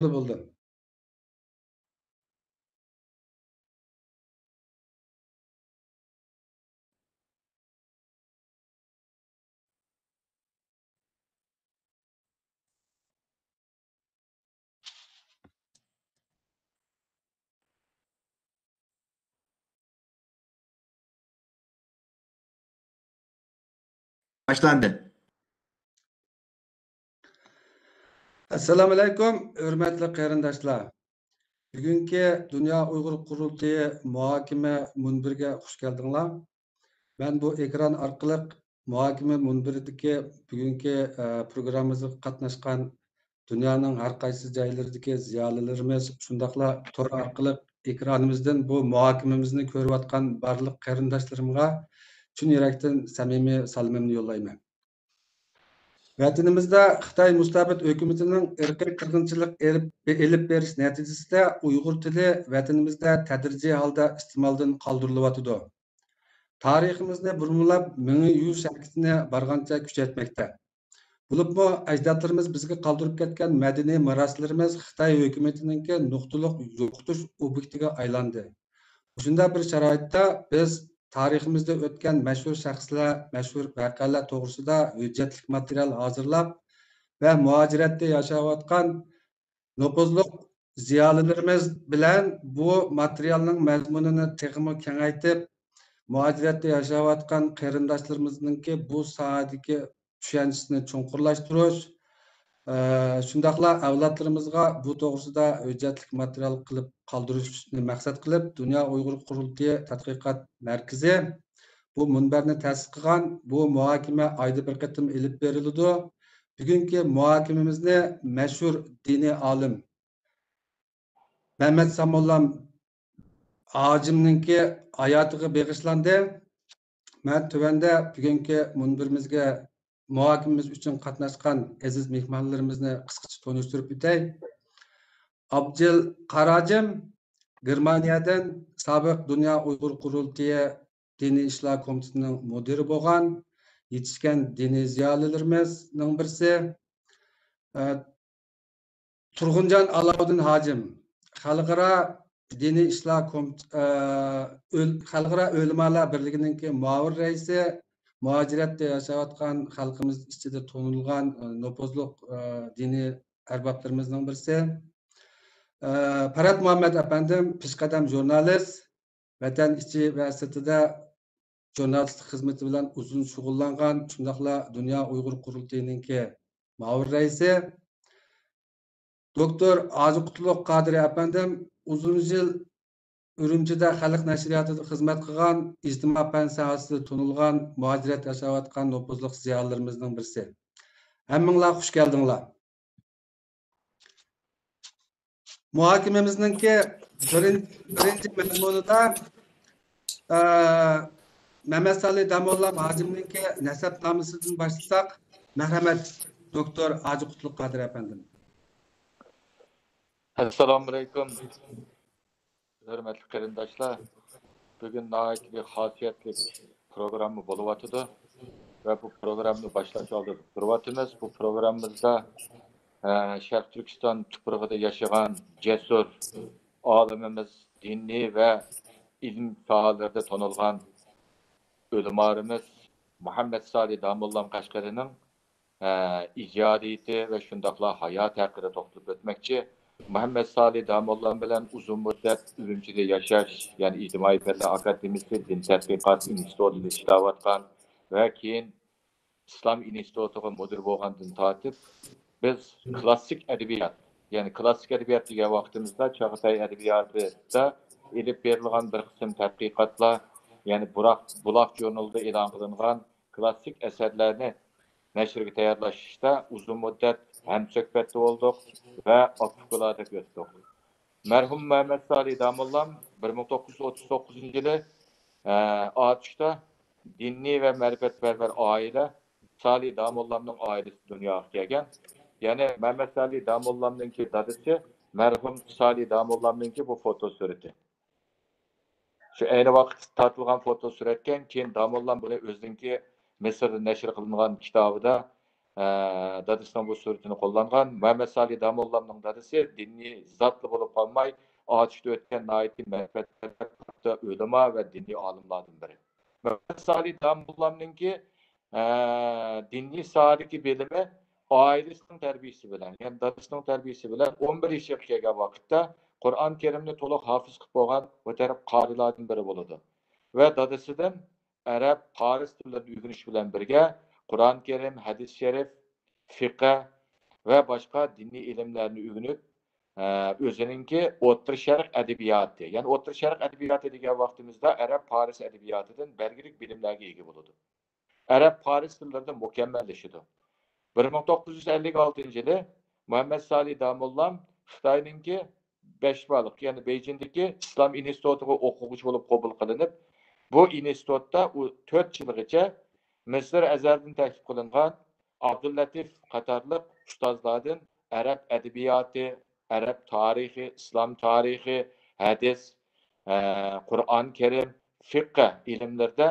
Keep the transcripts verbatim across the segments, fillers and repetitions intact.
بولدى، بولدى. باشلاندى. ئەسسالامۇئەلەيكۇم، ھۆرمەتلىك قېرىنداشلار! بۈگۈنكى دۇنيا ئۇيغۇر قۇرۇلتىيى مۇھاكىمە مۇنبىرىگە خۇش كەلدىڭلار. مەن بۇ ئېكران ئارقىلىق مۇھاكىمە مۇنبىرىدىكى بۈگۈنكى، ئە، پروگراممىمىزغا قاتناشقان دۇنيانىڭ ھەر قايسى جايلىرىدىكى زىيالىيلىرىمىز، شۇنداقلا تور ئارقىلىق ئېكرانىمىزدىن بۇ مۇھاكىمىمىزنى كۆرۈۋاتقان بارلىق قېرىنداشلىرىمغا چىن يۈرەكتىن سەمىمىي سالىمىمنى يوللايمەن. ۋەتىنىمىزدە خىتاي مۇستەبىت ھۆكۈمىتىنىڭ ئىرقىي قىرغىنچىلىق ئېلىپ، ئېلىپ بېرىش نەتىجىسىدە ئۇيغۇر تىلى ۋەتىنىمىزدە تەدرىجىي ھالدا ئىستېمالدىن قالدۇرۇلۇۋاتىدۇ. تارىخىمىزنى بۇرمىلاپ مېڭە يۇيۇش ھەرىكىتىنى بارغانچە كۈچەيتمەكتە. بولۇپمۇ ئەجدادلىرىمىز بىزگە قالدۇرۇپ كەتكەن مەدەنىي مىراسلىرىمىز خىتاي ھۆكۈمىتىنىڭكى نۇقتىلىق يوقىتىش ئوبيېكتىگە ئايلاندى. مۇشۇنداق بىر شارائىتتا بىز تارىخىمىزدا ئۆتكەن مەشھۇر شەخسلەر، مەشھۇر ۋەقەلەر توغرىسىدا ھۆججەتلىك ماتېرىيال ھازىرلاپ ۋە مۇھاجىرەتتە ياشاۋاتقان نوپۇزلۇق زىيالىيلىرىمىز بىلەن بۇ ماتېرىيالنىڭ مەزمۇنىنى تېخىمۇ كېڭەيتىپ، مۇھاجىرەتتە ياشاۋاتقان قېرىنداشلىرىمىزنىڭكى بۇ ساھەدىكى چۈشەنچىسىنى چوڭقۇرلاشتۇرۇش، ئە، شۇنداقلا ئەۋلادلىرىمىزغا بۇ توغرىسىدا ھۆججەتلىك ماتېرىيال قىلىپ قالدۇرۇشنى مەقسەت قىلىپ، دۇنيا ئۇيغۇر قۇرۇلتىيى تەتقىقات مەركىزى بۇ مۇنبەرنى تەسىس قىلغان. بۇ مۇھاكىمە ئايدا بىر قېتىم ئېلىپ بېرىلىدۇ. بۈگۈنكى مۇھاكىمىمىزنى مەشھۇر دىنىي ئالىم مەمەت ساموللام ھاجىمنىڭكى ھاياتىغا بېغىشلاندى. مەن تۆۋەندە بۈگۈنكى مۇنبىرىمىزگە مۇھاكىمىمىز ئۈچۈن قاتناشقان ئەزىز مېھمانلىرىمىزنى قىسقىچە تونۇشتۇرۇپ ئۆتەي. ئابجىل قاراجىم گېرمانىيەدىن سابىق دۇنيا ئۇيغۇر قۇرۇلتىيى دىنىي ئىشلار كومىتېتىنىڭ مۇدىرى بولغان، يېتىشكەن دىنىي زىيالىيلىرىمىزنىڭ بىرسى. ئە، تۇرغۇنجان ئالاۋۇدىن ھاجىم، خەلقئارا دىنىي ئىشلار كومىت-، ئە، ئۆل-، خەلقئارا ئۆلىمالار بىرلىكىنىڭكى مۇئاۋىن رەئىسى، مۇھاجىرەتتە ياشاۋاتقان خەلقىمىز ئىچىدە تونۇلغان، ئە، نوپۇزلۇق، ئە، دىنىي ئەربابلىرىمىزنىڭ بىرسى. ئە، پەرھات مۇھەممەت ئەپەندىم، پېشقەدەم ژۇرنالىست، ۋەتەن ئىچى ۋە سىرتىدا ژۇرنالىستلىق خىزمىتى بىلەن ئۇزۇن شۇغۇللانغان، شۇنداقلا دۇنيا ئۇيغۇر قۇرۇلتىيىنىڭكى مۇئاۋىن رەئىسى. دوكتور ھاجى قۇتلۇق قادىرى ئەپەندىم ئۇزۇن يىل ئۈرۈمچىدە خەلق نەشرىياتىدا خىزمەت قىلغان، ئىجتىمائىي پەن ساھەسىدە تونۇلغان، مۇھاجىرەتتە ياشاۋاتقان نوپۇزلۇق زىيالىيلىرىمىزنىڭ بىرسى. ھەممىڭلار خۇش كەلدىڭلار. مۇھاكىمىمىزنىڭكى بىرىن-، بىرىنچى مەزمۇنىدا، ئە، مەمەت سالى داموللام ھاجىمنىڭكى نەسەبنامىسىدىن باشلىساق، مەرھەمەت، دوكتور ھاجى قۇتلۇق قادىر ئەپەندىم. ئەسسالامۇئەلەيكۇم. ھۆرمەتلىك قېرىنداشلار، بۈگۈن ناھايىتى بىر خاسىيەتلىك پروگرامما بولۇۋاتىدۇ ۋە بۇ پروگراممىنى باشلاش ئالدىدا تۇرۇۋاتىمىز. بۇ پروگراممىمىزدا، ئە، شەرقىي تۈركىستان تۇپرىقىدا ياشىغان جەسۇر ئالىمىمىز، دىنىي ۋە ئىلىم ساھەلىرىدە تونۇلغان ئۆلىمالىرىمىز مۇھەممەد سالى داموللام قەشقىرىنىڭ ئىجادىيىتى ۋە شۇنداقلا ھاياتى ھەققىدە توختىلىپ ئۆتمەكچى. مۇھەممەد سالى داموللام بىلەن ئۇزۇن مۇددەت ئۈرۈمچىدە ياشاش، يەنى ئىجتىمائىي پەنلەر ئاكادېمىيىسى دىن تەتقىقات ئىنستىتۇتىدا ئىشلەۋاتقان ۋە كېيىن ئىسلام ئىنستىتۇتىغا مۇدىر بولغاندىن تارتىپ، بىز كلاسسىك ئەدەبىيات، يەنى كلاسسىك ئەدەبىيات دېگەن ۋاقتىمىزدا چاغاتاي ئەدەبىياتىدا ئېلىپ بېرىلغان بىر قىسىم تەتقىقاتلار، يەنى بۇراق-، بۇلاق ژۇرنىلىدا ئېلان قىلىنغان كلاسسىك ئەسەرلەرنى نەشرگە تەييارلاش ئىشتا ئۇزۇن مۇددەت ھەمسۆھبەتتە بولدۇق ۋە ئاپپۇكۇلاردەك ئۆتتۇق. مەرھۇم مەمەت سالى داموللام بىر مىڭ توققۇز يۈز ئوتتۇز توققۇزىنچى يىلى، ئە، ئاتۇشتا دىنىي ۋە مەرىپەتپەرۋەر ئائىلە سالى داموللامنىڭ ئائىلىسى دۇنياغا كەلگەن. يەنى مەمەت سالى داموللامنىڭكى دادىسى مەرھۇم سالى داموللامنىڭكى بۇ فوتو سۈرىتى. شۇ ئەينى ۋاقىتتا تارتىلغان فوتو سۈرەتكەن، كېيىن داموللام بۇنى ئۆزىنىڭكى مىسىردا نەشر قىلىنغان كىتابىدا، ئە، دادىسىنىڭ بۇ سۈرىتىنى قوللانغان. مۇھەممەد سالىھ داموللامنىڭ دادىسى دىنىي زاتلا بولۇپ قالماي، ئاتۇشتا ئۆتكەن ناھايىتى مەرىپەتلىك ئۆلىما ۋە دىنىي ئالىملاردىن بىرى. مۇھەممەد سالىھ داموللامنىڭكى، ئە، دىنىي ساھەدىكى بىلىمى ئائىلىسىنىڭ تەربىيىسى بىلەن، يەنى دادىسىنىڭ تەربىيىسى بىلەن ئون بىر يېشىغا كەلگەن ۋاقىتتا قۇرئان كەرىمنى تولۇق ھاپىز قىلىپ بولغان مۇتەرەپ قارىلاردىن بىرى بولىدۇ. ۋە دادىسىدىن ئەرەب، پارس تىللىرىنى ئۆگىنىش بىلەن بىرگە، قۇرئان كەرىم، ھەدىس شەرىپ، فىقە ۋە باشقا دىنىي ئىلىملەرنى ئۆگىنىپ، ئە، ئۆزىنىڭكى ئوتتۇرا شەرق ئەدەبىياتى، يەنى ئوتتۇرا شەرق ئەدەبىياتى دېگەن ۋاقتىمىزدا ئەرەب، پارس ئەدەبىياتىدىن بەلگىلىك بىلىملەرگە ئىگە بولىدۇ. ئەرەب، پارس تىللىرىدا مۇكەممەللىشىدۇ. بىر مىڭ توققۇز يۈز ئەللىك ئالتىنچى يىلى مۇھەممەد سالىھ داموللام خىتاينىڭكى بەشبالىق، يەنى بېيجىڭدىكى ئىسلام ئىنستىتۇتىغا ئوقۇغۇچى بولۇپ قوبۇل قىلىنىپ، بۇ ئىنستىتۇتتا ئۇ تۆت يىلغىچە مىسىر ئەزھەردىن تەكلىپ قىلىنغان ئابدۇللەتىپ قاتارلىق ئۇستازلاردىن ئەرەب ئەدەبىياتى، ئەرەب تارىخى، ئىسلام تارىخى، ھەدىس، ئە، قۇرئان كەرىم، فىقە ئىلىملىرىدە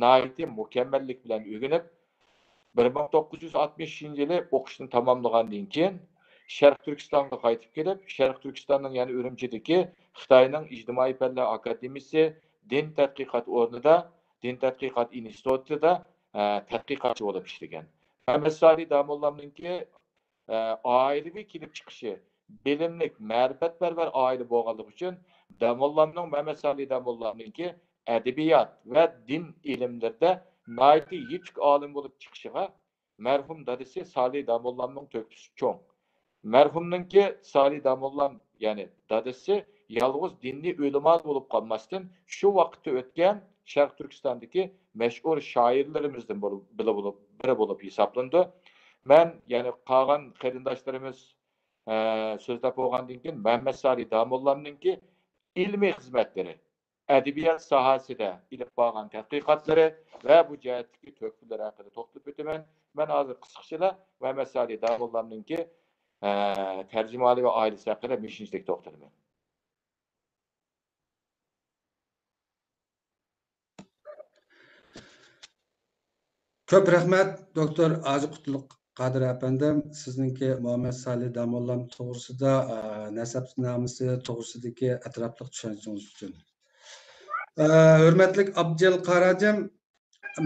ناھايىتى مۇكەممەللىك بىلەن ئۆگىنىپ، بىر مىڭ توققۇز يۈز ئاتمىشىنچى يىلى ئوقۇشنى تاماملىغاندىن كېيىن، شەرقىي تۈركىستانغا قايتىپ كېلىپ، شەرقىي تۈركىستاننىڭ، يەنى ئۈرۈمچىدىكى خىتاينىڭ ئىجتىمائىي پەنلەر ئاكادېمىيىسى دىن تەتقىقات ئورنىدا، دىن تەتقىقات ئىنستىتۇتىدا، ئە، تەتقىقاتچى بولۇپ ئىشلىگەن. مەمەت سالىھ داموللامنىڭكى ئە، ئائىلىۋى كېلىپ چىقىشى، بىلىملىك، مەرىپەتپەرۋەر ئائىلە بولغانلىقى ئۈچۈن، داموللامنىڭ، مەمەت سالىھ داموللامنىڭكى ئەدەبىيات ۋە دىن ئىلىملىرىدە ناھايىتى يېتىك ئالىم بولۇپ چىقىشىغا مەرھۇم دادىسى سالىھ داموللامنىڭ تۆھپىسى چوڭ. مەرھۇمنىڭكى سالىھ داموللام، يەنى دادىسى يالغۇز دىنىي ئۆلىما بولۇپ قالماستىن، شۇ ۋاقىتتا ئۆتكەن شەرقىي تۈركىستاندىكى مەشھۇر شائىرلىرىمىزدىن بولۇپ، بىرى بولۇپ، بىرى بولۇپ ھېسابلىنىدۇ. مەن، يەنى قالغان قېرىنداشلىرىمىز، ئە، سۆزلەپ بولغاندىن كېيىن، مەمەت سالىھ داموللامنىڭكى ئىلمىي خىزمەتلىرى، ئەدەبىيات ساھەسىدە ئېلىپ بارغان تەتقىقاتلىرى ۋە بۇ جەھەتتىكى تۆھپىلىرى ھەققىدە توختىلىپ ئۆتىمەن. مەن ھازىر قىسقىچىلا مەمەت سالىھ داموللامنىڭكى، ئە، تەرجىمىھالى ۋە ئائىلىسى ھەققىدە مۇشۇنچىلىك توختىلىمەن. كۆپ رەھمەت، دوكتور ھاجى قۇتلۇق قادىر ئەپەندىم، سىزنىڭكى مۇھەممەد سالىھ داموللام توغرىسىدا، ئە، نەسەبنامىسى توغرىسىدىكى ئەتراپلىق چۈشەنچىڭىز ئۈچۈن. ئە، ھۆرمەتلىك ئابدۇجېلىل قاراجىم،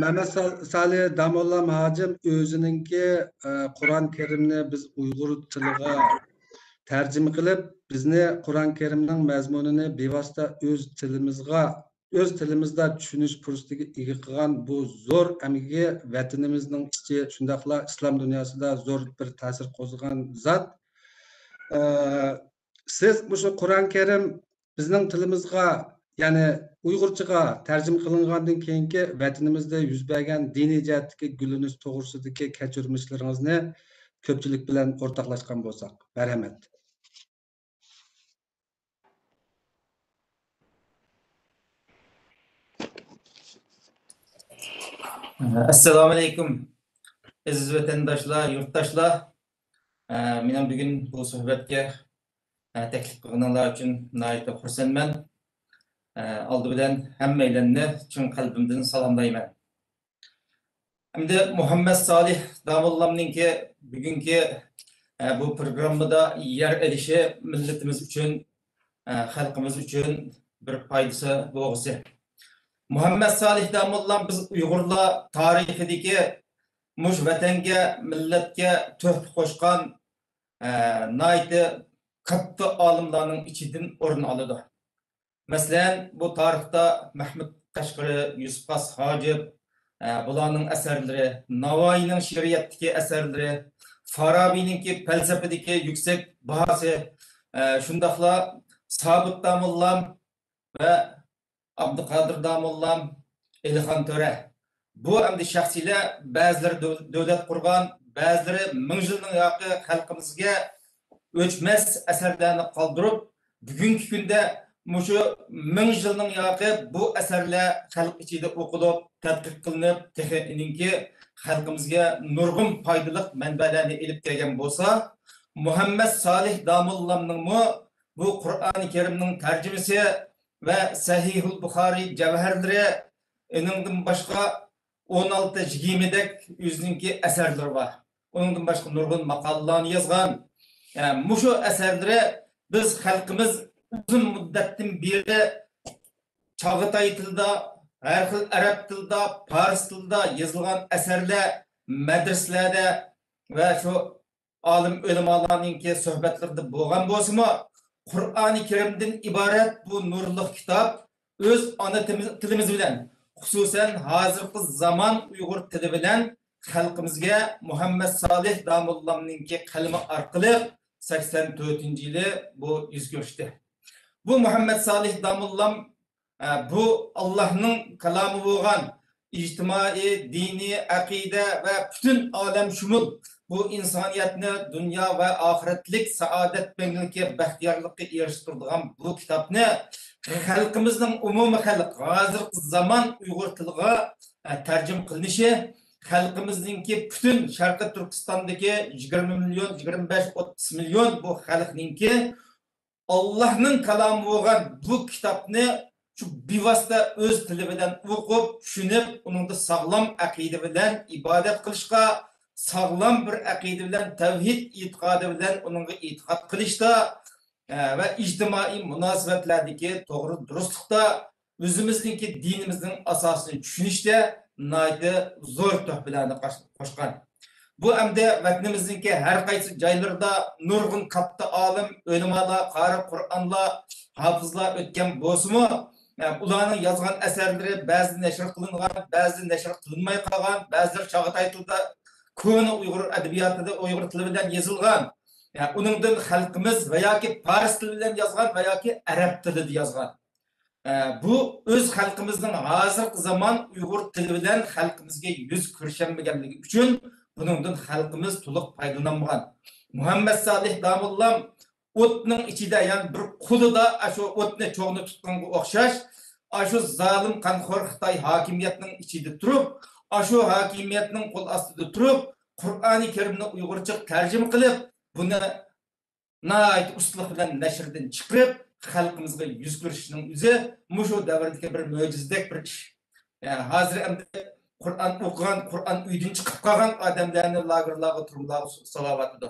مەمەت سال-، سالىھ داموللام ھاجىم ئۆزىنىڭكى، ئە، قۇرئان كەرىمنى بىز ئۇيغۇر تىلىغا تەرجىمە قىلىپ، بىزنى قۇرئان كەرىمنىڭ مەزمۇنىنى بىۋاسىتە ئۆز تىلىمىزغا، ئۆز تىلىمىزدا چۈشىنىش پۇرسىتىگە ئىگە قىلغان بۇ زور ئەمگىكى ۋەتىنىمىزنىڭ ئىچى، شۇنداقلا ئىسلام دۇنياسىدا زور بىر تەسىر قوزغىغان زات. ئە، سىز مۇشۇ قۇرئان كەرىم بىزنىڭ تىلىمىزغا، يەنى ئۇيغۇرچىغا تەرجىمە قىلىنغاندىن كېيىنكى ۋەتىنىمىزدە يۈز بەرگەن دىنىي جەھەتتىكى گۈللىنىش توغرىسىدىكى كەچۈرمىشلىرىڭىزنى كۆپچىلىك بىلەن ئورتاقلاشقان بولساق. مەرھەمەت. ئەسسالامۇئەلەيكۇم، ئەزىز ۋەتەنداشلار، يۇرتداشلار. مېنىڭ بۈگۈن بۇ سۆھبەتكە تەكلىپ قىلغىنىڭلار ئۈچۈن ناھايىتى خۇرسەنمەن. ئالدى بىلەن ھەممەيلەننى چىن قەلبىمدىن سالاملايمەن. ئەمدى مۇھەممەد سالىھ داموللامنىڭكى بۈگۈنكى، ئە، بۇ پروگراممىدا يەر ئېلىشى مىللىتىمىز ئۈچۈن، ئە، خەلقىمىز ئۈچۈن بىر پايدىسى بولغۇسى. مۇھەممەد سالىھ داموللام بىز ئۇيغۇرلار تارىخىدىكى مۇشۇ ۋەتەنگە، مىللەتكە تۆھپە قوشقان، ئە، ناھايىتى كاتتا ئالىملارنىڭ ئىچىدىن ئورۇن ئالىدۇ. مەسىلەن، بۇ تارىختا مەھمۇد قەشقىرى، يۈسۈپ خاس ھاجىپ، ئە، بۇلارنىڭ ئەسەرلىرى، ناۋايىنىڭ شېئىرىيەتتىكى ئەسەرلىرى، فارابىنىڭكى پەلسەپىدىكى يۈكسەك باھاسى، ئە، شۇنداقلا سابىت داموللام ۋە ئابدۇقادىر داموللام، ئېلىخان تۆرە. بۇ ئەمدى شەخسىيلەر بەزىلىرى دۆ-، دۆلەت قۇرغان، بەزىلىرى مىڭ يىلنىڭ ياقى خەلقىمىزگە ئۆچمەس ئەسەرلەرنى قالدۇرۇپ، بۈگۈنكى كۈندە مۇشۇ مىڭ يىلنىڭ ياقى بۇ ئەسەرلەر خەلق ئىچىدە ئوقۇلۇپ، تەتقىق قىلىنىپ، تېخى ئېنىڭكى خەلقىمىزگە نۇرغۇن پايدىلىق مەنبەلەرنى ئېلىپ كەلگەن بولسا، مۇھەممەد سالىھ داموللامنىڭمۇ بۇ قۇرئانى كەرىمنىڭ تەرجىمىسى ۋە سەھىھۇل بۇخارىي جەۋھەرلىرى، ئېنىڭدىن باشقا ئون ئالتە يىگىرمىدەك ئۆزىنىڭكى ئەسەرلىرى بار. ئۇنىڭدىن باشقا نۇرغۇن ماقالىلارنى يازغان. ئە، مۇشۇ ئەسەرلىرى بىز خەلقىمىز ئۇزۇن مۇددەتتىن بېرى چاغاتاي تىلىدا، ھەر خىل ئەرەب تىلىدا، پارس تىلىدا يېزىلغان ئەسەرلەر مەدرىسىلەردە ۋە شۇ ئالىم ئۆلىمالارنىڭكى سۆھبەتلىرىدە بولغان بولسىمۇ، قۇرئانى كەرىمدىن ئىبارەت بۇ نۇرلۇق كىتاب ئۆز ئانا تىمىز-، تىلىمىز بىلەن، خۇسۇسەن، ھازىرقى زامان ئۇيغۇر تىلى بىلەن خەلقىمىزگە مۇھەممەد سالىھ داموللامنىڭكى قەلىمى ئارقىلىق سەكسەن تۆتىنچى يىلى بۇ يۈز كۆرۈشتى. بۇ مۇھەممەد سالىھ داموللام، ئە، بۇ ئاللاھنىڭ كالامى بولغان ئىجتىمائىي، دىنىي، ئەقىدە ۋە پۈتۈن ئالەمشۇمۇل بۇ ئىنسانىيەتنى دۇنيا ۋە ئاخىرەتلىك سائادەت، مەڭگۈلۈككە، بەختىيارلىققا ئېرىشتۈرىدىغان بۇ كىتابنى خەلقىمىزنىڭ ئومۇمىي خەلق، ھازىرقى زامان ئۇيغۇر تىلىغا، ئە، تەرجىمە قىلىنىشى خەلقىمىزنىڭكى پۈتۈن شەرقىي تۈركىستاندىكى يىگىرمە مىليون، يىگىرمە بەش، ئوتتۇز مىليون بۇ خەلقنىڭكى ئاللاھنىڭ كالامى بولغان بۇ كىتابنى شۇ بىۋاسىتە ئۆز تىلى بىلەن ئوقۇپ، چۈشىنىپ، ئۇنىڭدا ساغلام ئەقىدە بىلەن ئىبادەت قىلىشقا، ساغلام بىر ئەقىدە بىلەن، تەۋھىد ئېتىقادى بىلەن ئۇنىڭغا ئېتىقاد قىلىشتا، ئە، ۋە ئىجتىمائىي مۇناسىۋەتلەردىكى توغرا دۇرۇسلۇقتا ئۆزىمىزنىڭكى دىنىمىزنىڭ ئاساسىنى چۈشىنىشتە ناھايىتى زور تۆھپىلەرنى قاش-، قوشقان. بۇ ئەمدى ۋەتىنىمىزنىڭكى ھەر قايسى جايلىرىدا نۇرغۇن كاتتا ئالىم، ئۆلىمالار، قارى قۇرئانلار، ھاپىزلار ئۆتكەن بولسىمۇ، ئە، ئۇلارنىڭ يازغان ئەسەرلىرى بەزىدە نەشر قىلىنغان، بەزىدە نەشر قىلىنماي قالغان، بەزىلىرى چاغاتاي تىلىدا، كونا ئۇيغۇر ئەدەبىياتىدا، ئۇيغۇر تىلى بىلەن يېزىلغان. ئە، ئۇنىڭدىن خەلقىمىز ۋە ياكى پارس تىلى بىلەن يازغان ۋە ياكى ئەرەب تىلىدا يازغان. ئە، بۇ ئۆز خەلقىمىزنىڭ ھازىرقى زامان ئۇيغۇر تىلى بىلەن خەلقىمىزگە يۈز كۆرۈشەلمىگەنلىكى ئۈچۈن بۇنىڭدىن خەلقىمىز تولۇق پايدىلانمىغان. مۇھەممەد سالىھ داموللام ئوتنىڭ ئىچىدە، يەنى بىر قولىدا ئاشۇ ئوتنى، چوغنى تۇتقانغا ئوخشاش، ئاشۇ زالىم قانخور خىتاي ھاكىمىيەتنىڭ ئىچىدە تۇرۇپ، ئاشۇ ھاكىمىيەتنىڭ قول ئاستىدا تۇرۇپ، قۇرئانى كەرىمنى ئۇيغۇرچە تەرجىمە قىلىپ، بۇنى ناھايىتى ئۇستىلىق بىلەن نەشردىن چىقىرىپ، خەلقىمىزگە يۈز كۆرۈشۈشنىڭ ئۆزى مۇشۇ دەۋردىكى بىر مۆجىزىدەك بىر ئىش. ئە، ھازىر ئەمدى قۇرئان ئوقۇغان، قۇرئان ئۆيدىن چىقىپ قالغان ئادەملەرنى لاگېرلارغا، تۈرمىلەرگە سولاۋاتىدۇ.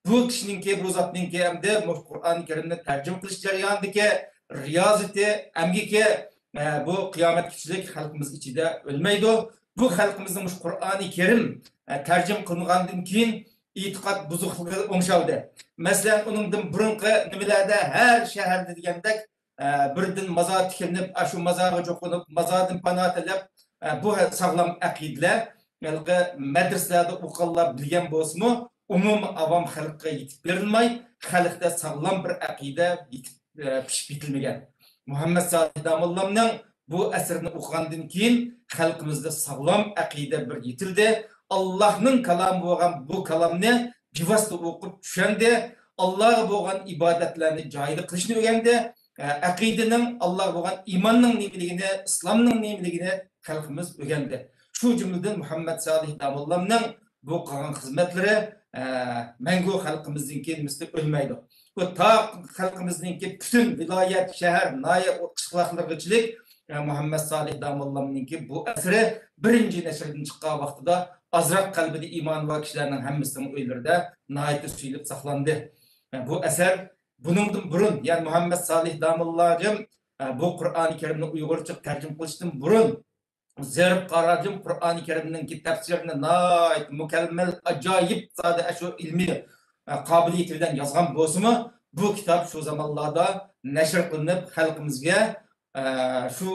بۇ كىشىنىڭكى، بۇ زاتنىڭكى ئەمدى مۇشۇ قۇرئان كەرىمنى تەرجىمە قىلىش جەريانىدىكى رىيازىتى، ئەمگىكى، ئە، بۇ قىيامەتكىچىلىك خەلقىمىز ئىچىدە ئۆلمەيدۇ. بۇ خەلقىمىزنىڭ مۇشۇ قۇرئانى كەرىم، ئە، تەرجىمە قىلىنغاندىن كېيىن ئېتىقاد بۇزۇقلۇقى ئوڭشالدى. مەسىلەن، ئۇنىڭدىن بۇرۇنقى نېمىلەردە ھەر شەھەردە دېگەندەك، ئە، بىردىن مازار تىكلىنىپ، ئاشۇ مازارغا چوقۇنۇپ، مازاردىن پانا تىلەپ، ئە، بۇ ساغلام ئەقىدىلەر ھېلىقى مەدرىسىلەردە ئوقۇغانلار بىلگەن بولسىمۇ، ئومۇمىي ئاۋام خەلققە يېتىپ بېرىلماي، خەلقتە ساغلام بىر ئەقىدە يېتىپ، ئە، پىشىپ يېتىلمىگەن. مۇھەممەد سالىھ داموللامنىڭ بۇ ئەسىرىنى ئوقۇغاندىن كېيىن خەلقىمىزدە ساغلام ئەقىدە بىر يېتىلدى. ئاللاھنىڭ كالامى بولغان بۇ كالامنى بىۋاسىتە ئوقۇپ چۈشەندى. ئاللاغا بولغان ئىبادەتلەرنى جايىدا قىلىشنى ئۆگەندى. ئە، ئەقىدىنىڭ، ئاللاغا بولغان ئىماننىڭ نېمىلىكىنى، ئىسلامنىڭ نېمىلىكىنى خەلقىمىز ئۆگەندى. شۇ جۈملىدىن مۇھەممەد سالىھ داموللامنىڭ بۇ قىلغان خىزمەتلىرى، ئە، مەڭگۈ خەلقىمىزنىڭكى نېمىسىدە ئۆلمەيدۇ. بۇ تا خەلقىمىزنىڭكى پۈتۈن ۋىلايەت، شەھەر، ناھىيە، قىشلاقلىرىغىچىلىك، ئە، مۇھەممەد سالىھ داموللامنىڭكى بۇ ئەسىرى بىرىنچى نەشردىن چىققان ۋاقتىدا ئازراق قەلبىدە ئىمانى بار كىشىلەرنىڭ ھەممىسىنىڭ ئۆيلىرىدە ناھايىتى سۆيۈلۈپ ساقلاندى. ئە، بۇ ئەسەر بۇنىڭدىن بۇرۇن، يەنى مۇھەممەد سالىھ داموللاجىم، ئە، بۇ قۇرئانى كەرىمنى ئۇيغۇرچە تەرجىمە قىلىشتىن بۇرۇن، زېرىف قاراجىم قۇرئانى كەرىمنىڭكى تەپسىرىنى ناھايىتى مۇكەممەل، ئاجايىپ زادى ئاشۇ ئىلمىي، ئە، قابىلىيىتى بىلەن يازغان بولسىمۇ، بۇ كىتاب شۇ زامانلاردا نەشر قىلىنىپ، خەلقىمىزگە، ئە، شۇ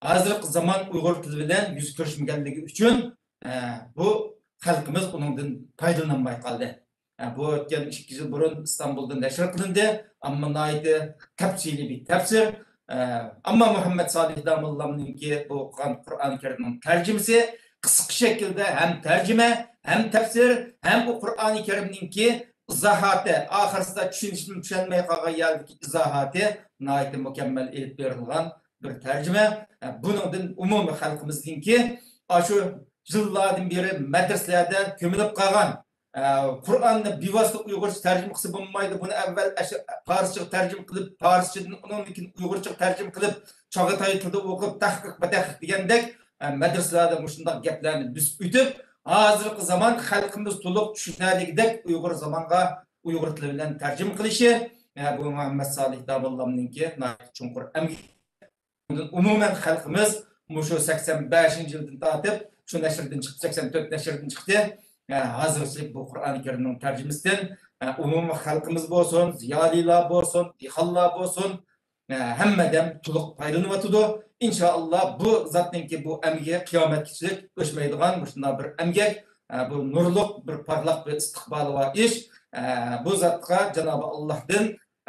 ھازىرقى زامان ئۇيغۇر تىلى بىلەن يۈز كۆرۈشمىگەنلىكى ئۈچۈن، ئە، بۇ خەلقىمىز ئۇنىڭدىن پايدىلىنالماي قالدى. ئە، بۇ ئۆتكەن ئىككى يىل بۇرۇن ئىستانبۇلدا نەشر قىلىندى، ئەمما ناھايىتى تەپسىلىي بىر تەپسىر. ئە، ئەمما مۇھەممەد سالىھ داموللامنىڭكى بۇ قۇرئان، قۇرئان كەرىمنىڭ تەرجىمىسى قىسقا شەكىلدە ھەم تەرجىمە، ھەم تەپسىر، ھەم ئۇ قۇرئانى كەرىمنىڭكى ئىزاھاتى، ئاخىرسىدا چۈشىنىشنى چۈشەنمەي قالغان يەردىكى ئىزاھاتى ناھايىتى مۇكەممەل ئېلىپ بېرىلغان بىر تەرجىمە. ئە، بۇنىڭدىن ئومۇمىي خەلقىمىزنىڭكى ئاشۇ يىللاردىن بېرى مەدرىسىلەردە كۆمۈلۈپ قالغان، ئە، قۇرئاننى بىۋاسىتە ئۇيغۇرچە تەرجىمە قىلسا بولمايدۇ، بۇنى ئەۋۋەل ئەش-، پارسچىغا تەرجىمە قىلىپ، پارسچىدىن ئۇنىڭدىن كېيىن ئۇيغۇرچىغا تەرجىمە قىلىپ، چاغاتاي تىلىدا ئوقۇپ، تەھقىق، بەتەھقىق دېگەندەك، ئە، مەدرىسىلەردە مۇشۇنداق گەپلەرنى بېسىپ ئۆتۈپ، ھازىرقى زامان خەلقىمىز تولۇق چۈشىنەلىگۈدەك ئۇيغۇر زامانغا، ئۇيغۇر تىلى بىلەن تەرجىمە قىلىشى، ئە، بۇ مۇھەممەد سالىھ داموللامنىڭكى ناھايىتى چوڭقۇر ئەمگىكى. ئۇندىن ئومۇمەن خەلقىمىز مۇشۇ سەكسەن بەشىنچى يىلدىن تارتىپ، شۇ نەشردىن چىقىپ، سەكسەن تۆت نەشردىن چىقتى. ئە، ھازىرغىچىلىك بۇ قۇرئان كەرىمنىڭ تەرجىمىسىدىن، ئە، ئومۇمەن خەلقىمىز بولسۇن، زىيالىيلار بولسۇن، دېھقانلار بولسۇن، ئە، ھەممە ئادەم تولۇق پايدىلىنىۋاتىدۇ. ئىنشائاللا، بۇ زاتنىڭكى بۇ ئەمگىكى قىيامەتكىچىلىك ئۆچمەيدىغان مۇشۇنداق بىر ئەمگەك، ئە، بۇ نۇرلۇق، بىر پارلاق، بىر ئىستىقبالى بار ئىش. ئە، بۇ زاتقا جانابى ئاللاھتىن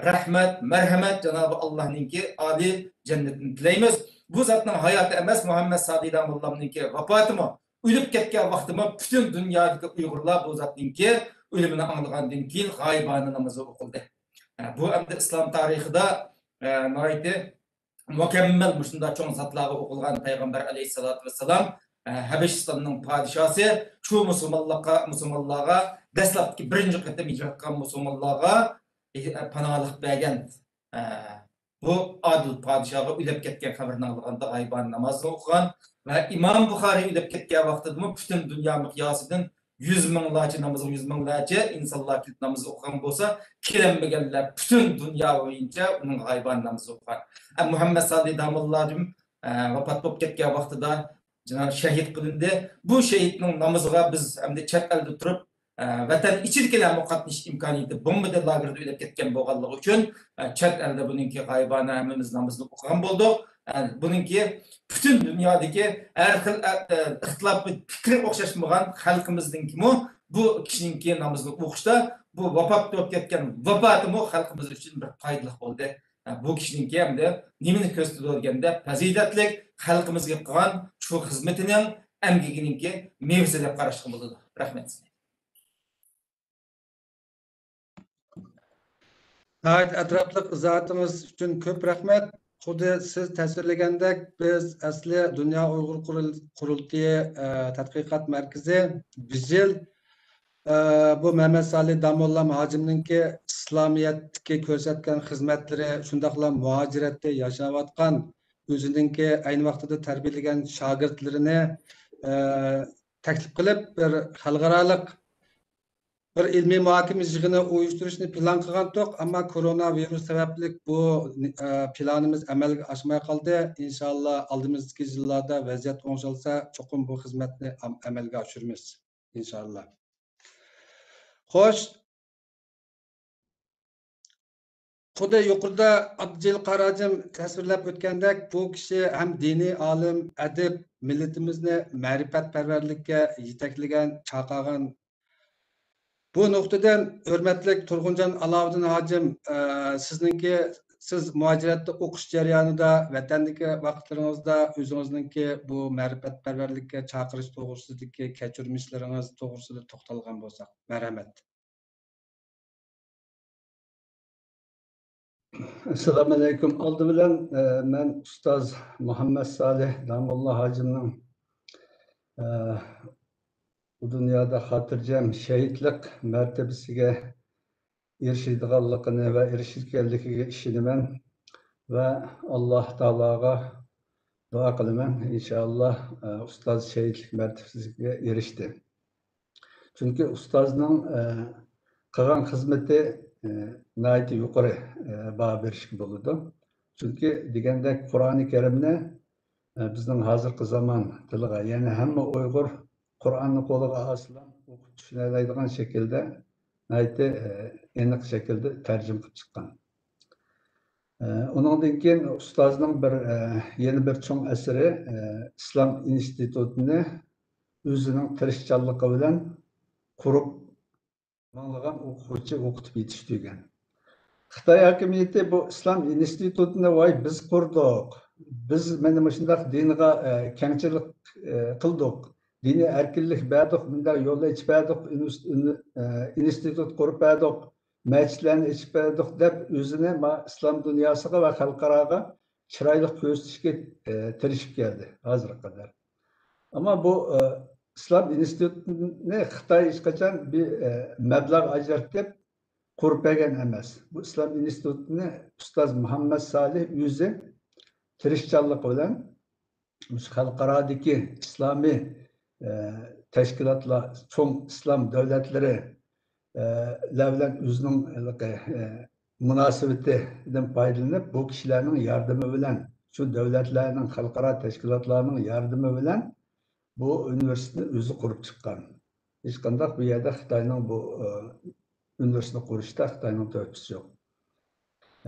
رەھمەت، مەرھەمەت، جانابى ئاللاھنىڭكى ئالىي جەننىتىنى تىلەيمىز. بۇ زاتنىڭ ھاياتى ئەمەس، مۇھەممەد سادى داموللامنىڭكى ۋاپاتىمۇ، ئۆلۈپ كەتكەن ۋاقتىمۇ پۈتۈن دۇنيادىكى ئۇيغۇرلار بۇ زاتنىڭكى ئۆلۈمىنى ئاڭلىغاندىن كېيىن غايىبانە نامىزى ئوقۇلدى. ئە، بۇ ئەمدى ئىسلام تارىخىدا، ئە، ناھايىتى مۇكەممەل مۇشۇنداق چوڭ زاتلارغا ئوقۇلغان پەيغەمبەر ئەلەيھىسسالاتۇ ۋەسسالام، ئە، ھەبىشىستاننىڭ پادىشاھسى شۇ مۇسۇلمانلىققا، مۇسۇلمانلارغا دەسلەپتىكى بىرىنچى قېتىم ھىجرەت قىلغان مۇسۇلمانلارغا، ئە، پاناھلىق بەرگەن، ئە، بۇ ئادىل پادىشاھقا ئۆلۈپ كەتكەن خەۋىرىنى ئاڭلىغاندا غايىبانە نامازنى ئوقۇغان ۋە ئىمام بۇخارىي ئۆلۈپ كەتكەن ۋاقتىدىمۇ پۈتۈن دۇنيا مىقياسىدىن يۈز مىڭلارچە نامازغا، يۈز مىڭلارچە ئىنسانلار كېلىپ ناماز ئوقۇغان بولسا، كېلەلمىگەنلەر پۈتۈن دۇنيا بويىچە ئۇنىڭ غايىبانە نامىزى ئوقۇغان. ئە، مۇھەممەد سالىھ داموللادىن، ئە، ۋاپات بولۇپ كەتكەن ۋاقتىدا جانا-، شەھىد قىلىندى. بۇ شەھىدنىڭ نامىزىغا بىز ئەمدى چەت ئەلدە تۇرۇپ، ئە، ۋەتەن ئىچىدىكىلەرمۇ قاتنىشىش ئىمكانىيىتى بولمىدى، لاگېردا ئۆلۈپ كەتكەن بولغانلىقى ئۈچۈن، ئە، چەت ئەلدە بۇنىڭكى غايىبانە ھەممىمىز نامىزىنى ئوقۇغان بولدۇق. ئە، بۇنىڭكى پۈتۈن دۇنيادىكى ھەر خىل، ئە، ئە، ئىختىلاپى پىكرى ئوخشاشمىغان خەلقىمىزنىڭكىمۇ بۇ كىشىنىڭكى نامىزىنى ئوقۇشتا بۇ ۋاپات بولۇپ كەتكەن ۋاپاتىمۇ خەلقىمىز ئۈچۈن بىر پايدىلىق بولدى. ئە، بۇ كىشىنىڭكى ئەمدى نېمىنى كۆرسىتىدۇ دېگەندە، پەزىلەتلىك خەلقىمىزگە قىلغان شۇ خىزمىتىنىڭ، ئەمگىكىنىڭكى مېۋىسى دەپ قاراشقا بولىدۇ. رەھمەت سىزگە. ناھايىتى ئەتراپلىق ئىزاھاتىڭىز ئۈچۈن كۆپ رەھمەت. خۇددى سىز تەسۋىرلىگەندەك، بىز ئەسلى دۇنيا ئۇيغۇر قۇرۇل-، قۇرۇلتىيى، ئە، تەتقىقات مەركىزى بىز يىل، ئە، بۇ مەمەت سالىھ داموللام ھاجىمنىڭكى ئىسلامىيەتتىكى كۆرسەتكەن خىزمەتلىرى، شۇنداقلا مۇھاجىرەتتە ياشاۋاتقان، ئۆزىنىڭكى ئەينى ۋاقتىدا تەربىيەلىگەن شاگىرتلىرىنى، ئە، تەكلىپ قىلىپ، بىر خەلقئارالىق بىر ئىلمىي مۇھاكىمە يىغىنى ئۇيۇشتۇرۇشنى پىلان قىلغانتۇق، ئەمما كورونا ۋىرۇس سەۋەبلىك بۇ، ئە، پىلانىمىز ئەمەلگە ئاشماي قالدى. ئىنشائاللا، ئالدىمىزدىكى يىللاردا ۋەزىيەت ئوڭشالسا، چوقۇم بۇ خىزمەتنى ئەم-، ئەمەلگە ئاشۇرىمىز. ئىنشائاللا. خوش. خۇددى يۇقىرىدا ئابدۇجېلىل قارى ھاجىم تەسۋىرلەپ ئۆتكەندەك، بۇ كىشى ھەم دىنىي ئالىم، ئەدىب، مىللىتىمىزنى مەرىپەتپەرۋەرلىككە يېتەكلىگەن، چاقىرغان. بۇ نۇقتىدىن، ھۆرمەتلىك تۇرغۇنجان ئالاۋۇدىن ھاجىم، ئە، سىزنىڭكى، سىز مۇھاجىرەتتە ئوقۇش جەريانىدا، ۋەتەندىكى ۋاقىتلىرىڭىزدا ئۆزىڭىزنىڭكى بۇ مەرىپەتپەرۋەرلىككە چاقىرىش توغرىسىدىكى كەچۈرمىشلىرىڭىز توغرىسىدا توختالغان بولساق. مەرھەمەت. ئەسسالامۇئەلەيكۇم. ئالدى بىلەن، ئە، مەن ئۇستاز مۇھەممەد سالىھ داموللا ھاجىمنىڭ، ئە، بۇ دۇنيادا خاتىرجەم شېھىتلىق مەرتىۋىسىگە ئېرىشىدىغانلىقىنى ۋە ئېرىشىدىكەنلىكىگە ئىشىنىمەن ۋە ئاللاھ تائالاغا دۇئا قىلىمەن. ئىنشائاللاھ، ئە، ئۇستاز شېھىتلىك مەرتىۋىسىگە ئېرىشتى. چۈنكى ئۇستازنىڭ، ئە، قىلغان خىزمىتى، ئە، ناھايىتى يۇقىرى، ئە، باھا بېرىشكە بولىدۇ. چۈنكى دېگەندەك قۇرئانى كەرىمنى، ئە، بىزنىڭ ھازىرقى زامان تىلىغا، يەنى ھەممە ئۇيغۇر قۇرئاننى قولىغا ئالسىلا ئوقۇپ چۈشىنەلەيدىغان شەكىلدە ناھايىتى، ئە، ئېنىق شەكىلدە تەرجىمە قىلىپ چىققان. ئە، ئۇنىڭدىن كېيىن ئۇستازنىڭ بىر، ئە، يەنە بىر چوڭ ئەسىرى، ئە، ئىسلام ئىنستىتۇتىنى ئۆزىنىڭ تىرىشچانلىقى بىلەن قۇرۇپ، مىڭلىغان ئوقۇغۇچى ئوقۇتۇپ يېتىشتۈرگەن. خىتاي ھاكىمىيىتى بۇ ئىسلام ئىنستىتۇتىنى، ۋاي، بىز قۇردۇق، بىز مانا مۇشۇنداق دىنغا، ئە، كەڭچىلىك، ئە، قىلدۇق، دىنىي ئەركىنلىك بەردۇق، مۇنداق يول ئېچىپ بەردۇق، ئىنس-، ئىن-، ئە، ئىنستىتۇت قۇرۇپ بەردۇق، مەسچىتلەرنى ئېچىپ بەردۇق دەپ، ئۆزىنى ما-، ئىسلام دۇنياسىغا ۋە خەلقئاراغا چىرايلىق كۆرسىتىشكە، ئە، تىرىشىپ كەلدى ھازىرغا قەدەر. ئەمما بۇ، ئە، ئىسلام ئىنستىتۇتىنى خىتاي ھېچقاچان بىر، ئە، مەبلەغ ئاجرىتىپ قۇرۇپ بەرگەن ئەمەس. بۇ ئىسلام ئىنستىتۇتىنى ئۇستاز مۇھەممەد سالىھ ئۆزى تىرىشچانلىقى بىلەن مۇشۇ خەلقئارادىكى ئىسلامىي، ئە، تەشكىلاتلار، چوڭ ئىسلام دۆلەتلىرى، ئە، لەر بىلەن ئۆزىنىڭ ھېلىقى، ئە، مۇناسىۋىتىدىن پايدىلىنىپ، بۇ كىشىلەرنىڭ ياردىمى بىلەن، شۇ دۆلەتلەرنىڭ، خەلقئارا تەشكىلاتلارنىڭ ياردىمى بىلەن بۇ ئۇنىۋېرسىتېتنى ئۆزى قۇرۇپ چىققان. ھېچقانداق بۇ يەردە خىتاينىڭ بۇ، ئە، ئۇنىۋېرسىتېتنى قۇرۇشتا خىتاينىڭ تۆھپىسى يوق.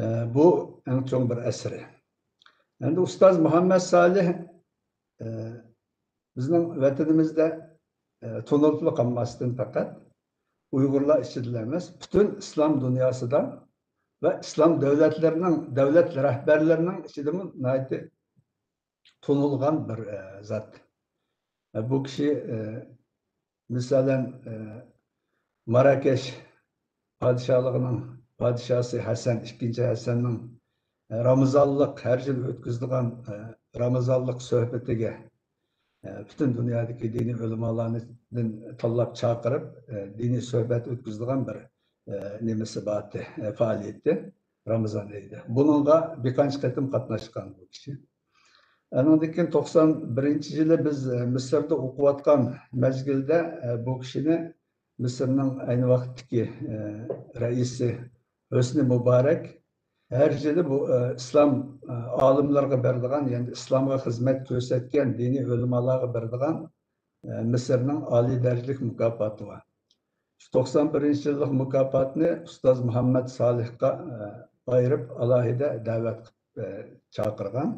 ئە، بۇ ئەڭ چوڭ بىر ئەسىرى. ئەمدى ئۇستاز مۇھەممەد سالىھ، ئە، بىزنىڭ ۋەتىنىمىزدە، ئە، تونۇلۇپلا قالماستىن پەقەت ئۇيغۇرلار ئىچىدىلا ئەمەس، پۈتۈن ئىسلام دۇنياسىدا ۋە ئىسلام دۆلەتلىرىنىڭ، دۆلەت رەھبەرلىرىنىڭ ئىچىدىمۇ ناھايىتى تونۇلغان بىر، ئە، زات. ئە، بۇ كىشى، ئە، مىسالەن، ئە، ماراكەش پادىشاھلىقىنىڭ پادىشاھسى ھەسەن، ئىككىنچى ھەسەننىڭ، ئە، رامىزانلىق، ھەر يىل ئۆتكۈزىدىغان، ئە، رامىزانلىق سۆھبىتىگە، ئە، پۈتۈن دۇنيادىكى دىنىي ئۆلىمالارنى تاللاپ چاقىرىپ، ئە، دىنىي سۆھبەت ئۆتكۈزىدىغان بىر، ئە، نېمىسى بار ئىدى، ئە، پائالىيىتى رامىزان ئېيىدا. بۇنىڭغا بىر قانچە قېتىم قاتناشقان بۇ كىشى. ئانىڭدىن كېيىن توقسان بىرىنچى يىلى بىز، ئە، مىسىردا ئوقۇۋاتقان مەزگىلدە، ئە، بۇ كىشىنى مىسىرنىڭ ئەينى ۋاقىتتىكى، ئە، رەئىسى ھۆسنى مۇبارەك ھەر يىلى بۇ، ئە، ئىسلام، ئە، ئالىملىرىغا بېرىدىغان، يەنى ئىسلامغا خىزمەت كۆرسەتكەن دىنىي ئۆلىمالارغا بېرىدىغان، ئە، مىسىرنىڭ ئالىي دەرىجىلىك مۇكاپاتى بار. شۇ توقسان بىرىنچى يىللىق مۇكاپاتنى ئۇستاز مۇھەممەد سالىھقا، ئە، ئايرىپ، ئالاھىدە دەۋەت قىلىپ، ئە، چاقىرغان.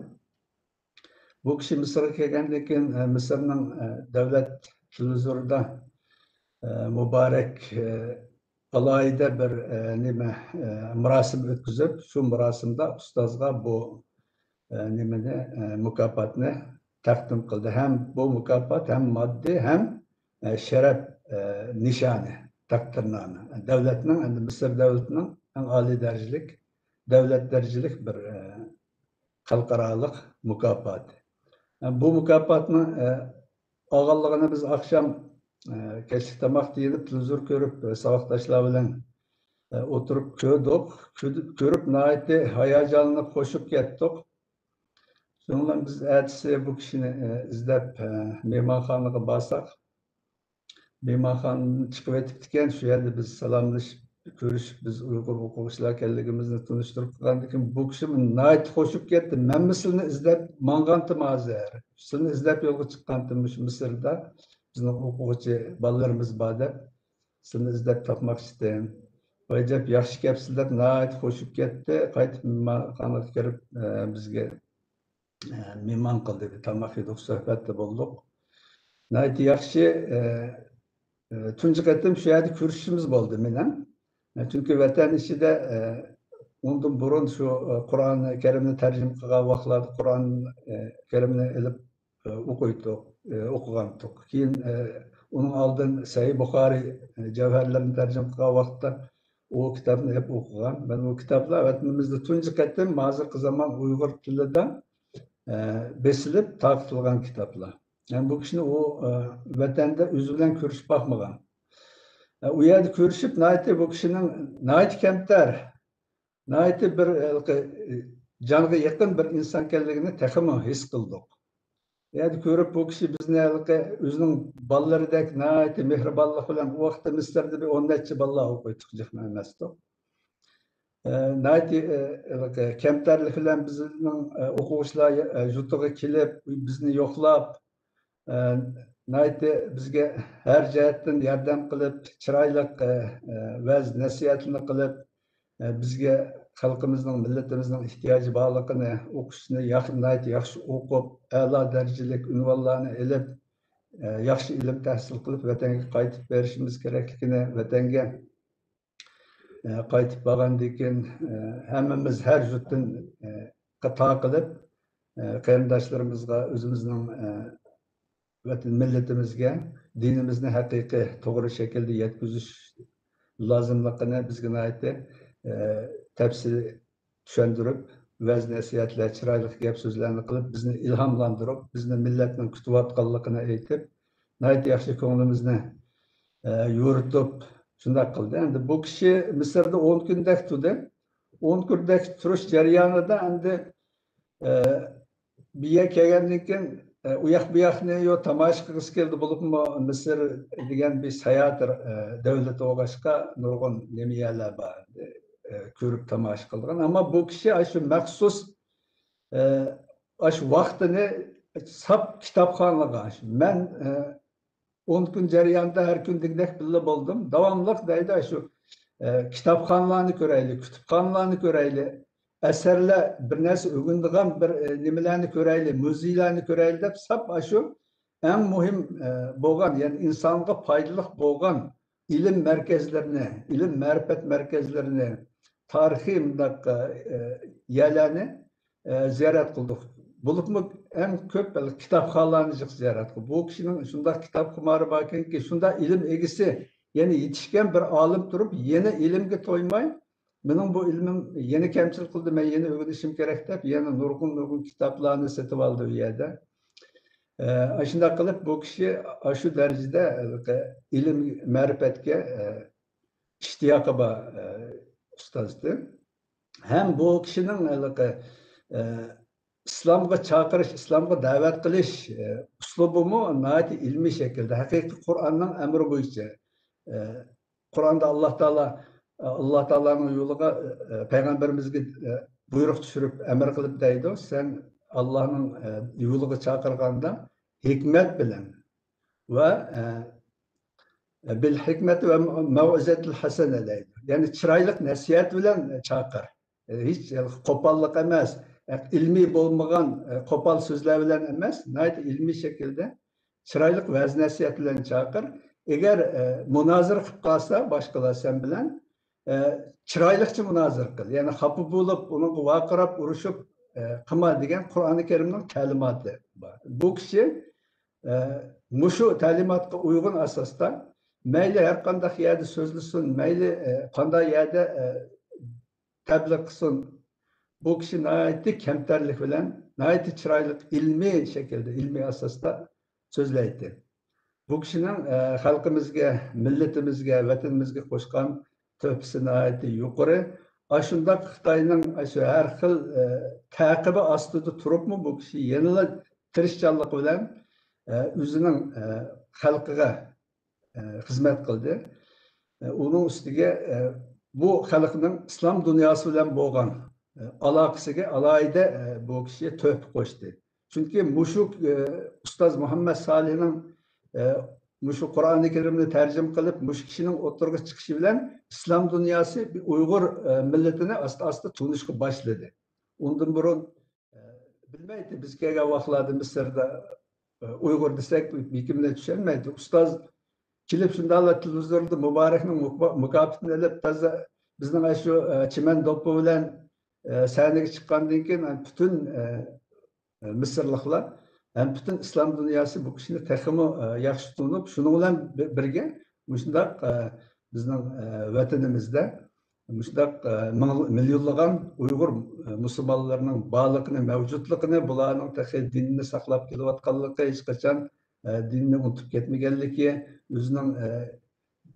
بۇ كىشى مىسىرغا كەلگەندىن كېيىن، ئە، مىسىرنىڭ، ئە، دۆلەت تېلېۋىزورىدا، ئە، مۇبارەك، ئە، ئالاھىدە بىر، ئە، نېمە، ئە، مۇراسىم ئۆتكۈزۈپ، شۇ مۇراسىمدا ئۇستازغا بۇ، ئە، نېمىنى، ئە، مۇكاپاتنى تەقدىم قىلدى. ھەم بۇ مۇكاپات ھەم ماددىي، ھەم، ئە، شەرەپ، ئە، نىشانى، تەقدىرنامە. دۆلەتنىڭ، ئەمدى مىسىر دۆلىتىنىڭ ئەڭ ئالىي دەرىجىلىك، دۆلەت دەرىجىلىك بىر، ئە، خەلقئارالىق مۇكاپاتى. بۇ مۇكاپاتنىڭ، ئە، ئالغانلىقىنى بىز ئاخشام، ئە، كەچلىك تاماقتا يېنىپ، تېلېۋىزور كۆرۈپ، ئە، ساۋاقداشلار بىلەن، ئە، ئولتۇرۇپ كۆردۇق. كۆردۇق، كۆرۈپ ناھايىتى ھاياجانلىنىپ، خوشۇپ كەتتۇق. شۇنىڭ بىلەن بىز ئەتىسى بۇ كىشىنى، ئە، ئىزدەپ، ئە، مېھمانخانىغا بارساق، مېھمانخانىدىن چىقىۋېتىپتىكەن، شۇ يەردە بىز سالاملىشىپ، كۆرۈشۈپ، بىز ئۇيغۇر ئوقۇغۇچىلار ئىكەنلىكىمىزنى تونۇشتۇرۇپ قىلغاندىن كېيىن، بۇ كىشى ناھايىتى خوشۇپ كەتتى. مەنمۇ سىلىنى ئىزدەپ ماڭغانتىم ھازىر. سىلىنى ئىزدەپ يولغا چىققانتىم مۇشۇ مىسىردا. بىزنىڭ ئوقۇغۇچى بالىلىرىمىز بار دەپ، سىلىنى ئىزدەپ تاپماقچىتىم. ۋاجاپ ياخشى كەپسىز دەپ ناھايىتى خوشۇپ كەتتى. قايتىپ مېھمانخانىغا كىرىپ، ئە، بىزگە ئە، مېھمان قىلدى، بىر تاماق يېدۇق، سۆھبەتتە بولدۇق. ناھايىتى ياخشى، ئە، ئە، تۇنجى قېتىم شۇ يەردە كۆرۈشۈشىمىز بولدى مېنىڭ. ئە، چۈنكى ۋەتەن ئىچىدە، ئە، ئۇندىن بۇرۇن شۇ، ئە، قۇرئان كەرىمنى تەرجىمە قىلغان ۋاقىتلاردا قۇرئان، ئە، كەرىمنى ئېلىپ، ئە، ئوقۇيتتۇق، ئە، ئوقۇغانتۇق. كېيىن، ئە، ئۇنىڭ ئالدىن سەھىھ بۇخارىي، ئە، جەۋھەرلىرىنى تەرجىمە قىلغان ۋاقىتتا ئۇ كىتابنى ئېلىپ ئوقۇغان. مەن ئۇ كىتابلار ۋەتىنىمىزدە تۇنجى قېتىم ھازىرقى زامان ئۇيغۇر تىلىدا، ئە، بېسىلىپ تارقىتىلغان كىتابلار. يەنى بۇ كىشىنى ئۇ، ئە، ۋەتەندە ئۆزى بىلەن كۆرۈشۈپ باقمىغان. ئە، ئۇ يەردە كۆرۈشۈپ، ناھايىتى بۇ كىشىنىڭ ناھايىتى كەمتەر، ناھايىتى بىر، ھېلىقى، جانغا يېقىن بىر ئىنسان ئىكەنلىكىنى تېخىمۇ ھېس قىلدۇق. يەنى كۆرۈپ، بۇ كىشى بىزنى ھېلىقى ئۆزىنىڭ بالىلىرىدەك ناھايىتى مېھرىبانلىق بىلەن، ئۇ ۋاقىتتا مىسىردا بىر ئون نەچچە بالىلار ئوقۇيتتۇق، جىقمۇ ئەمەستۇق. ئە، ناھايىتى، ئە، ھېلىقى كەمتەرلىك بىلەن بىزنىڭ، ئە، ئوقۇغۇچىلار، ئە، يۇرتىغا كېلىپ، بىزنى يوقلاپ، ئە، ناھايىتى بىزگە ھەر جەھەتتىن ياردەم قىلىپ، چىرايلىق، ئە، ئە، ۋەز نەسىھەتلىرىنى قىلىپ، ئە، بىزگە خەلقىمىزنىڭ، مىللىتىمىزنىڭ ئېھتىياجى بارلىقىنى، ئوقۇشنى ياخ-، ناھايىتى ياخشى ئوقۇپ، ئەلا دەرىجىلىك ئۇنۋانلارنى ئېلىپ، ئە، ياخشى ئىلىم تەھسىل قىلىپ، ۋەتەنگە قايتىپ بېرىشىمىز كېرەكلىكىنى، ۋەتەنگە، ئە، قايتىپ بارغاندىن كېيىن، ئە، ھەممىمىز ھەر يۇرتتىن، ئە، قا-، تارقىلىپ، ئە، قېرىنداشلىرىمىزغا، ئۆزىمىزنىڭ، ئە، ۋەتەن مىللىتىمىزگە، دىنىمىزنى ھەقىقىي، توغرا شەكىلدە يەتكۈزۈش لازىملىقىنى بىزگە ناھايىتى، ئە، تەپسىلىي چۈشەندۈرۈپ، ۋەز-نەسىھەتلەر، چىرايلىق گەپ-سۆزلەرنى قىلىپ، بىزنى ئىلھاملاندۇرۇپ، بىزنى مىللەتنىڭ كۈتۈۋاتقانلىقىنى ئېيتىپ، ناھايىتى ياخشى كۆڭلىمىزنى، ئە، يورۇتۇپ، شۇنداق قىلدى. ئەمدى بۇ كىشى مىسىردا ئون كۈندەك تۇردى. ئون كۈندەك تۇرۇش جەريانىدا ئەمدى، ئە، بۇ يەرگە كەلگەندىن كېيىن ئە، ئۇ ياق بۇ ياقنى يو تاماشا قىلغۇسى كەلدى، بولۇپمۇ مىسىر دېگەن بىر ساياھەت، ئە، دۆلىتى بولغاچقا نۇرغۇن نېمە يەرلەر بار، ئە، كۆرۈپ تاماشا قىلغان. ئەمما بۇ كىشى ئاشۇ مەخسۇس، ئە، ئاشۇ ۋاقتىنى ساپ كىتابخانىغا، مەن، ئە، ئون كۈن جەريانىدا ھەر كۈن دېگۈدەك بىللە بولدۇم. داۋاملىق دەيدۇ، شۇ، ئە، كىتابخانىلارنى كۆرەيلى، كۇتۇپخانىلارنى كۆرەيلى، ئەسەرلەر، بىر نەرسە ئۆگىنىدىغان بىر، ئە، نېمىلەرنى كۆرەيلى، مۇزېيلارنى كۆرەيلى دەپ، ساپ ئاشۇ ئەڭ مۇھىم، ئە، بولغان، يەنى ئىنسانغا پايدىلىق بولغان ئىلىم مەركەزلىرىنى، ئىلىم مەرىپەت مەركەزلىرىنى، تارىخىي مۇنداق، ئە، يەرلەرنى ئە، زىيارەت قىلدۇق. بولۇپمۇ ئەڭ كۆپ كىتابخانىلارنى جىق زىيارەت قىلدۇق. بۇ كىشىنىڭ شۇنداق كىتاب خۇمارى باركەنكى، شۇنداق ئىلىم ئىگىسى، يەنە يېتىشكەن بىر ئالىم تۇرۇپ، يەنە ئىلىمگە تويماي، مېنىڭ بۇ ئىلمىم يەنە كەمچىل قىلدى، مەن يەنە ئۆگىنىشىم كېرەك دەپ، يەنە نۇرغۇن، نۇرغۇن كىتابلارنى سېتىۋالدى ئۇ يەردە. ئە، ئاشۇنداق قىلىپ، بۇ كىشى ئاشۇ دەرىجىدە، ئە، ئىلىم، مەرىپەتكە، ئە، ئىشتىياقى بار، ئە، ئۇستازدى. ھەم بۇ كىشىنىڭ ھېلىقى، ئە، ئىسلامغا چاقىرىش، ئىسلامغا دەۋەت قىلىش، ئە، ئۇسلۇبىمۇ ناھايىتى ئىلمىي شەكىلدە، ھەقىقىي قۇرئاننىڭ ئەمرى بويىچە، ئە، قۇرئاندا ئاللا تائالا، ئە، ئاللا تائالانىڭ يولىغا، ئە، پەيغەمبىرىمىزگە، ئە، بۇيرۇق چۈشۈرۈپ، ئەمر قىلىپ دەيدۇ، سەن ئاللانىڭ، ئە، يولىغا چاقىرغاندا ھېكمەت بىلەن ۋە، ئە، بىل ھېكمەت ۋە مەۋئىزەتىل ھەسەنە دەيدۇ. يەنى چىرايلىق نەسىھەت بىلەن چاقىر. ھېچ قوپاللىق ئەمەس، ئىلمىي بولمىغان، قوپال سۆزلەر بىلەن ئەمەس، ناھايىتى ئىلمىي شەكىلدە چىرايلىق ۋەز نەسىھەت بىلەن چاقىر. ئەگەر، مۇنازىرە قىلىپ قالسا باشقىلار سەن بىلەن، چىرايلىقچە مۇنازىرە قىل. يەنى خاپا بولۇپ، ئۇنىڭغا ۋارقىراپ، ئۇرۇشۇپ، قىلما دېگەن قۇرئانى كەرىمنىڭ تەلىماتى بار. بۇ كىشى، مۇشۇ تەلىماتقا ئۇيغۇن ئاساستا مەيلى ھەر قانداق يەردە سۆزلىسۇن، مەيلى، قانداق يەردە، تەبلىغ قىلسۇن، بۇ كىشى ناھايىتى كەمتەرلىك بىلەن، ناھايىتى چىرايلىق ئىلمىي شەكىلدە، ئىلمىي ئاساستا سۆزلەيتتى. بۇ كىشىنىڭ، ئە، خەلقىمىزگە، مىللىتىمىزگە، ۋەتىنىمىزگە قوشقان تۆھپىسى ناھايىتى يۇقىرى. ئاشۇنداق خىتاينىڭ ئاشۇ ھەر خىل، ئە، تەقىبى ئاستىدا تۇرۇپمۇ بۇ كىشى يەنىلا تىرىشچانلىقى بىلەن، ئە، ئۆزىنىڭ، ئە، خەلقىگە ئە، خىزمەت قىلدى. ئە، ئۇنىڭ ئۈستىگە، ئە، بۇ خەلقنىڭ ئىسلام دۇنياسى بىلەن بولغان، ئە، ئالاقىسىگە ئالاھىدە، ئە، بۇ كىشى تۆھپە قوشتى. چۈنكى مۇشۇ، ئە، ئۇستاز مۇھەممەد سالىھنىڭ، ئە، مۇشۇ قۇرئانى كەرىمنى تەرجىمە قىلىپ، مۇشۇ كىشىنىڭ ئوتتۇرىغا چىقىشى بىلەن ئىسلام دۇنياسى بىر ئۇيغۇر، ئە، مىللىتىنى ئاستا-ئاستا تونۇشقا باشلىدى. ئۇندىن بۇرۇن، ئە، بىلمەيتتى، بىز كەلگەن ۋاقىتلاردا مىسىردا، ئە، ئۇيغۇر دېسەك، ھېچكىم چۈشەنمەيتتى. ئۇستاز كېلىپ شۇنداقلا تېلېۋىزوردا مۇبارەكنىڭ مۇكا-، مۇكاپاتىنى ئېلىپ، تازا بىزنىڭ ئاشۇ، ئە، چىمەن دوپپا بىلەن، ئە، سەھنىگە چىققاندىن كېيىن، ئە، پۈتۈن، ئە، مىسىرلىقلار ھەم پۈتۈن ئىسلام دۇنياسى بۇ كىشىنى تېخىمۇ، ئە، ياخشى تونۇپ، شۇنىڭ بىلەن بىرگە مۇشۇنداق، ئە، بىزنىڭ، ئە، ۋەتىنىمىزدە مۇشۇنداق، ئە، مىڭ-، مىليونلىغان ئۇيغۇر، ئە، مۇسۇلمانلىرىنىڭ بارلىقىنى، مەۋجۇتلۇقىنى، بۇلارنىڭ تېخى دىنىنى ساقلاپ كېلىۋاتقانلىقى، ھېچقاچان، ئە، دىنىنى ئۇنتۇپ كەتمىگەنلىكى، ئۆزىنىڭ، ئە،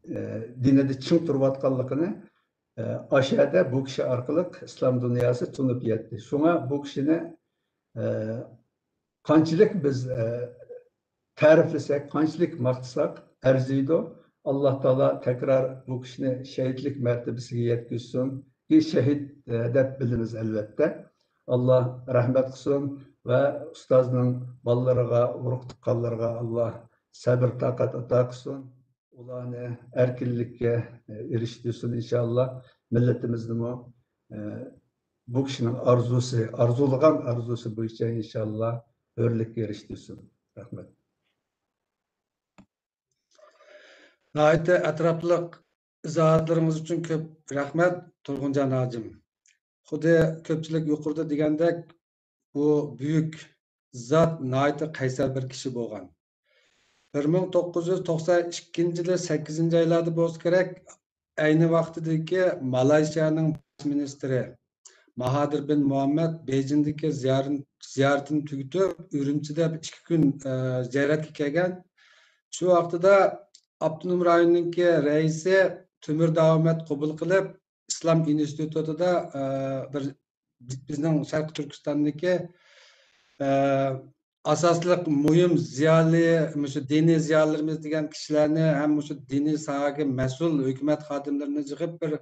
ئە، دىنىدا چىڭ تۇرۇۋاتقانلىقىنى، ئە، ئاشۇ يەردە بۇ كىشى ئارقىلىق ئىسلام دۇنياسى تونۇپ يەتتى. شۇڭا بۇ كىشىنى، ئە، قانچىلىك بىز، ئە، تەرىپلىسەك، قانچىلىك ماختىساق ئەرزىيدۇ. ئاللا تائالا تەكرار بۇ كىشىنى شەھىدلىك مەرتىبىسىگە يەتكۈزسۇن. بىز شەھىد، ئە، دەپ بىلىمىز ئەلۋەتتە. ئاللا رەھمەت قىلسۇن ۋە ئۇستازنىڭ بالىلىرىغا، ئۇرۇق تۇغقانلىرىغا ئاللا سەبىر تاقەت ئاتا قىلسۇن. ئۇلارنى ئەركىنلىككە، ئە، ئېرىشتۈرسۇن ئىنشاللا. مىللىتىمىزنىمۇ، ئە، بۇ كىشىنىڭ ئارزۇسى، ئارزۇلىغان ئارزۇسى بويىچە ئىنشاللا ھۆرلۈككە ئېرىشتۈرسۇن. رەھمەت. ناھايىتى ئەتراپلىق ئىزاھاتلىرىڭىز ئۈچۈن كۆپ رەھمەت، تۇرغۇنجان ھاجىم. خۇددى كۆپچىلىك يۇقىرىدا دېگەندەك، بۇ بۈيۈك زات ناھايىتى قەيسەر بىر كىشى بولغان. بىر مىڭ توققۇز يۈز توقسان ئىككىنچى يىلى سەككىزىنچى ئايلاردا بولسا كېرەك، ئەينى ۋاقتىدىكى مالايشىيانىڭ باش مىنىستىرى ماھادىر بىن مۇھەممەد بېيجىڭدىكى زىيارىن-، زىيارىتىنى تۈگىتىپ، ئۈرۈمچىدە بىر ئىككى كۈن، ئە، زىيارەتكە كەلگەن. شۇ ۋاقتىدا ئاپتونوم رايوننىڭكى رەئىسى تۆمۈر داۋامەت قوبۇل قىلىپ، ئىسلام ئىنستىتۇتىدا، ئە، بىر بىزنىڭ شەرقىي تۈركىستاندىكى، ئە، ئاساسلىق مۇھىم زىيالىي، مۇشۇ دىنىي زىيالىيلىرىمىز دېگەن كىشىلەرنى ھەم مۇشۇ دىنىي ساھەگە مەسئۇل ھۆكۈمەت خادىملىرىنى يىغىپ بىر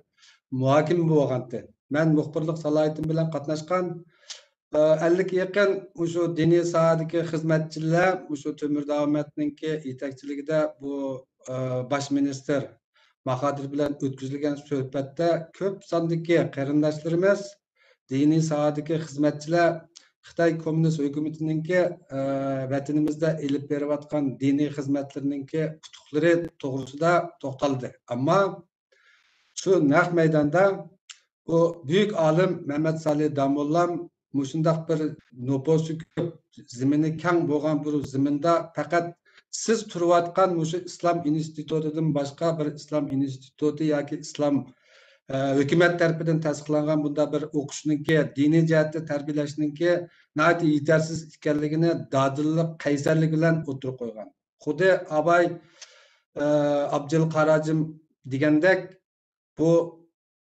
مۇھاكىمە بولغانتى. مەن مۇخبىرلىق سالاھىيىتىم بىلەن قاتناشقان، ئە، ئەللىككە يېقىن مۇشۇ دىنىي ساھەدىكى خىزمەتچىلەر مۇشۇ تۆمۈر داۋامەتنىڭكى يېتەكچىلىكىدە بۇ، ئە، باش مىنىستىر ماھادىر بىلەن ئۆتكۈزۈلگەن سۆھبەتتە كۆپ ساندىكى قېرىنداشلىرىمىز، دىنىي ساھەدىكى خىزمەتچىلەر خىتاي كوممۇنىست ھۆكۈمىتىنىڭكى، ئە، ۋەتىنىمىزدە ئېلىپ بېرىۋاتقان دىنىي خىزمەتلىرىنىڭكى ئۇتۇقلىرى توغرىسىدا توختالدى. ئەمما شۇ نەق مەيداندا بۇ بۈيۈك ئالىم مەمەت سالىھ داموللام مۇشۇنداق بىر نوپۇسى كۆپ، زېمىنى كەڭ بولغان بىر زېمىندا پەقەت سىز تۇرۇۋاتقان مۇشۇ ئىسلام ئىنستىتۇتىدىن باشقا بىر ئىسلام ئىنستىتۇتى ياكى ئىسلام، ئە، ھۆكۈمەت تەرىپىدىن تەستىقلانغان بۇنداق بىر ئوقۇشنىڭكى، دىنىي جەھەتتە تەربىيەلەشنىڭكى ناھايىتى يېتەرسىز ئىكەنلىكىنى دادىللىق، قەيسەرلىك بىلەن ئوتتۇرىغا قويغان. خۇددى ئاباي، ئە، ئابجىل قاراجىم دېگەندەك، بۇ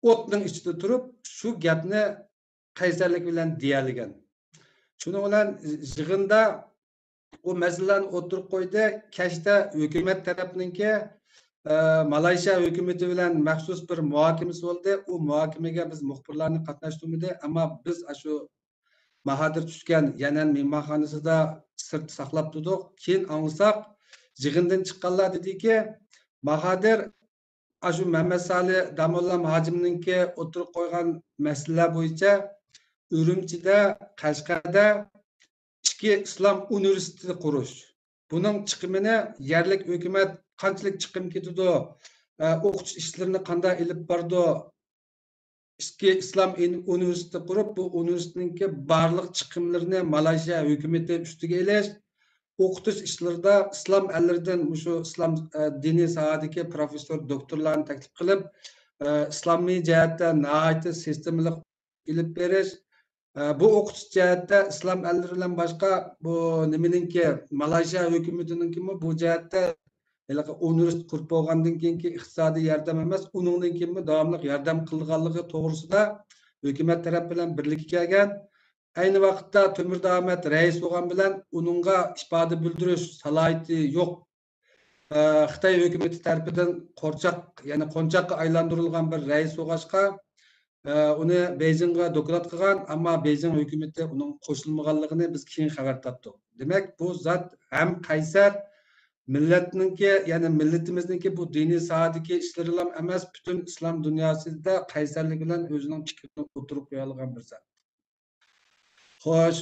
ئوتنىڭ ئىچىدە تۇرۇپ شۇ گەپنى قەيسەرلىك بىلەن دېيەلىگەن. شۇنىڭ بىلەن يىغىندا بۇ مەسىلىلەرنى ئوتتۇرىغا قويدى. كەچتە ھۆكۈمەت تەرەپنىڭكى، ئە، مالايشىيا ھۆكۈمىتى بىلەن مەخسۇس بىر مۇھاكىمىسى بولدى. ئۇ مۇھاكىمىگە بىز مۇخبىرلارنى قاتناشتۇرمىدى، ئەمما بىز ئاشۇ ماھادىر چۈشكەن يەنئەن مېھمانخانىسىدا سىرتتا ساقلاپ تۇردۇق. كېيىن ئاڭلىساق، يىغىندىن چىققانلار دېدىكى، ماھادىر ئاشۇ مەمەت سالىھ داموللام ھاجىمنىڭكى ئوتتۇرىغا قويغان مەسىلىلەر بويىچە ئۈرۈمچىدە، قەشقەردە ئىككى ئىسلام ئۇنىۋېرسىتېتى قۇرۇش. بۇنىڭ چىقىمىنى يەرلىك ھۆكۈمەت قانچىلىك چىقىم كېتىدۇ، ئە، ئوقۇتۇش ئىشلىرىنى قانداق ئېلىپ بارىدۇ، ئىككى ئىسلام ئۇنىۋېرسىتېتى قۇرۇپ، بۇ ئۇنىۋېرسىتېتنىڭكى بارلىق چىقىملىرىنى مالايشىيا ھۆكۈمىتى ئۈستىگە ئېلىش، ئوقۇتۇش ئىشلىرىدا ئىسلام ئەللىرىدىن مۇشۇ ئىسلام، ئە، دىنىي ساھەدىكى پروفېسسور، دوكتورلارنى تەكلىپ قىلىپ، ئە، ئىسلامىي جەھەتتە ناھايىتى سىستېمىلىق ئېلىپ بېرىش، ئە، بۇ ئوقۇتۇش جەھەتتە ئىسلام ئەللىرى بىلەن باشقا بۇ نېمىنىڭكى، مالايشىيا ھۆكۈمىتىنىڭكىمۇ بۇ جەھەتتە ھېلىقى ئۇنىۋېرسىتېت قۇرۇپ بولغاندىن كېيىنكى ئىقتىسادىي ياردەم ئەمەس، ئۇنىڭدىن كېيىنمۇ داۋاملىق ياردەم قىلىدىغانلىقى توغرىسىدا ھۆكۈمەت تەرەپ بىلەن بىرلىككە كەلگەن. ئەينى ۋاقىتتا تۆمۈر داۋامەت رەئىس بولغان بىلەن ئۇنىڭغا ئىپادە بىلدۈرۈش سالاھىيىتى يوق. ئە، خىتاي ھۆكۈمىتى تەرىپىدىن قورچاق، يەنى قونچاققا ئايلاندۇرۇلغان بىر رەئىس بولغاچقا، ئە، ئۇنى بېيجىڭغا دوكلات قىلغان، ئەمما بېيجىڭ ھۆكۈمىتى ئۇنىڭ قوشۇلمىغانلىقىنى بىز كېيىن خەۋەر تاپتۇق. دېمەك، بۇ زات ھەم قەيسەر، مىللەتنىڭكى، يەنى مىللىتىمىزنىڭكى بۇ دىنىي ساھەدىكى ئىشلىرىلا ئەمەس، پۈتۈن ئىسلام دۇنياسىدا قەيسەرلىك بىلەن ئۆزىنىڭ پىكرىنى ئوتتۇرىغا قويالىغان بىر زات. خوش،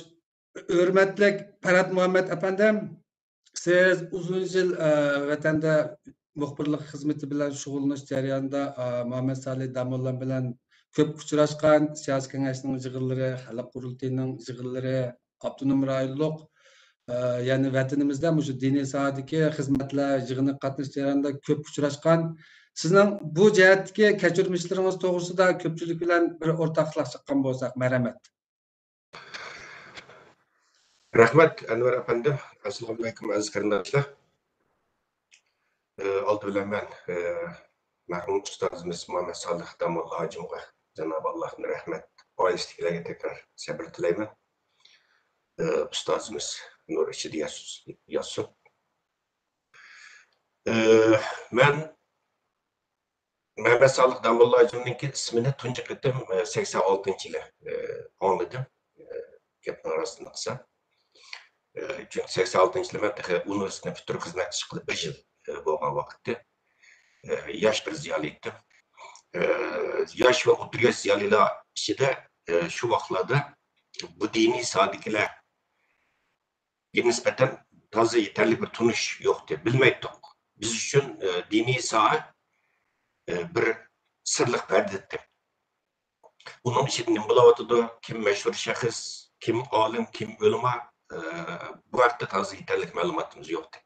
ھۆرمەتلىك پەرھات مۇھەممەت ئەپەندىم، سىز ئۇزۇن يىل، ئە، ۋەتەندە مۇخبىرلىق خىزمىتى بىلەن شۇغۇللىنىش جەريانىدا، ئە، مۇھەممەد سالىھ داموللام بىلەن كۆپ ئۇچراشقان، سىياسىي كېڭەشنىڭ يىغىنلىرى، خەلق قۇرۇلتىيىنىڭ يىغىنلىرى، ئاپتونوم رايونلۇق، ئە، يەنى ۋەتىنىمىزدە مۇشۇ دىنىي ساھەدىكى خىزمەتلەر يىغىنىغا قاتنىشىش جەريانىدا كۆپ ئۇچراشقان. سىزنىڭ بۇ جەھەتتىكى كەچۈرمىشلىرىڭىز توغرىسىدا كۆپچىلىك بىلەن بىر ئورتاقلاشقان بولساق، مەرھەمەت. رەھمەت، ئەنۋەر ئەپەندى. ئەسسالامۇئەلەيكۇم، ئەزىز قېرىنداشلار. ئالدى بىلەن مەن، مەرھۇم ئۇستازىمىز مۇھەممەد سالىھ داموللا ھاجىمغا جانابى ئاللاھتىن رەھمەت، ئائىلىسىدىكىلەرگە تەكرار سەبرى تىلەيمەن. ئۇستازىمىز نۇر ئىچىدە ياتسۇن. مەن مەمەت سالىھ داموللا ھاجىمنىڭكى ئىسمىنى تۇنجى قېتىم، ئە، سەكسەن ئالتىنچى يىلى، ئە، ئاڭلىدىم. ئە، گەپنىڭ راستىنى قىلسام. ئە، چۈنكى سەكسەن ئالتىنچى يىلى مەن تېخى ئۇنىۋېرسىتېتنى پۈتتۈرۈپ خىزمەتكە چىققىلى بىر يىل، ئە، بولغان ۋاقىتتى. ئە، ياش بىر زىيالىي ئىدىم. ئە، ياش ۋە ئوتتۇرا ياش زىيالىيلار ئىچىدە، ئە، شۇ ۋاقىتلاردا بۇ دىنىي ساھەدىكىلەر نىسبەتەن تازا يېتەرلىك بىر تونۇش يوقتى، بىلمەيتتۇق. بىز ئۈچۈن، ئە، دىنىي ساھە، ئە، بىر سىرلىق پەردە ئىدى. ئۇنىڭ ئىچىدە نېمە بولاۋاتىدۇ، كىم مەشھۇر شەخس، كىم ئالىم، كىم ئۆلىما، ئە، بۇ ھەقتە تازا يېتەرلىك مەلۇماتىمىز يوقتى.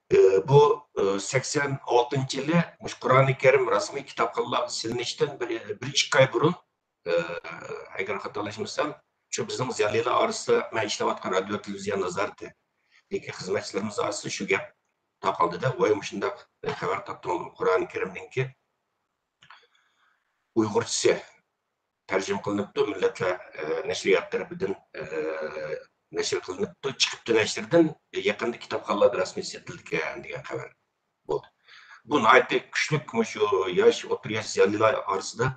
ئە، بۇ، ئە، سەكسەن ئالتىنچى يىلى مۇشۇ قۇرئانى كەرىم رەسمىي كىتابخانلارغا سېلىنىشتىن بىر، بىر ئىككى ئاي بۇرۇن ئە، ئەگەر خاتالاشمىسام، شۇ بىزنىڭ زىيالىيلار ئارىسىدا، مەن ئىشلەۋاتقان رادىيو تېلېۋىزىيە نازارىتىدىكى خىزمەتچىلىرىمىز ئارىسىدا شۇ گەپ تارقالدىدا، ۋاي، مۇشۇنداق خەۋەر تاپتىڭلارمۇ، قۇرئانى كەرىمنىڭكى ئۇيغۇرچىسى تەرجىمە قىلىنىپتۇ، مىللەتلەر، ئە، نەشرىيات تەرىپىدىن، ئە، نەشر قىلىنىپتۇ، چىقىپتۇ نەشردىن، يېقىندا كىتابخانىلاردا رەسمىي سېتىلىدىكەن دېگەن خەۋەر بولدى. بۇ ناھايىتى كۈچلۈك، مۇشۇ ياش، ئوتتۇرا ياش زىيالىيلار ئارىسىدا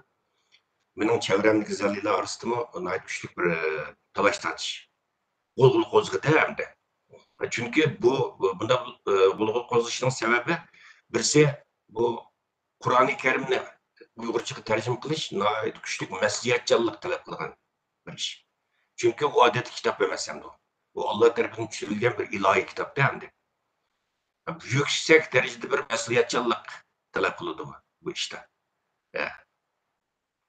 مېنىڭ چەۋرەمدىكى زىيالىيلار ئارىسىدىمۇ ناھايىتى كۈچلۈك بىر، ئە، تالاش-تارتىش، غۇلغۇلا قوزغىدى ھەمدە. چۈنكى بۇ، بۇ، بۇنداق، ئە، غۇلغۇلا قوزغىشىنىڭ سەۋەبى، بىرسى، بۇ قۇرئانى كەرىمنى ئۇيغۇرچىغا تەرجىمە قىلىش ناھايىتى كۈچلۈك مەسئۇلىيەتچانلىق تەلەپ قىلغان بىر ئىش. چۈنكى ئۇ ئادەتتىكى كىتاب ئەمەس ئەمدى ئۇ. ئۇ ئاللا تەرىپىدىن چۈشۈرۈلگەن بىر ئىلاھىي كىتابتى ئەمدى. يۈكسەك دەرىجىدە بىر مەسئۇلىيەتچانلىق تەلەپ قىلىدۇ بۇ، بۇ ئىشتا. ھە.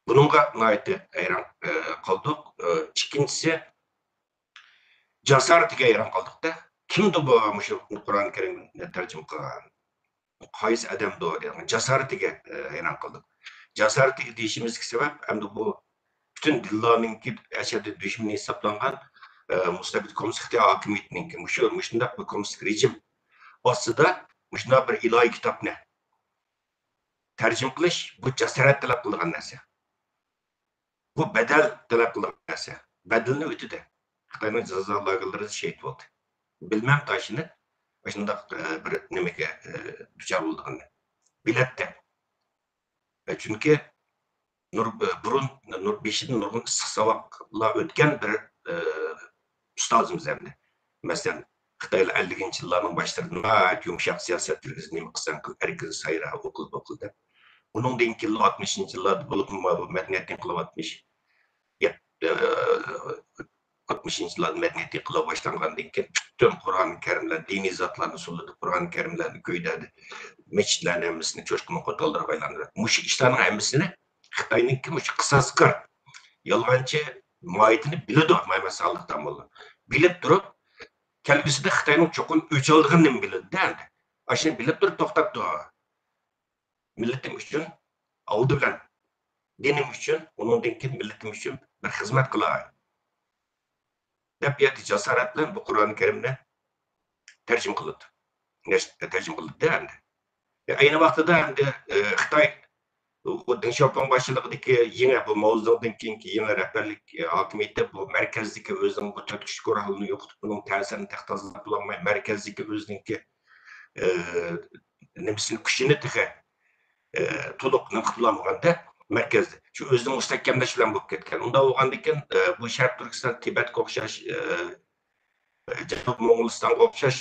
بۇنىڭغا ناھايىتى ھەيران، ئە، قالدۇق. ئە، ئىككىنچىسى، جاسارىتىگە ھەيران قالدۇق-دە. كىمدۇ بۇ مۇشۇ قۇرئان كەرىمنى تەرجىمە قىلغان؟ قايسى ئادەمدۇ دېگەن جاسارىتىگە، ئە، ھەيران قالدۇق. جاسارىتىگە دېيىشىمىزدىكى سەۋەب، ئەمدى بۇ پۈتۈن دىنلارنىڭكى ئەشەددىي دۈشمىنى ھېسابلانغان، ئە، مۇستەبىت كوممۇنىستىك ھاكىمىيىتىنىڭكى مۇشۇ، مۇشۇنداق بىر كوممۇنىستىك رېجىم ئاستىدا مۇشۇنداق بىر ئىلاھىي كىتابنى تەرجىمە قىلىش، بۇ جاسارەت تەلەپ قىلىدىغان نەرسە. بۇ بەدەل تەلەپ قىلىدىغان نەرسە. بەدىلىنى ئۆتىدى. خىتاينىڭ جازا لاگېرلىرىدا شېھىت بولدى. بىلمەم تاشىنى ئاشۇنداق، ئە، بىر نېمىگە، ئە، دۇچار بولىدىغىنىنى. بىلەتتى. ئە، چۈنكى نۇر-، ئە، بۇرۇن نۇر-، بېشىدىن نۇرغۇن ئىسسىق ساۋاقلار ئۆتكەن بىر، ئە، ئۇستازىمىز ئەمدى. مەسىلەن، خىتايلار ئەللىكىنچى يىللارنىڭ باشلىرىدا ناھايىتى يۇمشاق سىياسەت يۈرگۈزدى، نېمە قىلساڭ قىل، ئەركىن سايرا، ئۇ قىل، بۇ قىل دەپ. ئۇنىڭدىن كېيىنلا ئاتمىشىنچى يىللاردا بولۇپمۇ مۇ-، مەدەنىيەت ئىنقىلابى ئاتمىش، ئاتمىشىنچى يىللاردا مەدەنىيەت ئىنقىلابى باشلانغاندىن كېيىن پۈتۈن قۇرئان كەرىملەر، دىنىي زاتلارنى سولىدى، قۇرئان كەرىملەرنى كۆيدۈردى، مەسچىتلەرنى ھەممىسىنى چوشقىنىڭ قوتانلىرىغا ئايلاندۇردى. مۇشۇ ئىشلارنىڭ ھەممىسىنى خىتاينىڭكى مۇشۇ قىساسكار، يالغانچى ماھىيىتىنى بىلىدۇ مەمەت سادىق داموللا. بىلىپ تۇرۇپ، كەلگۈسىدە خىتاينىڭ چوقۇم ئۆچ ئالىدىغىنىنى بىلىدۇ-دە ئەمدى. ئاشۇنى بىلىپ تۇرۇپ توختاپتۇ. مىللىتىم ئۈچۈن، ئالدى بىلەن دىنىم ئۈچۈن، ئۇنىڭدىن كېيىن مىللىتىم ئۈچۈن بىر خىزمەت قىلاي، دەپ بۇ يەردە جاسارەت بىلەن بۇ قۇرئان كەرىمنى تەرجىمە قىلىدۇ. نەش-، تەرجىمە قىلىدۇ ئەمدى. ئەينى ۋاقتىدا ئەمدى، ئە، خىتاي بۇ دېڭ شياۋپىڭ باشچىلىقىدىكى يېڭى، بۇ ماۋزېدۇڭدىن كېيىنكى يېڭى رەھبەرلىك، ئە، ھاكىمىيىتى بۇ مەركەزدىكى ئۆزىنىڭ بۇ تۆت كۈچلۈك قورالىنى يوقىتىپ، بۇنىڭ تەسىرىنى تېخى تازىلاپ بولالماي، مەركەزدىكى ئۆزىنىڭكى، ئە، نېمىسىنى، كۈچىنى تېخى، ئە، تولۇق نېمە قىلالمىغاندا مەركەزدە شۇ ئۆزىنى مۇستەھكەملەش بىلەن بولۇپ كەتكەن. ئۇنداق بولغاندىكىن، ئە، بۇ شەرقىي تۈركىستان، تىبەتكە ئوخشاش، ئە، جەنۇبىي موڭغۇلىستانغا ئوخشاش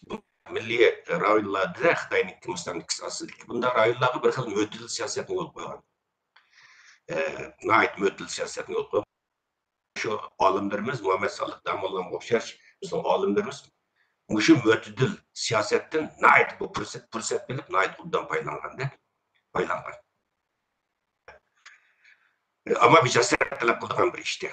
بۇ مىللىي رايونلاردىن خىتاينىڭكى مۇستەملىكىسى ئاستىدىكى بۇنداق رايونلارغا بىر خىل مۆتىدىل سىياسەتنى يولغا قويغان. ئە، ناھايىتى مۆتىدىل سىياسەتنى يولغا قويغان. شۇ ئالىملىرىمىز مۇھەممەد سالىھ داموللامغا ئوخشاش بىزنىڭ ئالىملىرىمىز مۇشۇ مۆتىدىل سىياسەتتىن ناھايىتى بۇ پۇرسەت، پۇرسەت بىلىپ ناھايىتى ئوبدان پايدىلانغاندا، پايدىلانغان. ئەمما بىر جاسارەت تەلەپ قىلىدىغان بىر ئىشتى.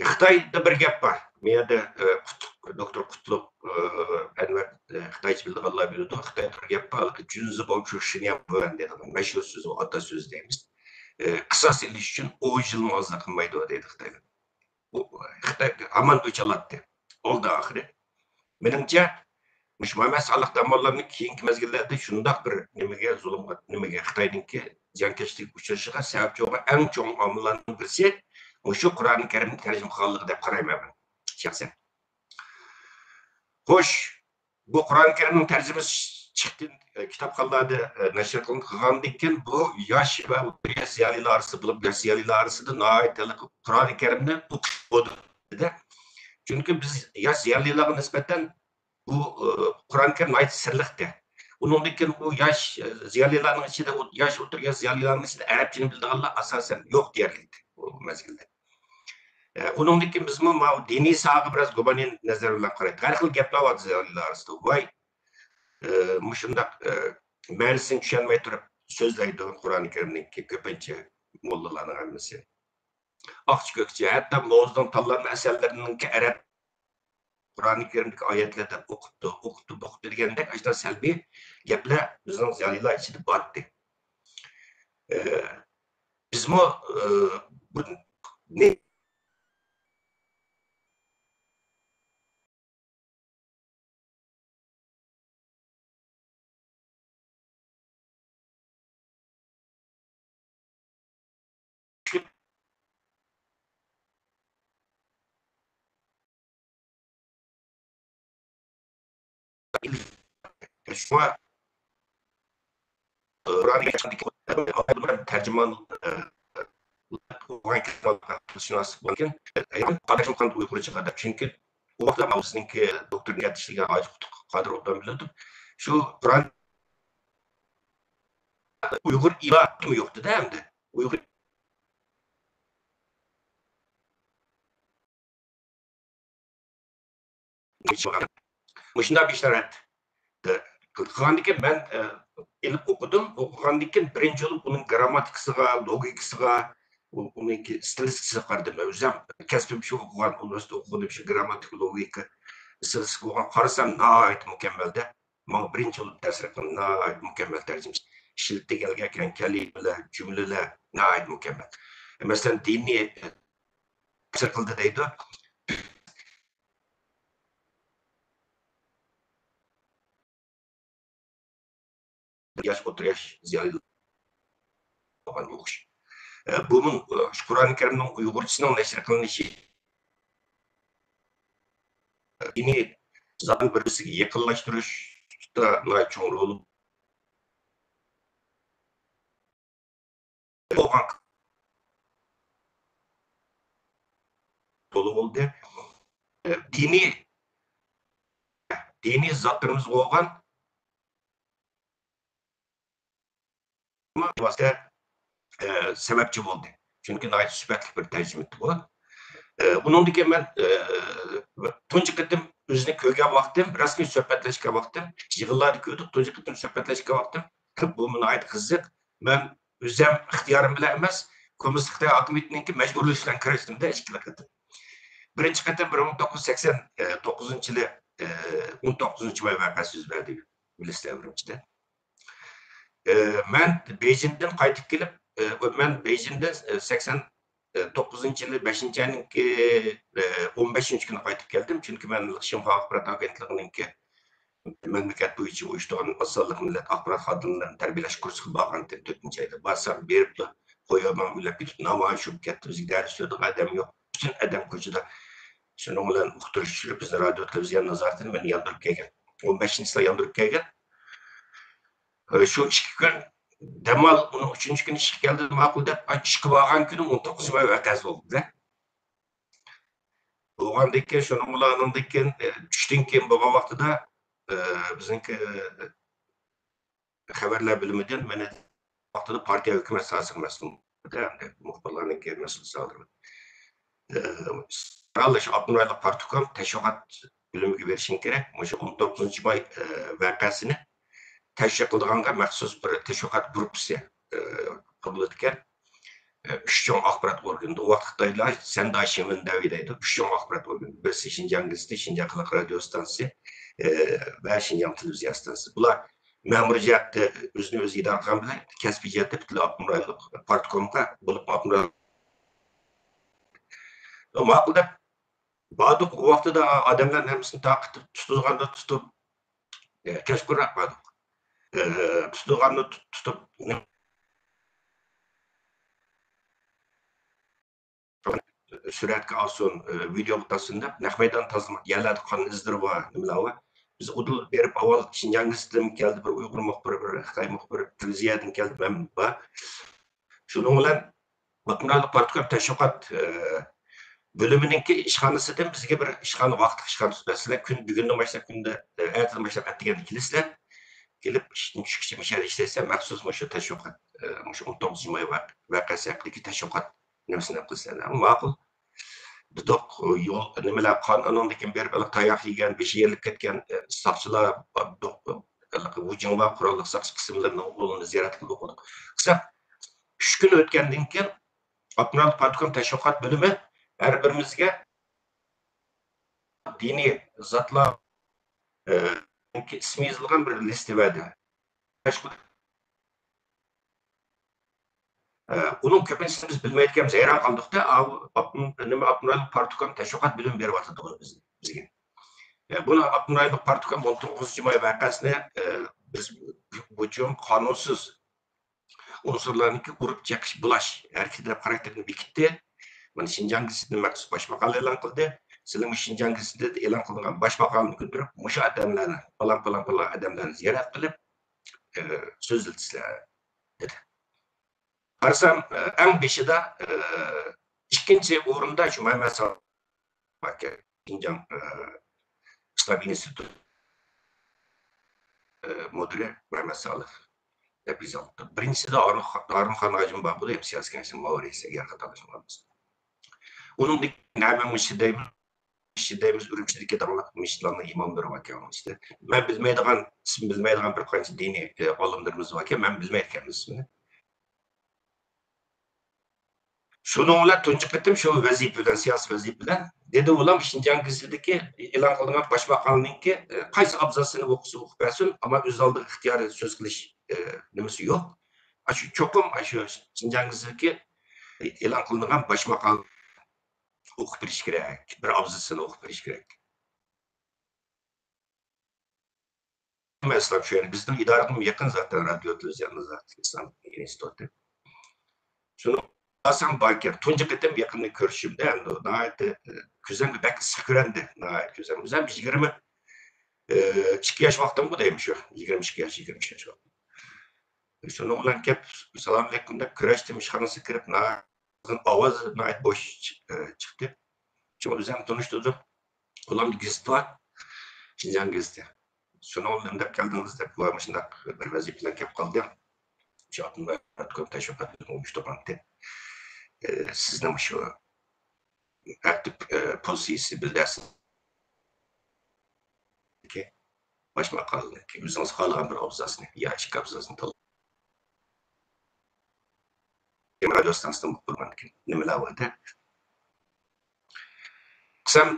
خىتايدا بىر گەپ بار. بۇ يەردە، ئە، قۇتلۇق، دوكتور قۇتلۇق، ئە، ئەنۋەر، ئە، خىتايچە بىلىدىغانلار بىلىدۇ. خىتايدا بىر گەپ بار. جۈنزىباۋ چۇشىنياڭ دەيدىغان مەشھۇر سۆزى، ئاتا سۆزى دەيمىز. ئە، قىساس ئېلىش ئۈچۈن ئون يىلمۇ ئازلىق قىلمايدۇ دەيدۇ خىتايلار. بۇ خىتاي ھامان ئۆچ ئالاتتى. ئالدى ئاخىرى. مېنىڭچە، مۇشۇ مۇھەممەد سالىھ داموللامنىڭ كېيىنكى مەزگىللەردە شۇنداق بىر نېمىگە، زۇلۇمغا، نېمىگە، خىتاينىڭكى زىيانكەشلىككە ئۇچرىشىغا سەۋەبچى بولغان ئەڭ چوڭ ئامىللارنىڭ بىرسى مۇشۇ قۇرئان كەرىمنى تەرجىمە قىلغانلىقى دەپ قارايمەن مەن شەخسەن. خوش، بۇ قۇرئان كەرىمنىڭ تەرجىمىسى چىقتى، ئە، كىتابخانىلاردا، ئە، نەشر قىلىنغاندىن كېيىن بۇ ياش ۋە ئوتتۇرا ياش زىيالىيلار ئارىسىدا بولۇپ، ياش زىيالىيلار ئارىسىدا ناھايىتى قۇرئان كەرىمنى ئوقۇش بولدى. چۈنكى بىز ياش زىيالىيلارغا نىسبەتەن بۇ، ئە، قۇرئان كەرىم ناھايىتى سىرلىقتى. ئۇنىڭدىن كېيىن بۇ ياش، ئە، زىيالىيلارنىڭ ئىچىدە، ئۇ ياش ئوتتۇرا ياش زىيالىيلارنىڭ ئىچىدە ئەرەبچىنى بىلىدىغانلار ئاساسەن يوق دېيەرلىك ئىدى بۇ مەزگىلدە. ئە، ئۇنىڭدىن كېيىن بىزمۇ ماۋۇ دىنىي ساھەگە بىراز گۇمانىي نەزەر بىلەن قارايتتۇق. ھەر خىل گەپلەر بار زىيالىيلار ئارىسىدا. ۋاي، ئە، مۇشۇنداق، ئە، مەنىسىنى چۈشەنمەي تۇرۇپ سۆزلەيدۇ قۇرئان كەرىمنىڭكى كۆپىنچە موللىلارنىڭ ھەممىسى. ئاقچى كۆكچى، ھەتتا ماۋزېدۇڭ تاللانما ئەسەرلىرىنىڭكى ئەرەب قۇرئانى كەرىمدىكى ئايەتلەر دەپ ئوقۇپتۇ، ئوقۇپتۇ، بوقۇپتۇ دېگەندەك ئاشۇنداق سەلبىي گەپلەر بىزنىڭ زىيالىيلار ئىچىدە بار ئىدى. ئە، بىزمۇ، ئە، بۇ نى-، شۇڭا، ئى، قۇرئان تەرجىمان، ئى، شۇناس بولغان، ئى، قانداق قىلغان ئۇيغۇرچىغا دەپ. چۈنكى ئۇ ۋاقىتتا بىزنىڭكى دوكتور ئىشلىگەن ھاجى قادىر ئوبدان بىلىدۇ. شۇ قۇرئان ئۇيغۇر ئىبارىتىمۇ يوق ئىدى ئەمدى. ئۇيغۇر مۇشۇنداق بىر شارائىت قىلغاندىكىن مەن، ئە، ئېلىپ ئوقۇدۇم. ئوقۇغاندىن كېيىن بىرىنچى بولۇپ ئۇنىڭ گرامماتىكىسىغا، لوگىكىسىغا، ئۇ-، ئۇنىڭكى ستىلىستىكىسىغا قارىدىم. مەن ئۆزۈم كەسپىم شۇ ئوقۇغان، ئۇنىۋېرسىتېتتا ئوقۇغىنىم شۇ گرامماتىكا، لوگىكا، ستىلىستىكا بولغان. قارىسام ناھايىتى مۇكەممەلدە. ماڭا بىرىنچى بولۇپ تەسىر قىلغان ناھايىتى مۇكەممەل تەرجىمىسى. ئىشلىتىلگەن كەلىمىلەر، جۈملىلەر ناھايىتى مۇكەممەل. مەسىلەن، دىنىي تەسىر قىلدى دەيدۇ. ياش، ئوتتۇرا ياش زىيالىيلار بولغان ئوخشاش. ئە، بۇمۇ، ئە، شۇ قۇرئان كەرىمنىڭ ئۇيغۇرچىسىنىڭ نەشر قىلىنىشى دىنىي زاتنى بىر-بىرسىگە يېقىنلاشتۇرۇشتا ناھايىتى چوڭ رولى بولغان، رولى بولدى. ئە، دىنىي، دىنىي زاتلىرىمىز بولغان ئە، سەۋەبچى بولدى. چۈنكى ناھايىتى سۈپەتلىك بىر تەرجىمە ئىدى بۇ. ئە، ئۇنىڭدىن كېيىن مەن، ئە، تۇنجى قېتىم ئۆزىنى كۆرگەن ۋاقتىم، رەسمىي سۆھبەتلەشكەن ۋاقتىم، يىغىنلاردا كۆردۇق، تۇنجى قېتىم سۆھبەتلەشكەن ۋاقتىم، بۇ ناھايىتى قىزىق. مەن ئۆزۈم ئىختىيارىم بىلەن ئەمەس، كوممۇنىستىك خىتاي ھاكىمىيىتىنىڭكى مەجبۇرلىشى بىلەن كىرىشتىم-دە ئىككىلا قېتىم. بىرىنچى قېتىم بىر مىڭ توققۇز يۈز سەكسەن توققۇزىنچى يىلى، ئە، ئون توققۇزىنچى ماي ۋەقەسى يۈز بەردى، بىلىسىلەر ئۈرۈمچىدە. ئى، مەن بېيجىڭدىن قايتىپ كېلىپ، ئى، مەن بېيجىڭدىن، ئى، سەكسەن توققۇزىنچى يىلى بەشىنچى ئاينىڭكى، ئى، ئون بەشىنچى كۈنى قايتىپ كەلدىم. چۈنكى مەن شىنخۇا ئاخبارات ئاگېنتلىقىنىڭكى مەملىكەت بويىچە ئۇيۇشتۇرغان ئاز سانلىق مىللەت ئاخبارات خادىملىرىنى تەربىيەلەش كۇرسىغا بارغانىدىم تۆتىنچى ئايدا. بارسام، بېرىپلا قويۇۋالماي ئۆيلەپ كېتىپ، نامايىش بولۇپ كەتتى. بىزگە دەرس بېرىدىغان ئادەم يوق. پۈتۈن ئادەم كوچىدا. شۇنىڭ بىلەن ئۇقتۇرۇش چۈشۈرۈپ، بىزنى رادىيو تېلېۋىزىيە نازارىتىنى مېنى ياندۇرۇپ كەلگەن. ئون بەشىنچى چىسلا ياندۇرۇپ كەلگەن. ئە، شۇ ئىككى كۈن دەم ئال، ئۇنىڭ ئۈچىنچى كۈنى ئىشقا كەلدى، ماقۇل دەپ، ئاي، ئىشقا بارغان كۈنى ئون توققۇزىنچى ماي ۋەقەسى بولدى-دە. بولغاندىن كېيىن، شۇنىڭ بىلەن ئانىڭدىن كېيىن، ئە، چۈشتىن كېيىن بولغان ۋاقتىدا، ئە، بىزنىڭكى خەۋەرلەر بۆلۈمىدىن مېنى ۋاقتىدا پارتىيە ھۆكۈمەت ساھەسىگە مەسئۇل، ئەمدى مۇخبىرلارنىڭكى مەسئۇل ساھەلىرى. ئە، ئابدۇمۇرادلىق پارتكوم تەشۋىقات بۆلۈمىگە بېرىشىڭ كېرەك. مۇشۇ ئون توققۇزىنچى ماي، ئە، ۋەقەسىنى تەشۋىق قىلىدىغانغا مەخسۇس بىر تەشۋىقات گۇرۇپپىسى، ئە، قۇرۇلىدىكەن. ئە، ئۈچ چوڭ ئاخبارات ئورگىنى. ئۇ ۋاقىتتا خىتايلار سەنداي شىنۋېندەۋ دەيدۇ. ئۈچ چوڭ ئاخبارات ئورگىنى. بىرسى شىنجاڭ گېزىتى، شىنجاڭ خەلق رادىيو ئىستانسىسى، ئە، ۋە شىنجاڭ تېلېۋىزىيە ئىستانسىسى. بۇلار مەمۇرىي جەھەتتە ئۆزىنى ئۆزى ئىدارە قىلغان بىلەن كەسپىي جەھەتتە پۈتۈنلەي ئاپتونوم رايونلۇق پارتكومغا بولۇپ ئاپتونوم رايون ماقۇل دەپ باردۇق. ئۇ ۋاقتىدا ئادەملەرنىڭ ھەممىسىنى تارقىتىپ تۇتىدىغاندا تۇتۇپ، ئە، كەچقۇرراق باردۇق. ئە، تۇتىدىغاندا تۇت-، تۇتۇپ، سۈرەتكە ئالسۇن، ئى، ۋىدېئوغا تارتسۇن دەپ، نەق مەيدان تازىلىماق، يەرلەردە قان ئىزلىرى بار، نېمىلەر بار. بىز ئۇدۇل بېرىپ، ئاۋۋال شىنجاڭ گېزىتىدىن كەلدى بىر ئۇيغۇر مۇخبىرى، بىر خىتاي مۇخبىرى، تېلېۋىزىيەدىن كەلدى، مەن بار. شۇنىڭ بىلەن ئاپتونوم رايونلۇق پارتكوم تەشۋىقات، ئى، بۆلۈمىنىڭكى ئىشخانىسىدىن بىزگە بىر ئىشخانا، ۋاقىتلىق ئىشخانا تۇتۇپ، سىلەر كۈن بۈگۈندىن باشلاپ، كۈندە، ئى، ئەتىدىن باشلاپ، ئەتىگەندە كېلىسىلەر. كېلىپ ئىشتىن چۈشكىچە مۇشۇ يەردە ئىشلەيسىلەر، مەخسۇس مۇشۇ تەشۋىقات، ئى، مۇشۇ ئون توققۇزىنچى ماي ۋەق-، ۋەقەسى ھەققىدىكى تەشۋىقات نېمىسىنى قىلسىلەر. ماقۇل. دېدۇق، يول، نېمىلەر، قان، ئانىڭدىن كېيىن بېرىپ، ھېلىقى تاياق يېگەن، بېشى يېرىلىپ كەتكەن، ئە، ساقچىلار، ھېلىقى ۋۇجىڭۋا قوراللىق ساقچى قىسىملىرىنىڭ ئورنىنى زىيارەت قىلىپ ئوقۇدۇق. قىلساق، ئۈچ كۈن ئۆتكەندىن كېيىن، ئاپتونوم پارتكوم تەشۋىقات بۆلۈمى ھەر بىرىمىزگە دىنىي زاتلار، ئە، ئىسمى يېزىلغان بىر لىستە بەردى. ئە، ئۇنىڭ كۆپىنچىسىنى بىز بىلمەيدىكەنمىز، ھەيران قالدۇق-تە، ئاۋۇ ئاپتونوم، نېمە، ئاپتونوم پارتكوم تەشۋىقات بۆلۈمى بېرىۋاتىدىغۇ بىز، بىزگە. ئە، بۇنى ئاپتونوم پارتكوم ئون توققۇزىنچى ماي ۋەقەسىنى، ئە، بىز بۇ جۇم قانۇنسىز ئۇنسۇرلارنىڭكى ئۇرۇپ چېقىش، بۇلاش ھەرىكىتى دەپ خاراكتېرىنى بېكىتتى. مانا شىنجاڭ گېزىتىدە مەخسۇس باش ماقالە ئېلان قىلدى. سىلەر مۇشۇ شىنجاڭ گېزىتىدە ئېلان قىلىنغان باش ماقالىنى كۆتۈرۈپ، مۇشۇ ئادەملەرنى، پالان، پالان، پالان ئادەملەرنى زىيارەت قىلىپ، ئى، سۆزلىتىسىلەر، دېدى. قارىسام، ئى، ئەڭ بېشىدا، ئى، ئىككىنچى ئورۇندا شۇ مەمەت سابىر شىنجاڭ، ئى، ئىسلام ئىنستىتۇتى، ئى، مۇدىرى مەمەت سالىھ دەپ يېزىلىپتۇ. بىرىنچىسىدە ھارۇن خا-، ھارۇن خان ھاجىم بار، بۇ سىياسىي كېڭەشنىڭ مۇئاۋىن رەئىسى، ئەگەر خاتا قىلمىسام. ئۇنىڭدىن كېيىن ھە، مەن مۇشۇ دەيمىز، مۇشۇ دەيمىز، ئۈرۈمچىدىكى داڭلىق مىشىتلارنىڭ ئىماملىرى باركەن ئۇنىڭ ئىچىدە. مەن بىلمەيدىغان، ئىسمى بىلمەيدىغان بىر قانچە دىنىي، ئى، ئالىملىرىمىز باركەن، مەن بىلمەيدىكەنمەن ئىسمىنى. شۇنىڭ بىلەن تۇنجى قېتىم شۇ ۋەزىپە بىلەن، سىياسىي ۋەزىپە بىلەن، دېدى ئۇلار شىنجاڭ گېزىتىدىكى ئېلان قىلىنغان باش ماقالىنىڭكى، ئە، قايسى ئابزاسىنى ئوقۇسا ئوقۇپ بەرسۇن، ئەمما ئۆز ئالدىغا ئىختىيارىي سۆز قىلىش، ئە، نېمىسى يوق. ئاشۇ چوقۇم ئاشۇ شىنجاڭ گېزىتىدىكى ئېلان قىلىنغان باش ماقالە ئوقۇپ بېرىش كېرەك، بىر ئابزاسىنى ئوقۇپ بېرىش كېرەك. مەسىلەن، شۇ يەردە بىزنىڭ ئىدارىگىمۇ يېقىن زاتەن رادىيو تېلېۋىزىيە نازارىتى ئىسلام ئىنستىتۇتى. شۇنى ئاسان باركەن. تۇنجى قېتىم يېقىندا كۆرۈشۈمدە، ئەمدى ناھايىتى، ئى، كۆزۈمگە بەك ئىسسىق كۆرۈندى. ناھايىتى كۆزۈم. ئۆزۈم يىگىرمە، ئى، ئىككى ياش ۋاقتىمغۇ دەيمەن شۇ. يىگىرمە ئىككى ياش، يىگىرمە ئۈچ ياش ۋاقتىم. شۇنىڭ بىلەن كەپ، سالام ئەلەيكۇم دەپ كۆرۈشتۈم، ئىشخانىسىغا كىرىپ، ناھايىتى ئاۋاز ناھايىتى بوش چىق-، ئى، چىقتى. شۇڭا ئۆزۈم تونۇشتۇردۇم. قولۇمدا گېزىت بار. شىنجاڭ گېزىتى. شۇنىڭ بىلەن دەپ كەلدىڭىز دەپ، بۇ مۇشۇنداق بىر ۋەزىپە بىلەن كەپ قالدىم. شۇ ئاتوم تەشۋىقاتىنى ئۇيۇشتۇرغانتى. ئى، سىزنىڭ شۇ ئاكتىپ، ئى، پوزىتسىيىسى بىلدۈرسىز. باش ماقالىنىڭكى ئۆزىڭىز خالىغان بىر ئابزاسنى يا ئىككى ئابزاسنى تاللاپ، رادىيو ئىستانسىسىدىن بولغاندىكىن نېمىلەر بار دەپ. قىسام،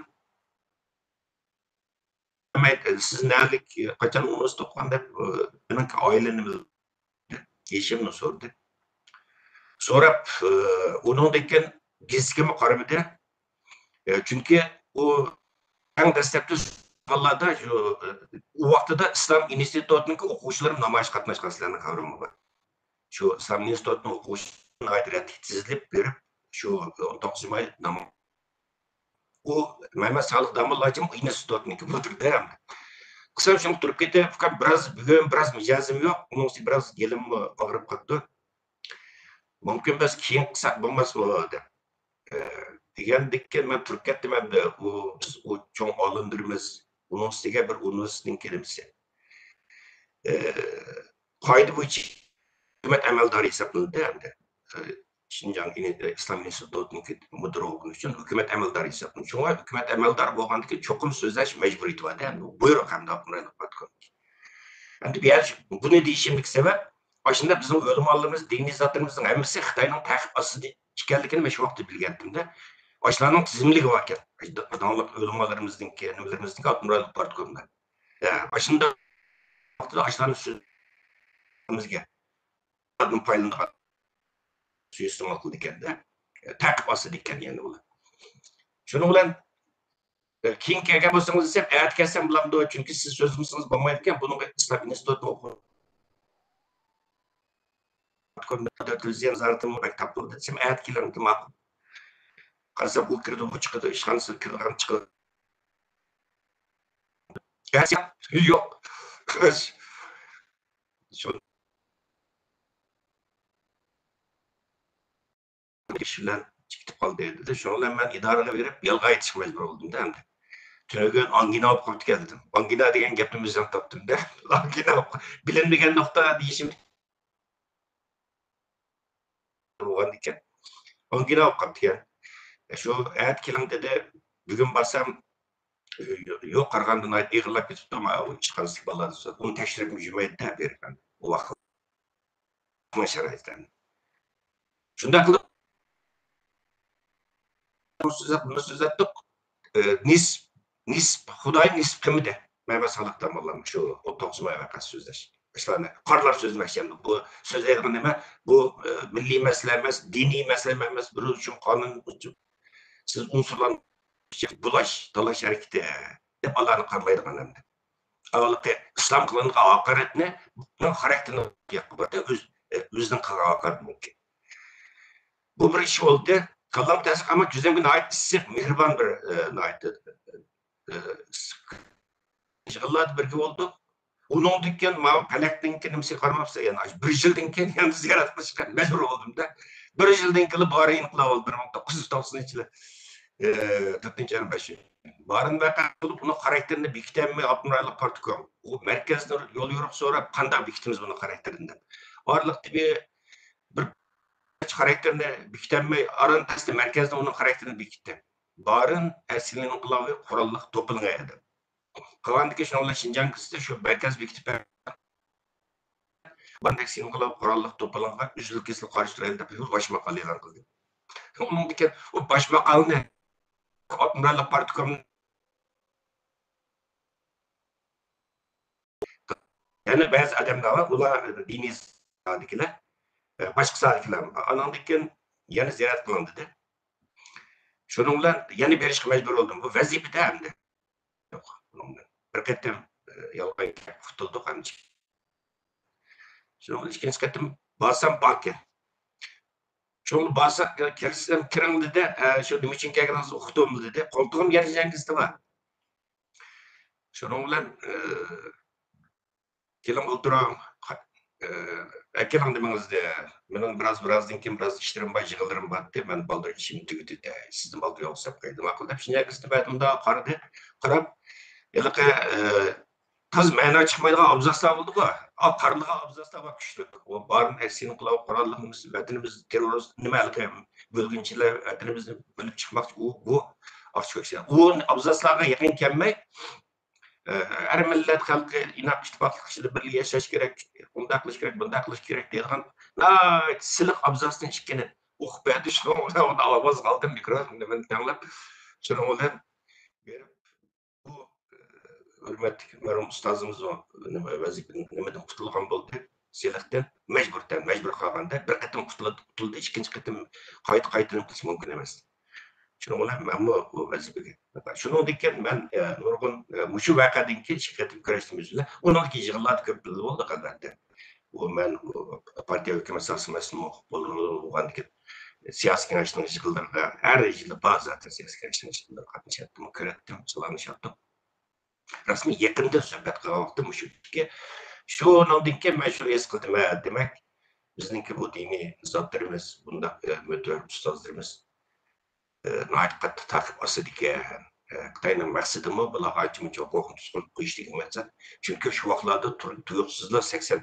سىز نەلىك، قاچان ئۇنىۋېرسىتېتتا ئوقۇغان دەپ، مېنىڭ ئائىلە نېمە، يېشىمنى سورىدى. سوراپ، ئۇنىڭدىن كېيىن گېزىتكىمۇ قارىمىدى. ئە، چۈنكى ئۇ ئەڭ دەسلەپكى زامانلاردا شۇ، ئە، ئۇ ۋاقتىدا ئىسلام ئىنستىتۇتىنىڭكى ئوقۇغۇچىلىرى نامايىشقا قاتناشقان، سىلەرنىڭ خەۋىرىڭلار بار. شۇ ئىسلام ئىنستىتۇتىنىڭ ئوقۇغۇچىلىرى ناھايىتى رەتلىك تىزىلىپ بېرىپ، شۇ ئون توققۇزىنچى ماي نام-، ئۇ مەمەت سالىھ داموللاچىمۇ ئىنستىتۇتنىڭكى مۇدىرىدە. قىسقا شۇڭا تۇرۇپ كېتىپ، ئۇكام، بىراز، بۈگۈن بىراز مىجەزىم يوق، ئۇنىڭ ئۈستىگە بىراز يېلىممۇ ئاغرىپ قاپتۇ. مۇمكىن بىز كېيىن قىلساق بولماسمۇ دەپ. ئە، دېگەندىكىن مەن تۇرۇپ كەتتىم ئەمدى. ئۇ، بىز ئۇ چوڭ ئالىملىرىمىز، ئۇنىڭ ئۈستىگە بىر ئۇنىۋېرسىتېتنىڭ كېلىمچىسى. ئە، قائىدە بويىچە ھۆكۈمەت ئەمەلدارى ھېسابلىنىدۇ ئەمدى. ئە، شىنجاڭ ئىنى-، ئىسلام ئىنستىتۇتىنىڭكى مۇدىرى بولغىنى ئۈچۈن ھۆكۈمەت ئەمەلدارى ھېسابلىنىدۇ. شۇڭا ھۆكۈمەت ئەمەلدارى بولغاندىكىن چوقۇم سۆزلەش مەجبۇرىيىتى بار-دە ئەمدى. بۇيرۇق ئەمدى ئاپتونوم رايونلۇق پارتكومدىكى. ئەمدى بۇ يەر، بۇنى دېيىشىمدىكى سەۋەب، ئاشۇنداق بىزنىڭ ئۆلىمالىرىمىز، دىنىي زاتلىرىمىزنىڭ ھەممىسى خىتاينىڭ تەقىب ئاستىدا ئىكەنلىكىنى مەن شۇ ۋاقىتتا بىلگەنتىمدە. ئاشۇلارنىڭ تىزىملىكى باركەن. داڭلىق ئۆلىمالىرىمىزنىڭكى، نېمىلىرىمىزنىڭكى ئاپتونوم رايونلۇق پارتكومدا. ھە، ئاشۇنداق ۋاقىتتا ئاشۇلارنى سۆزىمىزگە پايدىلىنىدىغان سۇيىئىستېمال قىلىدىكەن-دە. تەقىب ئاستىدا ئىكەن يەنە ئۇلار. شۇنىڭ بىلەن ئە، كېيىن كەلگەن بولسىڭىز دېسەم، ئەتە كەلسەم بولامدۇ؟ چۈنكى سىز سۆزلىمىسىڭىز بولمايدىكەن، بۇنىڭغا ئىسلام ئىنستىتۇتىنىڭ ئوقۇ-، تېلېۋىزىيە نازارىتىمۇ بەك تاپىلىدۇ دېسەم، ئەتە كېلىڭ دېدى، ماقۇل. قارىسام، ئۇ كىرىدۇ، بۇ چىقىدۇ، ئىشخانىسىغا كىرىدىغان چىقىدۇ. ئەتە يوق. شۇ ئىش بىلەن كېتىپ قالدى، دېدى. شۇنىڭ بىلەن مەن ئىدارىگە بېرىپ، يالغان ئېيتىشقا مەجبۇر بولدۇم-دە ئەمدى. تۈنۈگۈن ئانگىنا بولۇپ قاپتىكەن، دېدىم. ئانگىنا دېگەن گەپنى ئۆزۈم تاپتىم-دە. ئانگىنا بولۇپ، بىلىنمىگەن نۇقتا دېيىشىم بولغاندىكىن. ئانگىنا بولۇپ قاپتىكەن. شۇ ئەتە كېلىڭ، دېدى. بۈگۈن بارسام، يوق، قارىغاندا ناھايىتى ئېغىرلاپ كېتىپتۇ، ئەمما ئۇ ئىشخانىسىدىكى بالىلار، ئۇنى تەكشۈرۈپ يۈرمەيدۇ-دە، بېرىپ ئۇ ۋاقىت. شارائىتلارنى. شۇنداق قىلىپ، سۆزلەپ، بۇنى سۆزلەتتۇق. ئى، نىسپ، نىسپ خۇداي، نىسپ قىممىتى. مەمەت سالىھ داموللام شۇ ئون توققۇز ماي ۋەقەسى سۆزلەش. ئىشلارنى قارىلار سۆزلىمەكچى ئەمدى. بۇ سۆزلەيدىغان نېمە؟ بۇ، ئى، مىللىي مەسىلە ئەمەس، دىنىي مەسىلە ئەمەس، بىر ئۈچۈن قانۇن ئۈچۈن. سىز ئۇنسۇرلارنى بۇلاش، تالاش ھەرىكىتى دەپ ئالارنى قارىلايدىغان ئەمدى. ھېلىقى ئىسلام قىلىنغان ھاقارەتنى، ئۇنىڭ خاراكتېرىنى ياققا باردا ئۆز، ئۆزىنىڭ قىلغان ھاقارىتى مۇمكىن. بۇ بىر ئىش بولدى. كاللام تەسىق، ئەمما كۆزۈمگە ناھايىتى ئىسسىق، مېھرىبان بىر، ئە، ناھايىتى، ئە، ئىسسىق يىغىنلاردا بىرگە بولدۇق. ئۇنىڭدىن كېيىن ماۋۇ پەلەكنىڭكى نېمىسىگە قارىماپسىز، يەنە بىر يىلدىن كېيىن يەنە زىيارەت قىلىشقا مەجبۇر بولدۇم-دە. بىر يىلدىن كېيىن بارىن ئىنقىلاب بولدى، بىر مىڭ توققۇز يۈز توقسەنىنچى يىلى، ئى، تۆتىنچى ئاينىڭ بەشى. بارىن ۋەقە بولۇپ، ئۇنىڭ خاراكتېرىنى بېكىتەلمەي، ئاپتونوم رايونلۇق پارتكوم. ئۇ مەركەزدىن يول يورۇق سوراپ، قانداق بېكىتىمىز بۇنىڭ خاراكتېرىنى دەپ. ئارىلىقتا بىر، بىر خاراكتېرىنى بېكىتەلمەي، ئاران تەستە مەركەزدىن ئۇنىڭ خاراكتېرىنى بېكىتتى. بارىن ئەسلى ئىنقىلابىي قوراللىق توپىلىڭى ئىدى. قالغاندىكى شۇنىڭ بىلەن شىنجاڭ گېزىتى شۇ مەركەز بېكىتىپ بەردى. بارىن ئەسلى ئىنقىلاب قوراللىق توپىلىڭغا ئۈزۈل-كېسىل قارشى تۇرايلى دەپ بىر باش ماقالە ئېلان قىلدى. ئۇنىڭدىن كېيىن ئۇ باش ماقالىنى ئاپتونوم رايونلۇق پارتكوم يەنە بەزى ئادەملەر بار، ئۇلار دىنىي ساھەدىكىلەر، باشقا ساھەدىكىلەر. ئانىڭدىن كېيىن يەنە زىيارەت قىلىڭ دېدى. شۇنىڭ بىلەن يەنە بېرىشقا مەجبۇر بولدۇم. بۇ ۋەزىپىدە ئەمدى. يوق، بۇنىڭ بىلەن بىر قېتىم، ئە، يالغان گەپ قۇتۇلدۇق ئەمدى. شۇنىڭ بىلەن ئىككىنچى قېتىم بارسام باركەن. شۇڭا بارسا، كىرسەم، «كىرىڭ» دېدى. ئە، شۇ نېمە ئۈچۈن كەلگىنىڭىزنى ئۇقتۇم دېدى. قولتۇقۇم يەنە جەڭگىزتى بار. شۇنىڭ بىلەن، ئە، «كېلىڭ ئولتۇرۇڭ، ئە، ئەكېلىڭ نېمىڭىزنى. مېنىڭ بىراز، بىرازدىن كېيىن بىراز ئىشلىرىم بار، يىغىنلىرىم بارتتى. مەن بالدۇر ئىشىمنى تۈگىتىپ، سىزنى بالدۇر يوقلاپ قوياي، ماقۇل» دەپ شىنجاڭ گېزىتى بەردى. مۇنداق قارىدى، قاراپ، ھېلىقى، ئە، تاز مەنا چىقمايدىغان ئابزاسلار بولىدىغۇ، ئا، قارىلىغان ئابزاسلار بار كۈچلۈك. ئۇ بارىن ئەسلى ئىنقىلاب قوراللىق نېمىسى، ۋەتىنىمىز تېررورىست نېمە ھېلىقى بۆلگۈنچىلەر ۋەتىنىمىزنى بۆلۈپ چىقماقچى. ئۇ، بۇ ئاچچىق ئىشلار. ئۇ ئابزاسلارغا يېقىن كەلمەي، ئە، ھەر مىللەت خەلقى ئىناق ئىتتىپاقلىق ئىچىدە بىرگە ياشاش كېرەك، ئۇنداق قىلىش كېرەك، بۇنداق قىلىش كېرەك دەيدىغان ناھايىتى سىلىق ئابزاسنى ئىككىنى ئوقۇپ بەردى. شۇنىڭ بىلەن ئۇنى ئاۋاز قالدىم، مىكروفون نېمىنى تەڭلەپ، شۇنىڭ بىلەن بېرىپ بۇ، ئە، ھۆرمەتلىك مەرھۇم ئۇستازىمىز ئۇ نېمە، ۋەزىپىدىن، نېمىدىن قۇتۇلغان بولدى، سېلىقتىن. مەجبۇرتەن، مەجبۇر قالغاندا بىر قېتىم قۇتۇلدى، قۇتۇلدى، ئىككىنچى قېتىم قايتا، قايتىدىن قىلىش مۇمكىن ئەمەس. شۇنىڭ بىلەن مەنمۇ بۇ ۋەزىپىگە. شۇنىڭدىن كېيىن مەن، ئە، نۇرغۇن، ئە، مۇشۇ ۋەقەدىن كېيىن ئىككى قېتىم كۆرۈشتۈم يۈز بىلەن. ئۇنىڭدىن كېيىن يىغىنلاردا كۆپ بىللە بولدۇق، ئەلۋەتتە. ئۇ مەن، ئۇ پارتىيە ھۆكۈمەت سىياسىي مەسئۇلى بولغاندىن كېيىن سىياسىي كېڭەشنىڭ يىغىنلىرىدا ھەر يىلى بار زاتەن، سىياسىي كېڭەشنىڭ يىغىنلىرىغا قاتنىشاتتىم، كۆرەتتىم، سالاملىشاتتىم. رەسمىي يېقىندىن سۆھبەت قىلغان ۋاقتىم مۇشۇ ئىككى. شۇنىڭدىن كېيىن مەن شۇنى ھېس قىلدىم، ھە، دېمەك، بىزنىڭكى بۇ دىنىي زاتلىرىمىز، بۇنداق، ئە، مۆتىۋەر ئۇستازلىرىمىز، ئە، ناھايىتى قاتتىق تەقىب ئاستىدىكەن. ئە، خىتاينىڭ مەقسىتىمۇ بۇلارغا ئانچە-مۇنچە ھوقۇقنى توسقۇن قىلىپ قويۇش دېگەن مەقسەت. چۈنكى شۇ ۋاقىتلاردا تۇر-، تۇيۇقسىزلا سەكسەن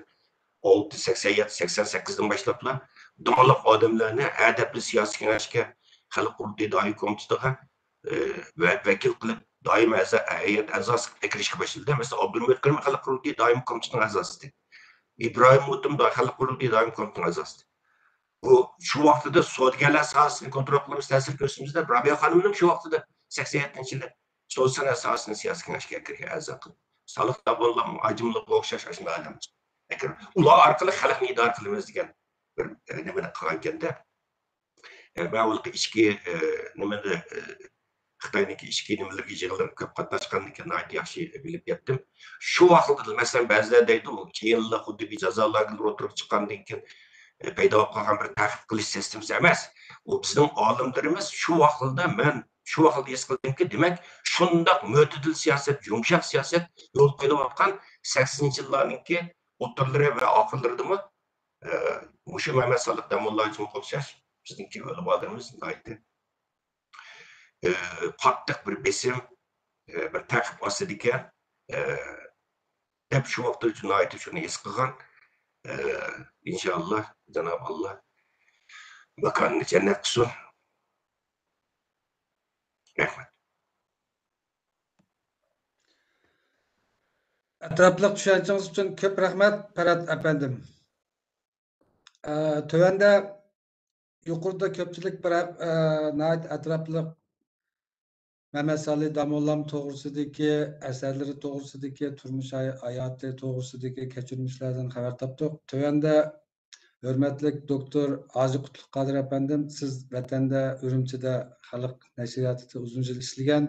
ئالتە، سەكسەن يەتتە، سەكسەن سەككىزدىن باشلاپلا داڭلىق ئادەملەرنى ھەدەپلىك سىياسىي كېڭەشكە، خەلق قۇرۇلتىيى دائىمىي كومىتېتىغا، ئى، ۋە-، ۋەكىل قىلىپ دائىمىي ئەزا، ھەيئەت ئەزاسى قىلىپ ئەكىرىشكە باشلىدى. مەسىلەن، ئابدۇمۇمىت كىرىم خەلق قۇرۇلتىيى دائىمىي كومىتېتىنىڭ ئەزاسى ئىدى. ئىبراھىم مۇتۇم دا-، خەلق قۇرۇلتىيى دائىمىي كومىتېتىنىڭ ئەزاسى ئىدى. بۇ شۇ ۋاقتىدا سودىگەرلەر ساھەسىنى كونترول قىلىمىز، تەسىر كۆرسىتىمىز دەپ رابىيە خانىمنىڭ شۇ ۋاقتىدا سەكسەن يەتتىنچى يىلى سودا سانائەت ساھەسىنى سىياسىي كېڭەشكە ئەكىرگەن ئەزا قىلىپ. سالىھ داۋانلام، ئاجىملىققا ئوخشاش ئاشۇنداق ئادەم ئەكىرىپ. ئۇلار ئارقىلىق خەلقنى ئىدارە قىلىمىز دېگەن بىر، ئە، نېمىنى قىلغانىكەن-دە. ئە، مەن ئۇلارغا ئىچكى، ئە، نېمىدە، ئە، خىتاينىڭكى ئىچكى نېمىلىرىگە، يىغىنلىرىغا كۆپ قاتناشقاندىن كېيىن ناھايىتى ياخشى بىلىپ يەتتىم. شۇ ۋاقىتتا، مەسىلەن، بەزىلەر دەيدۇ، كېيىنلا خۇددى بىر جازا لاگېرلىرى ئوتتۇرىغا چىققاندىن كېيىن، ئە، پەيدا بولۇپ قالغان بىر تەقىب قىلىش سىستېمىسى ئەمەس. ئۇ بىزنىڭ ئالىملىرىمىز شۇ ۋاقتىدا، مەن شۇ ۋاقىتتا ھېس قىلدىمكى، دېمەك، شۇنداق مۆتىدىل سىياسەت، يۇمشاق سىياسەت يول قويۇلۇۋاتقان سەكسىنىنچى يىللارنىڭكى ئوتتۇرىلىرى ۋە ئاخىرلىرىدىمۇ، ئە، مۇشۇ مەمەت سادىق داموللامغا ئوخشاش بىزنىڭكى ئۆلىمالىرىمىز ناھايىتى، ئە، قاتتىق بىر بېسىم، ئە، بىر تەقىب ئاستىدىكەن، ئە، دەپ شۇ ۋاقىتتا ناھايىتى شۇنى ھېس قىلغان. ئە، ئىنشائاللا، جانابى ئاللا ماكانىنى جەننەت قىلسۇن. رەھمەت. ئەتراپلىق چۈشەنچىڭىز ئۈچۈن كۆپ رەھمەت، پەرھات ئەپەندىم. ئە، تۆۋەندە يۇقىرىدا كۆپچىلىك بىر، ئە، ناھايىتى ئەتراپلىق مەمەت سالى داموللام توغرىسىدىكى، ئەسەرلىرى توغرىسىدىكى، تۇرمۇش ھاي-، ھاياتى توغرىسىدىكى كەچۈرمىشلەردىن خەۋەر تاپتۇق. تۆۋەندە ھۆرمەتلىك دوكتور ھاجى قۇتلۇق قادىر ئەپەندىم، سىز ۋەتەندە، ئۈرۈمچىدە خەلق نەشرىياتىدا ئۇزۇن يىل ئىشلىگەن،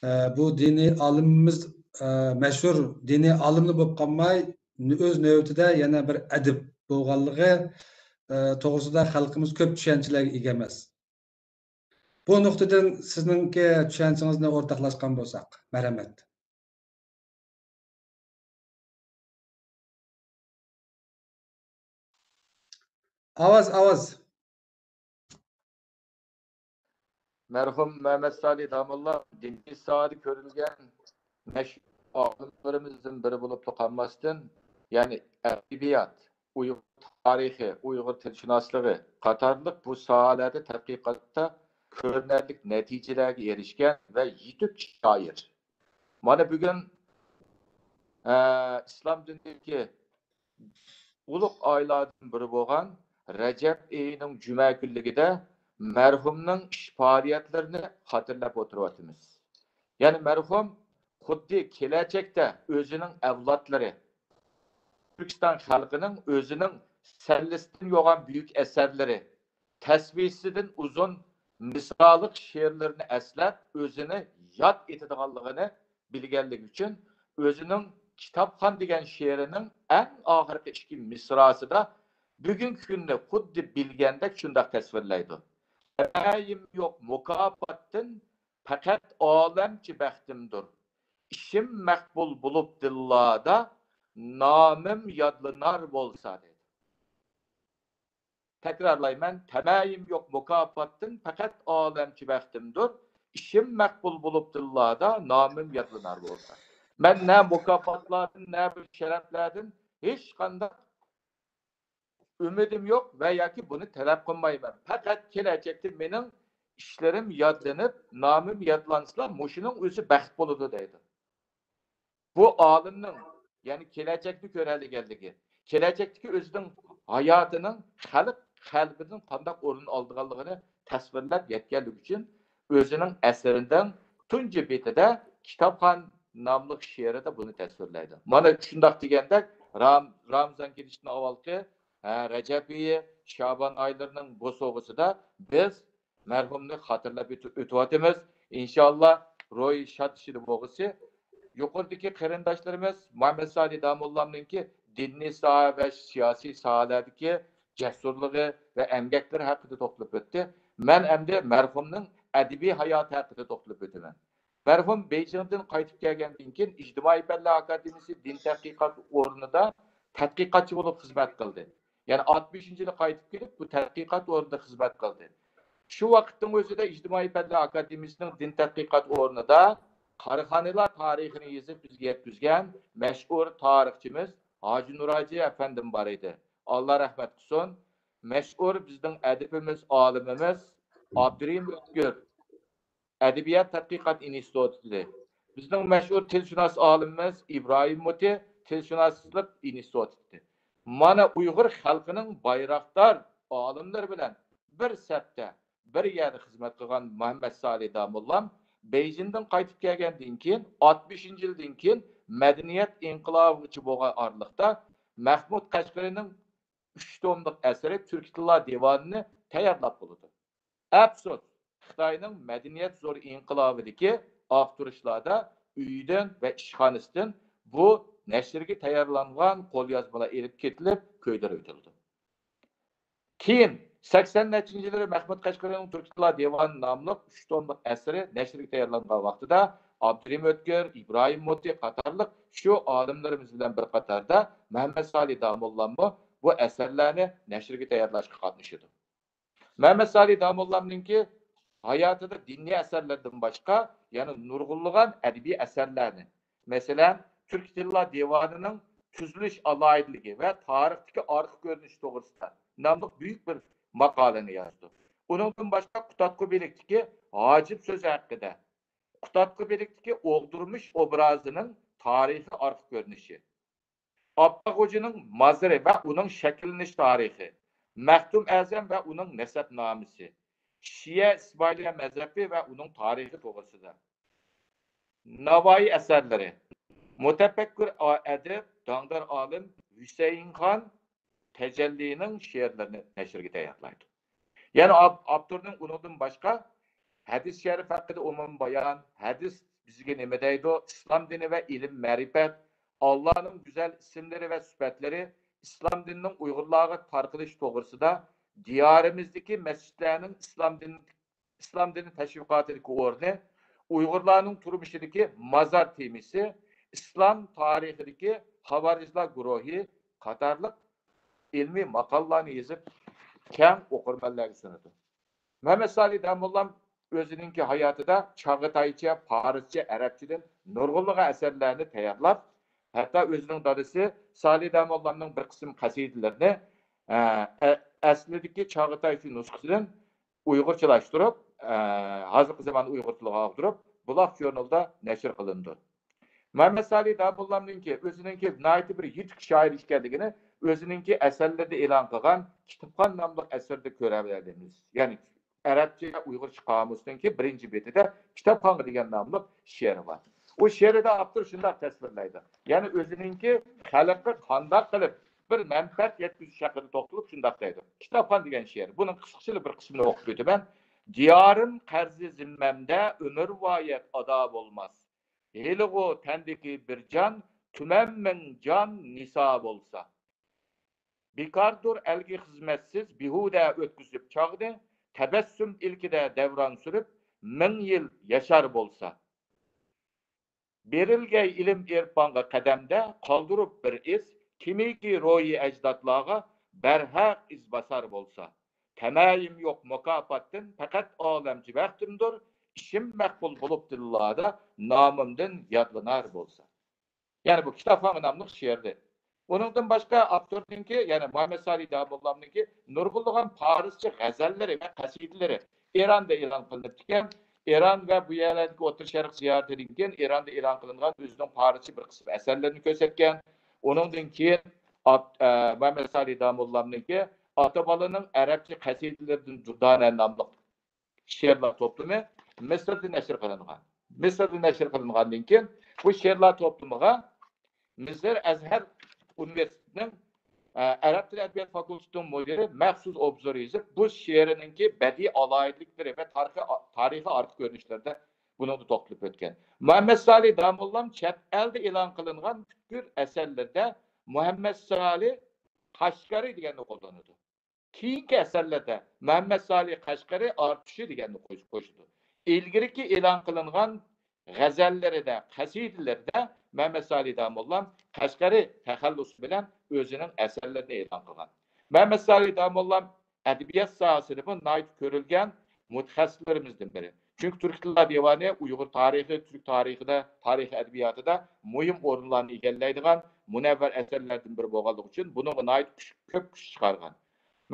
ئە، بۇ دىنىي ئالىمىمىز، ئە، مەشھۇر دىنىي ئالىملا بولۇپ قالماي، ئۆز نۆۋىتىدە يەنە بىر ئەدىب بولغانلىقى، ئە، توغرىسىدا خەلقىمىز كۆپ چۈشەنچىلەرگە ئىگە ئەمەس. بۇ نۇقتىدىن سىزنىڭكى چۈشەنچىڭىزنى ئورتاقلاشقان بولساق. مەرھەمەت. ئاۋاز، ئاۋاز. مەرھۇم مەمەت سالى داموللا دىنىي ساھەدە كۆرۈلگەن مەشھۇر ئالىملىرىمىزدىن بىرى بولۇپلا قالماستىن، يەنى ئەدەبىيات، ئۇيغۇر تارىخى، ئۇيغۇر تىلشۇناسلىقى قاتارلىق بۇ ساھەلەردە تەتقىقاتتا كۆرۈنەرلىك نەتىجىلەرگە ئېرىشكەن ۋە يېتىكچى شائىر. مانا بۈگۈن، ئە، ئىسلام دىنىدىكى ئۇلۇغ ئايلاردىن بىرى بولغان رەجەب ئېيىنىڭ جۈمە كۈنلۈكىدە مەرھۇمنىڭ ئىش پائالىيەتلىرىنى خاتىرىلەپ ئولتۇرۇۋاتىمىز. يەنى مەرھۇم خۇددى كېلەچەكتە ئۆزىنىڭ ئەۋلادلىرى، تۈركىستان خەلقىنىڭ ئۆزىنىڭ سەللىسىدىن يوغان بۈيۈك ئەسەرلىرى، تەسۋىسىدىن ئۇزۇن مىسرالىق شېئىرلىرىنى ئەسلەپ، ئۆزىنى ياد ئېتىدىغانلىقىنى بىلگەنلىكى ئۈچۈن، ئۆزىنىڭ كىتابخان دېگەن شېئىرىنىڭ ئەڭ ئاخىرقى ئىككى مىسراسىدا بۈگۈنكى كۈننى خۇددى بىلگەندەك شۇنداق تەسۋىرلەيدۇ. تەمەيىم يوق مۇكاپاتتىن، پەقەت ئالەمچە بەختىمدۇر. ئىشىم مەقبۇل بولۇپ دىللاردا، نامىم يادلىنار بولسا، دەيدۇ. تەكرارلايمەن، تەمەيىم يوق مۇكاپاتتىن، پەقەت ئالەمچە بەختىمدۇر. ئىشىم مەقبۇل بولۇپ دىللاردا، نامىم يادلىنار بولسا. مەن نە مۇكاپاتلاردىن، نە بىر شەرەپلەردىن ھېچقانداق ئۈمىدىم يوق ۋە ياكى بۇنى تەلەپ قىلمايمەن. پەقەت كېلەچەكتە مېنىڭ ئىشلىرىم يادلىنىپ، نامىم يادلانسىلا، مۇشۇنىڭ ئۆزى بەخت بولىدۇ، دەيدۇ. بۇ ئالىمنىڭ، يەنى كېلەچەكنى كۆرەلىگەنلىكى، كېلەچەكتىكى ئۆزىنىڭ ھاياتىنىڭ خەلق قەلبىدىن قانداق ئورۇن ئالىدىغانلىقىنى تەسۋىرلەپ يەتكەنلىكى ئۈچۈن، ئۆزىنىڭ ئەسىرىنىڭ تۇنجى بېتىدە كىتابخان ناملىق شېئىرىدا بۇنى تەسۋىرلەيدۇ. مانا شۇنداق دېگەندەك، رام-، رامىزان كېلىشتىن ئاۋۋالقى، ھە، رەجەب ئېيى، شابان ئايلىرىنىڭ بوسۇغىسىدا بىز مەرھۇمنى خاتىرىلەپ ئۆتۈ-، ئۆتۈۋاتىمىز. ئىنشاللا، روھى شاد ئىچىدە بولغۇسى. يۇقىرىدىكى قېرىنداشلىرىمىز مۇھەممەد سالى داموللامنىڭكى دىنىي ساھە ۋە سىياسىي ساھەلەردىكى جەسۇرلۇقى ۋە ئەمگەكلىرى ھەققىدە توختىلىپ ئۆتتى. مەن ئەمدى مەرھۇمنىڭ ئەدەبىي ھاياتى ھەققىدە توختىلىپ ئۆتىمەن. مەرھۇم بېيجىڭدىن قايتىپ كەلگەندىن كېيىن، ئىجتىمائىي پەنلەر ئاكادېمىيىسى دىن تەتقىقات ئورنىدا تەتقىقاتچى بولۇپ خىزمەت قىلدى. يەنى ئاتمىشىنچى يىلى قايتىپ كېلىپ، بۇ تەتقىقات ئورنىدا خىزمەت قىلدى. شۇ ۋاقىتنىڭ ئۆزىدە ئىجتىمائىي پەنلەر ئاكادېمىيىسىنىڭ دىن تەتقىقات ئورنىدا كارخانىلار تارىخىنى يېزىپ بىزگە يەتكۈزگەن مەشھۇر تارىخچىمىز ھاجى نۇر ھاجى ئەپەندىم بار ئىدى. ئاللا رەھمەت قىلسۇن. مەشھۇر بىزنىڭ ئەدىبىمىز، ئالىمىمىز ئابدۇرېھىم ئۆتكۈر، ئەدەبىيات تەتقىقات ئىنستىتۇتى، بىزنىڭ مەشھۇر تىلشۇناس ئالىمىمىز ئىبراھىم مۇتى، تىلشۇناسلىق ئىنستىتۇتى. مانا ئۇيغۇر خەلقىنىڭ بايراقدار ئالىملىرى بىلەن بىر سەپتە، بىر يەردە خىزمەت قىلغان مۇھەممەد سالى داموللام بېيجىڭدىن قايتىپ كەلگەندىن كېيىن، ئاتمىشىنچى يىلدىن كېيىن مەدەنىيەت ئىنقىلابىغىچە بولغان ئارىلىقتا مەھمۇد قەشقىرىنىڭ ئۈچ توملۇق ئەسىرى تۈركىي تىللار دىۋانىنى تەييارلاپ بولىدۇ. ئەپسۇس، خىتاينىڭ مەدەنىيەت زور ئىنقىلابىدىكى ئاختۇرۇشلاردا ئۆيىدىن ۋە ئىشخانىسىدىن بۇ نەشرگە تەييارلانغان قوليازمىلار ئېلىپ كېتىلىپ، كۆيدۈرۈۋېتىلىدۇ. كېيىن، سەكسەن نەچچىنچى يىللىرى مەھمۇد قەشقىرىنىڭ تۈركىي تىللار دىۋانى ناملىق ئۈچ توملۇق ئەسىرى نەشرگە تەييارلانغان ۋاقتىدا، ئابدۇرېھىم ئۆتكۈر، ئىبراھىم مۇتى قاتارلىق شۇ ئالىملىرىمىز بىلەن بىر قاتاردا مەمەت سالى داموللاممۇ بۇ ئەسەرلەرنى نەشرگە تەييارلاشقا قاتنىشىدۇ. مەمەت سالى داموللامنىڭكى ھاياتىدا دىنىي ئەسەرلەردىن باشقا يەنە نۇرغۇنلىغان ئەدەبىي ئەسەرلەرنى، مەسىلەن، تۈركىي تىللار دىۋانىنىڭ تۈزۈلۈش ئالاھىدىلىكى ۋە تارىختىكى ئارقا كۆرۈنۈشى توغرىسىدا ناملىق بۈيۈك بىر ماقالىنى يازدى. ئۇنىڭدىن باشقا، قۇتادغۇ بېلىكتىكى ھاجىپ سۆزى ھەققىدە، قۇتادغۇ بېلىكتىكى ئوغدۇرمىش ئوبرازىنىڭ تارىخىي ئارقا كۆرۈنۈشى، ئاپپاق خوجىنىڭ مازىرى ۋە ئۇنىڭ شەكىللىنىش تارىخى، مەختۇم ئەزەم ۋە ئۇنىڭ نەسەبنامىسى، شىئە ئىسمائىلىيە مەزھەپى ۋە ئۇنىڭ تارىخى توغرىسىدا ناۋايى ئەسەرلىرى، مۇتەپەككۇر ئا-، ئەدىب، داڭدار ئالىم ھۈسەيىنخان تەجەللىنىڭ شېئىرلىرىنى نەشرگە تەييارلايدۇ. يەنە ئاپ-، ئاپتورنىڭ ئۇنىڭدىن باشقا ھەدىس شەرىپ ھەققىدە ئومۇمىي بايان، ھەدىس بىزگە نېمە دەيدۇ، ئىسلام دىنى ۋە ئىلىم مەرىپەت، ئاللانىڭ گۈزەل ئىسىملىرى ۋە سۈپەتلىرى، ئىسلام دىنىنىڭ ئۇيغۇرلارغا تارقىلىشى توغرىسىدا، دىيارىمىزدىكى مەسچىتلەرنىڭ ئىسلام دىنى ئىسلام دىنى تەشۋىقاتىدىكى ئورنى، ئۇيغۇرلارنىڭ تۇرمۇشىدىكى مازار تېمىسى، ئىسلام تارىخىدىكى خاۋارىجلار گۇرۇھى قاتارلىق ئىلمىي ماقالىلارنى يېزىپ، كەڭ ئوقۇرمەنلەرگە سۇنىدۇ. مەمەت سالى داموللام ئۆزىنىڭكى ھاياتىدا چاغاتايچە، پارسچە، ئەرەبچىدىن نۇرغۇنلىغان ئەسەرلەرنى تەييارلاپ، ھەتتا ئۆزىنىڭ دادىسى سالى داموللامنىڭ بىر قىسىم قەسىدىلىرىنى، ئە، ئە، ئەسلىدىكى چاغاتايچە نۇسخىسىدىن ئۇيغۇرچىلاشتۇرۇپ، ئە، ھازىرقى زامان ئۇيغۇر تىلىغا ئاغدۇرۇپ، بۇلاق ژۇرنىلىدا نەشر قىلىنىدۇ. مەمەت سالى داموللامنىڭكى ئۆزىنىڭكى ناھايىتى بىر يېتىك شائىر ئىكەنلىكىنى ئۆزىنىڭكى ئەسەرلىرىدە ئېلان قىلغان كىتابخان ناملىق ئەسىرىدە كۆرەلەيمىز. يەنى ئەرەبچە ئۇيغۇرچە قامۇسنىڭكى بىرىنچى بېتىدە كىتابخانغا دېگەن ناملىق شېئىرى بار. ئۇ شېئىرىدا ئاپتور شۇنداق تەسۋىرلەيدۇ. يەنى ئۆزىنىڭكى خەلققە قانداق قىلىپ بىر مەنپەئەت يەتكۈزۈش ھەققىدە توختىلىپ شۇنداق دەيدۇ. كىتابخان دېگەن شېئىر. بۇنىڭ قىسقىچىلا بىر قىسمىنى ئوقۇپ ئۆتىمەن. دىيارىم قەرزى زىممەمدە ئۆمۈرۋايەت ئادا بولماس. ھېلىغۇ تەندىكى بىر جان، تۈمەن مىڭ جان نىسا بولسا. بىكاردۇر ئەلگە خىزمەتسىز، بىھۇدە ئۆتكۈزۈپ چاغنى، تەبەسسۇم ئىلكىدە دەۋران سۈرۈپ، مىڭ يىل ياشار بولسا. بېرىلگەي ئىلىم ئېرپانغا قەدەمدە، قالدۇرۇپ بىر ئىز، كىمكى روھى ئەجدادلارغا بەرھەق ئىز باسار بولسا. تەمەيىم يوق مۇكاپاتتىن، پەقەت ئالەمچى بەختىمدۇر، ئىشىم مەقبۇل بولۇپ دىللاردا، نامىمدىن يادلىنار بولسا. يەنى بۇ كىتابخان ناملىق شېئىردى. ئۇنىڭدىن باشقا ئاپتورنىڭكى، يەنى مۇھەممەد سالى داموللامنىڭكى نۇرغۇنلىغان پارسچە غەزەللىرى ۋە قەسىدىلىرى ئىراندا ئېلان قىلىنىپتىكەن. ئىران ۋە بۇ يەرلەردىكى ئوتتۇرا شەرق زىيارىتىدىن كېيىن ئىراندا ئېلان قىلىنغان ئۆزىنىڭ پارسچە بىر قىسىم ئەسەرلىرىنى كۆرسەتكەن. ئۇنىڭدىن كېيىن ئات-، ئە، مۇھەممەد سالى داموللامنىڭكى ئاتا بالىنىڭ ئەرەبچە قەسىدىلىرىدىن دۇردانە ناملىق شېئىرلار توپلىمى مىسىردا نەشر قىلىنغان. مىسىردا نەشر قىلىنغاندىن كېيىن بۇ شېئىرلار توپلىمىغا مىسىر ئەزھەر ئۇنىۋېرسىتېتىنىڭ، ئە، ئەرەب تىلى ئەدەبىيات فاكۇلتېتىنىڭ مۇدىرى مەخسۇس ئوبزور يېزىپ، بۇ شېئىرىنىڭكى بەدىئىي ئالاھىدىلىكلىرى ۋە تارىخىي، تارىخىي ئارقا كۆرۈنۈشلىرىدە بۇنىڭدا توختىلىپ ئۆتكەن. مۇھەممەد سالى داموللام چەت ئەلدە ئېلان قىلىنغان پۈتكۈل ئەسەرلىرىدە مۇھەممەد سالى قەشقەرى دېگەننى قوللىنىدۇ. كېيىنكى ئەسەرلەردە مەمەت سالى قەشقەرى ئارتۇشى دېگەننى قوش-، قوشىدۇ. ئىلگىرىكى ئېلان قىلىنغان غەزەللىرىدە، قەسىدىلىرىدە مەمەت سالى داموللام قەشقەرى تەخەللۇسى بىلەن ئۆزىنىڭ ئەسەرلىرىنى ئېلان قىلغان. مەمەت سالى داموللام ئەدەبىيات ساھەسىدىمۇ ناھايىتى كۆرۈلگەن مۇتەخەسسىسلىرىمىزدىن بىرى. چۈنكى تۈرك تىللار دىۋانى ئۇيغۇر تارىخى، تۈرك تارىخىدا، تارىخ ئەدەبىياتىدا مۇھىم ئورۇنلارنى ئىگىلەيدىغان مۇنەۋۋەر ئەسەرلەردىن بىرى بولغانلىقى ئۈچۈن بۇنىڭغا ناھايىتى كۈچ، كۆپ كۈچ چىقارغان.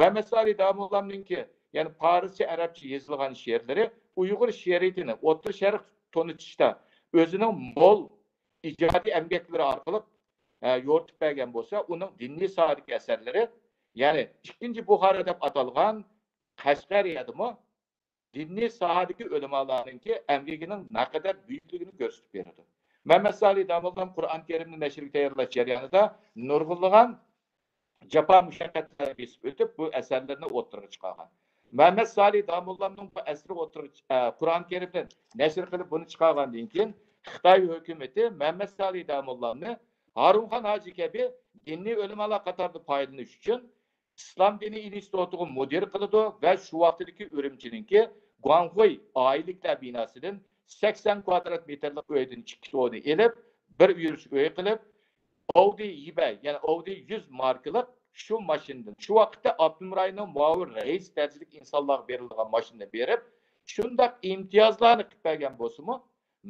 مەمەت سالى داموللامنىڭكى، يەنى پارسچە، ئەرەبچە يېزىلغان شېئىرلىرى ئۇيغۇر شېئىرىيىتىنى ئوتتۇرا شەرق تونۇتۇشتا ئۆزىنىڭ مول ئىجادىي ئەمگەكلىرى ئارقىلىق، ئە، يورۇتۇپ بەرگەن بولسا، ئۇنىڭ دىنىي ساھەدىكى ئەسەرلىرى، يەنى ئىككىنچى بۇخارا دەپ ئاتالغان قەشقەرىيەدىمۇ دىنىي ساھەدىكى ئۆلىمالارنىڭكى ئەمگىكىنىڭ نەقەدەر بۈيۈكلۈكىنى كۆرسىتىپ بېرىدۇ. مەمەت سالى داموللام قۇرئان كەرىمنى نەشرگە تەييارلاش جەريانىدا نۇرغۇنلىغان جاپا مۇشەققەتلەرنى بېسىپ ئۆتۈپ، بۇ ئەسەرلىرىنى ئوتتۇرىغا چىقارغان. مەمەت سالى داموللامنىڭ بۇ ئەسىرى ئوتتۇرىغا چىق-، ئە، قۇرئان كەرىمدىن نەشر قىلىپ، بۇنى چىقارغاندىن كېيىن، خىتاي ھۆكۈمىتى مەمەت سالى داموللامنى ھارۇنخان ھاجى كەبى دىنىي ئۆلىمالار قاتارىدا پايدىلىنىش ئۈچۈن ئىسلام دىنى ئىنستىتۇتىغا مۇدىر قىلىدۇ ۋە شۇ ۋاقتىدىكى ئۈرۈمچىنىڭكى گۇاڭخۇي ئائىلىلىكلەر بىناسىدىن سەكسەن كۋادرات مېتىرلىق ئۆيدىن ئىككى توننى ئېلىپ، بىر يۈرۈش ئۆي قىلىپ، ئاۋدى يىبەي، يەنى ئاۋدى يۈز ماركىلىق شۇ ماشىنىدىن، شۇ ۋاقىتتا ئاپتونوم رايوننىڭ مۇئاۋىن رەئىس دەرىجىلىك ئىنسانلارغا بېرىلىدىغان ماشىنىنى بېرىپ، شۇنداق ئىمتىيازلارنى قىلىپ بەرگەن بولسىمۇ،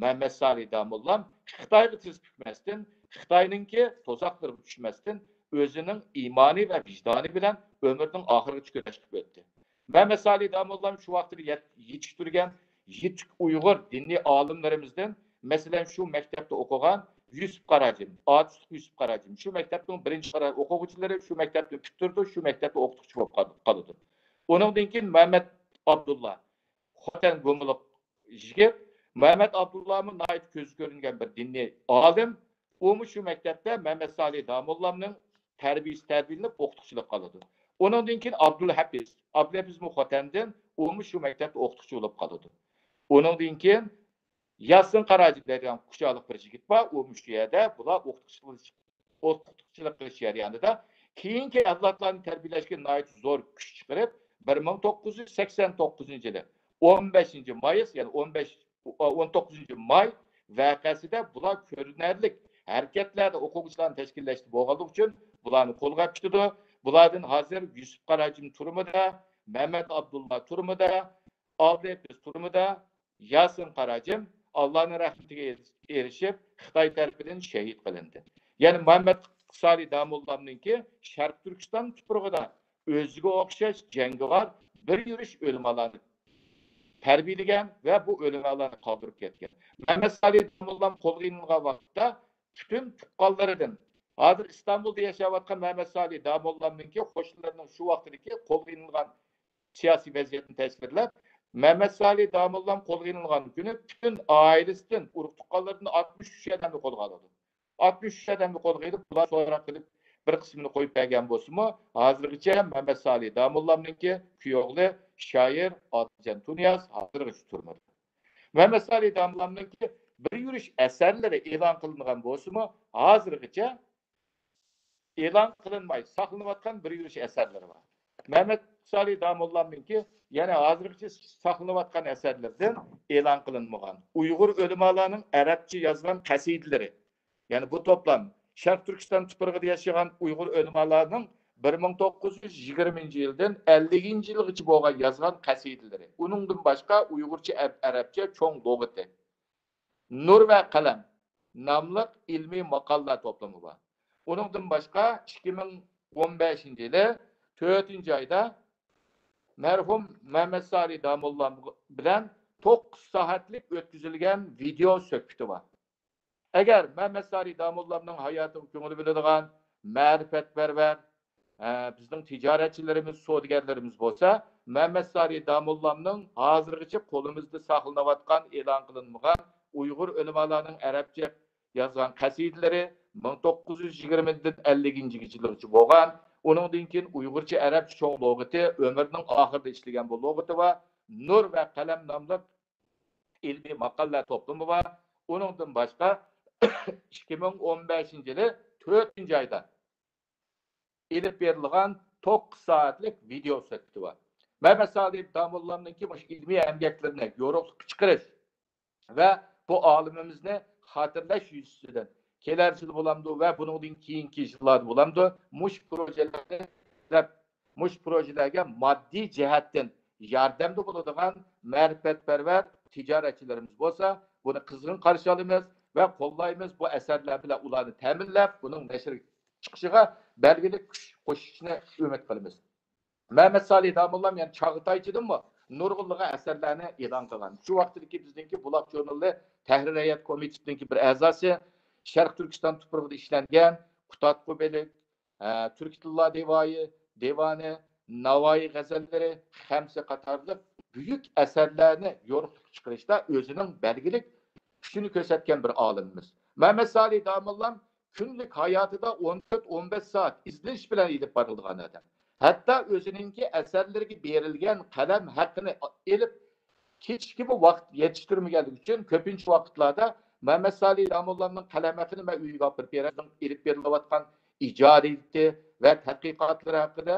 مەمەت سالى داموللام خىتايغا تىز پۈكمەستىن، خىتاينىڭكى تۇزاقلىرىغا چۈشمەستىن، ئۆزىنىڭ ئىمانى ۋە ۋىجدانى بىلەن ئۆمرىنىڭ ئاخىرىغىچە كۈرەش قىلىپ ئۆتتى. مەمەت سالى داموللام شۇ ۋاقىتتا يەت-، يېتىشتۈرگەن يېتىك ئۇيغۇر دىنىي ئالىملىرىمىزدىن، مەسىلەن، شۇ مەكتەپتە ئوقۇغان يۈسۈپ قاراجىم، ئاتۇشلۇق يۈسۈپ قاراجىم، شۇ مەكتەپنىڭ بىرىنچى قارا-، ئوقۇغۇچىلىرى شۇ مەكتەپنى پۈتتۈرىدۇ، شۇ مەكتەپتە ئوقۇتقۇچى بولۇپ قال-، قالىدۇ. ئۇنىڭدىن كېيىن مەمەت ئابدۇللا، خوتەن گۇمىلىق يىگىت. مەمەت ئابدۇللامۇ ناھايىتى كۆزگە كۆرۈنگەن بىر دىنىي ئالىم. ئۇمۇ شۇ مەكتەپتە مەمەت سالى داموللامنىڭ تەربىيىسى تەربىيەلىنىپ ئوقۇتقۇچىلىق قىلىدۇ. ئۇنىڭدىن كېيىن ئابدۇلھەپىز. ئابدۇلھەپىزمۇ خوتەندىن، ئۇمۇ شۇ مەكتەپتە ئوقۇتقۇچى بولۇپ قالىدۇ. ئۇنىڭدىن كېيىن ياسىن قاراجى دەيدىغان كۇچالىق بىر يىگىت بار، ئۇمۇ شۇ يەردە بۇلار ئوقۇتقۇچىلىق، ئوقۇتقۇچىلىق قىلىش جەريانىدا كېيىنكى ئەۋلادلارنى تەربىيەلەشكە ناھايىتى زور كۈچ چىقىرىپ، بىر مىڭ توققۇز يۈز سەكسەن توققۇزىنچى يىلى ئون بەشىنچى مايس، يەنى ئون بەش، ئون توققۇزىنچى ماي ۋەقەسىدە بۇلار كۆرۈنەرلىك ھەرىكەتلەردە ئوقۇغۇچىلارنى تەشكىللەشتە بولغانلىقى ئۈچۈن بۇلارنى قولغا ئېلىپ كېتىدۇ. بۇلاردىن ھازىر يۈسۈپ قاراجىم تۈرمىدە، مەمەت ئابدۇللا تۈرمىدە، ئابلەتبىز تۈرمىدە، ياسىن قاراجىم ئاللانىڭ رەھمىتىگە ئېرىشىپ، خىتاي تەرىپىدىن شېھىت قىلىندى. يەنى مەمەت سالى داموللامنىڭكى شەرقىي تۈركىستان تۇپرىقىدا ئۆزىگە ئوخشاش جەڭگىۋار بىر يۈرۈش ئۆلىمالارنى تەربىيەلىگەن ۋە بۇ ئۆلىمالارنى قالدۇرۇپ كەتكەن. مەمەت سالى داموللام قولغا ئېلىنغان ۋاقىتتا پۈتۈن تۇغقانلىرىدىن، ھازىر ئىستانبۇلدا ياشاۋاتقان مەمەت سالى داموللامنىڭكى قوشنىلىرىنىڭ شۇ ۋاقىتتىكى قولغا ئېلىنغان سىياسىي ۋەزىيەتنى تەسۋىرلەپ، مەمەت سالى داموللام قولغا ئېلىنغان كۈنى پۈتۈن ئائىلىسىدىن، ئۇرۇق تۇغقانلىرىدىن ئاتمىش ئۈچ ئادەمنى قولغا ئالىدۇ. ئاتمىش ئۈچ ئادەمنى قولغا ئېلىپ، بۇلار سوراق قىلىپ، بىر قىسمىنى قويۇپ بەرگەن بولسىمۇ، ھازىرغىچە مەمەت سالى داموللامنىڭكى كۈيئوغلى شائىر ئاتىجان تۇنىياز ھازىرغىچە تۈرمىدە. مەمەت سالى داموللامنىڭكى بىر يۈرۈش ئەسەرلىرى ئېلان قىلىنغان بولسىمۇ، ھازىرغىچە ئېلان قىلىنماي ساقلىنىۋاتقان بىر يۈرۈش ئەسەرلىرى بار. مەمەت سالى داموللامنىڭكى يەنە ھازىرغىچە ساقلىنىۋاتقان ئەسەرلىرىدىن ئېلان قىلىنمىغان ئۇيغۇر ئۆلىمالارنىڭ ئەرەبچە يازغان قەسىدىلىرى. يەنى بۇ توپلام شەرقىي تۈركىستان تۇپرىقىدا ياشىغان ئۇيغۇر ئۆلىمالارنىڭ بىر مىڭ توققۇز يۈز يىگىرمىنچى يىلدىن ئەللىكىنچى يىلغىچە بولغان يازغان قەسىدىلىرى. ئۇنىڭدىن باشقا ئۇيغۇرچە، ئەرەبچە چوڭ لۇغىتى، نۇر ۋە قەلەم ناملىق ئىلمىي ماقالىلەر توپلىمى بار. ئۇنىڭدىن باشقا، ئىككى مىڭ ئون بەشىنچى يىلى تۆتىنچى ئايدا مەرھۇم مەمەت سالى داموللام بىلەن توققۇز سائەتلىك ئۆتكۈزۈلگەن ۋىدېئو سۆھبىتى بار. ئەگەر مەمەت سالى داموللامنىڭ ھاياتىغا كۆڭۈل بۆلىدىغان، مەرىپەتپەرۋەر، ئە، بىزنىڭ تىجارەتچىلىرىمىز، سودىگەرلىرىمىز بولسا، مەمەت سالى داموللامنىڭ ھازىرغىچە قولىمىزدا ساقلىنىۋاتقان، ئېلان قىلىنمىغان ئۇيغۇر ئۆلىمالارنىڭ ئەرەبچە يازغان قەسىدىلىرى، مىڭ توققۇز يۈز يىگىرمىدىن ئەللىكىنچى يىلغىچە بولغان، ئۇنىڭدىن كېيىن ئۇيغۇرچە ئەرەبچە چوڭ لۇغىتى، ئۆمرىنىڭ ئاخىرىدا ئىشلىگەن بۇ لۇغىتى بار، نۇر ۋە قەلەم ناملىق ئىلمىي ماقالىلەر توپلىمى بار. ئۇنىڭدىن باشقا، ئىككى مىڭ ئون بەشىنچى يىلى تۆتىنچى ئايدا ئېلىپ بېرىلغان توققۇز سائەتلىك ۋىدېئو سۆھبىتى بار. مەمەت سالى داموللامنىڭكى مۇشۇ ئىلمىي ئەمگەكلىرىنى يورۇقلۇققا چىقىرىش ۋە بۇ ئالىمىمىزنى خاتىرىلەش يۈزىسىدىن كېلەر يىل بولامدۇ ۋە بۇنىڭدىن كېيىنكى يىللاردا بولامدۇ، مۇشۇ پروژىلەرنى، مۇشۇ پروژىلەرگە ماددىي جەھەتتىن ياردەمدە بولىدىغان مەرىپەتپەرۋەر تىجارەتچىلىرىمىز بولسا، بۇنى قىزغىن قارشى ئالىمىز ۋە قوللايمىز. بۇ ئەسەرلەر بىلەن ئۇلارنى تەمىنلەپ، بۇنىڭ نەشرگە چىقىشىغا بەلگىلىك كۈچ قوشۇشىنى ئۈمىد قىلىمىز. مەمەت سالى داموللام يەنە چاغاتايچىدىنمۇ نۇرغۇنلىغان ئەسەرلەرنى ئېلان قىلغان. شۇ ۋاقىتتىكى بىزنىڭكى بۇلاق ژۇرنىلى تەھرىر ھەيئەت كومىتېتىنىڭكى بىر ئەزاسى، شەرقىي تۈركىستان تۇپرىقىدا ئىشلەنگەن قۇتادغۇ بېلىك، ئە، تۈركىي تىللار دىۋايى، دىۋانى، ناۋايى غەزەللىرى، خەمسە قاتارلىق بۈيۈك ئەسەرلەرنى يورۇقلۇققا چىقىرىشتا ئۆزىنىڭ بەلگىلىك كۈچىنى كۆرسەتكەن بىر ئالىمىمىز. مەمەت سالى داموللام كۈندىلىك ھاياتىدا ئون تۆت، ئون بەش سائەت ئىزدىنىش بىلەن ئېلىپ بارىدىغان ئادەم. ھەتتا ئۆزىنىڭكى ئەسەرلىرىگە بېرىلگەن قەلەم ھەققىنى ئېلىپ كېتىشكىمۇ ۋاقىت يېتىشتۈرمىگەنلىكى ئۈچۈن، كۆپىنچە ۋاقىتلاردا مەمەت سالى داموللامنىڭ قەلەم ھەققىنى مەن ئۆيگە ئاپىرىپ بېرەي، ئېلىپ بېرىلىۋاتقان ئىجادىيىتى ۋە تەتقىقاتلىرى ھەققىدە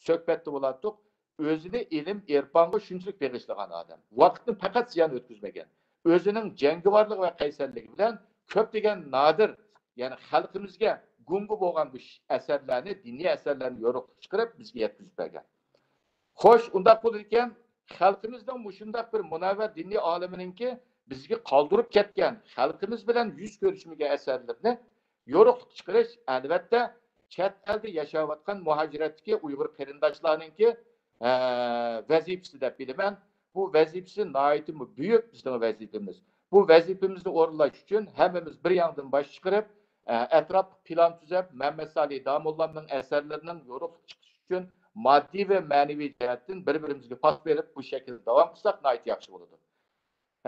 سۆھبەتتە بولاتتۇق. ئۆزىنى ئىلىم-ئېرپانغا شۇنچىلىك بېغىشلىغان ئادەم. ۋاقىتنى پەقەت زىيان ئۆتكۈزمىگەن. ئۆزىنىڭ جەڭگىۋارلىقى ۋە قەيسەرلىكى بىلەن كۆپلىگەن نادىر، يەنى خەلقىمىزگە گۇڭگا بولغان بۇ ئەسەرلەرنى، دىنىي ئەسەرلەرنى يورۇقلۇققا چىقىرىپ، بىزگە يەتكۈزۈپ بەرگەن. خوش، ئۇنداق بولىدىكەن، خەلقىمىزنىڭ مۇشۇنداق بىر مۇنەۋۋەر دىنىي ئالىمىنىڭكى بىزگە قالدۇرۇپ كەتكەن، خەلقىمىز بىلەن يۈز كۆرۈشمىگەن ئەسەرلىرىنى يورۇقلۇققا چىقىرىش، ئەلۋەتتە، چەت ئەلدە ياشاۋاتقان مۇھاجىرەتتىكى ئۇيغۇر قېرىنداشلارنىڭكى، ئە، ۋەزىپىسى دەپ بىلىمەن. بۇ ۋەزىپىسى ناھايىتىمۇ بۈيۈك بىزنىڭ ۋەزىپىمىز. بۇ ۋەزىپىمىزنى ئورۇنلاش ئۈچۈن ھەممىمىز بىر ياڭدىن باش چىقىرىپ، ئە، ئەتراپلىق پىلان تۈزەپ، مەمەت سالى داموللامنىڭ ئەسەرلىرىنىڭ يورۇقلۇققا چىقىشى ئۈچۈن ماددىي ۋە مەنىۋى جەھەتتىن بىر-بىرىمىزگە پاس بېرىپ، بۇ شەكىلدە داۋام قىلساق ناھايىتى ياخشى بولىدۇ.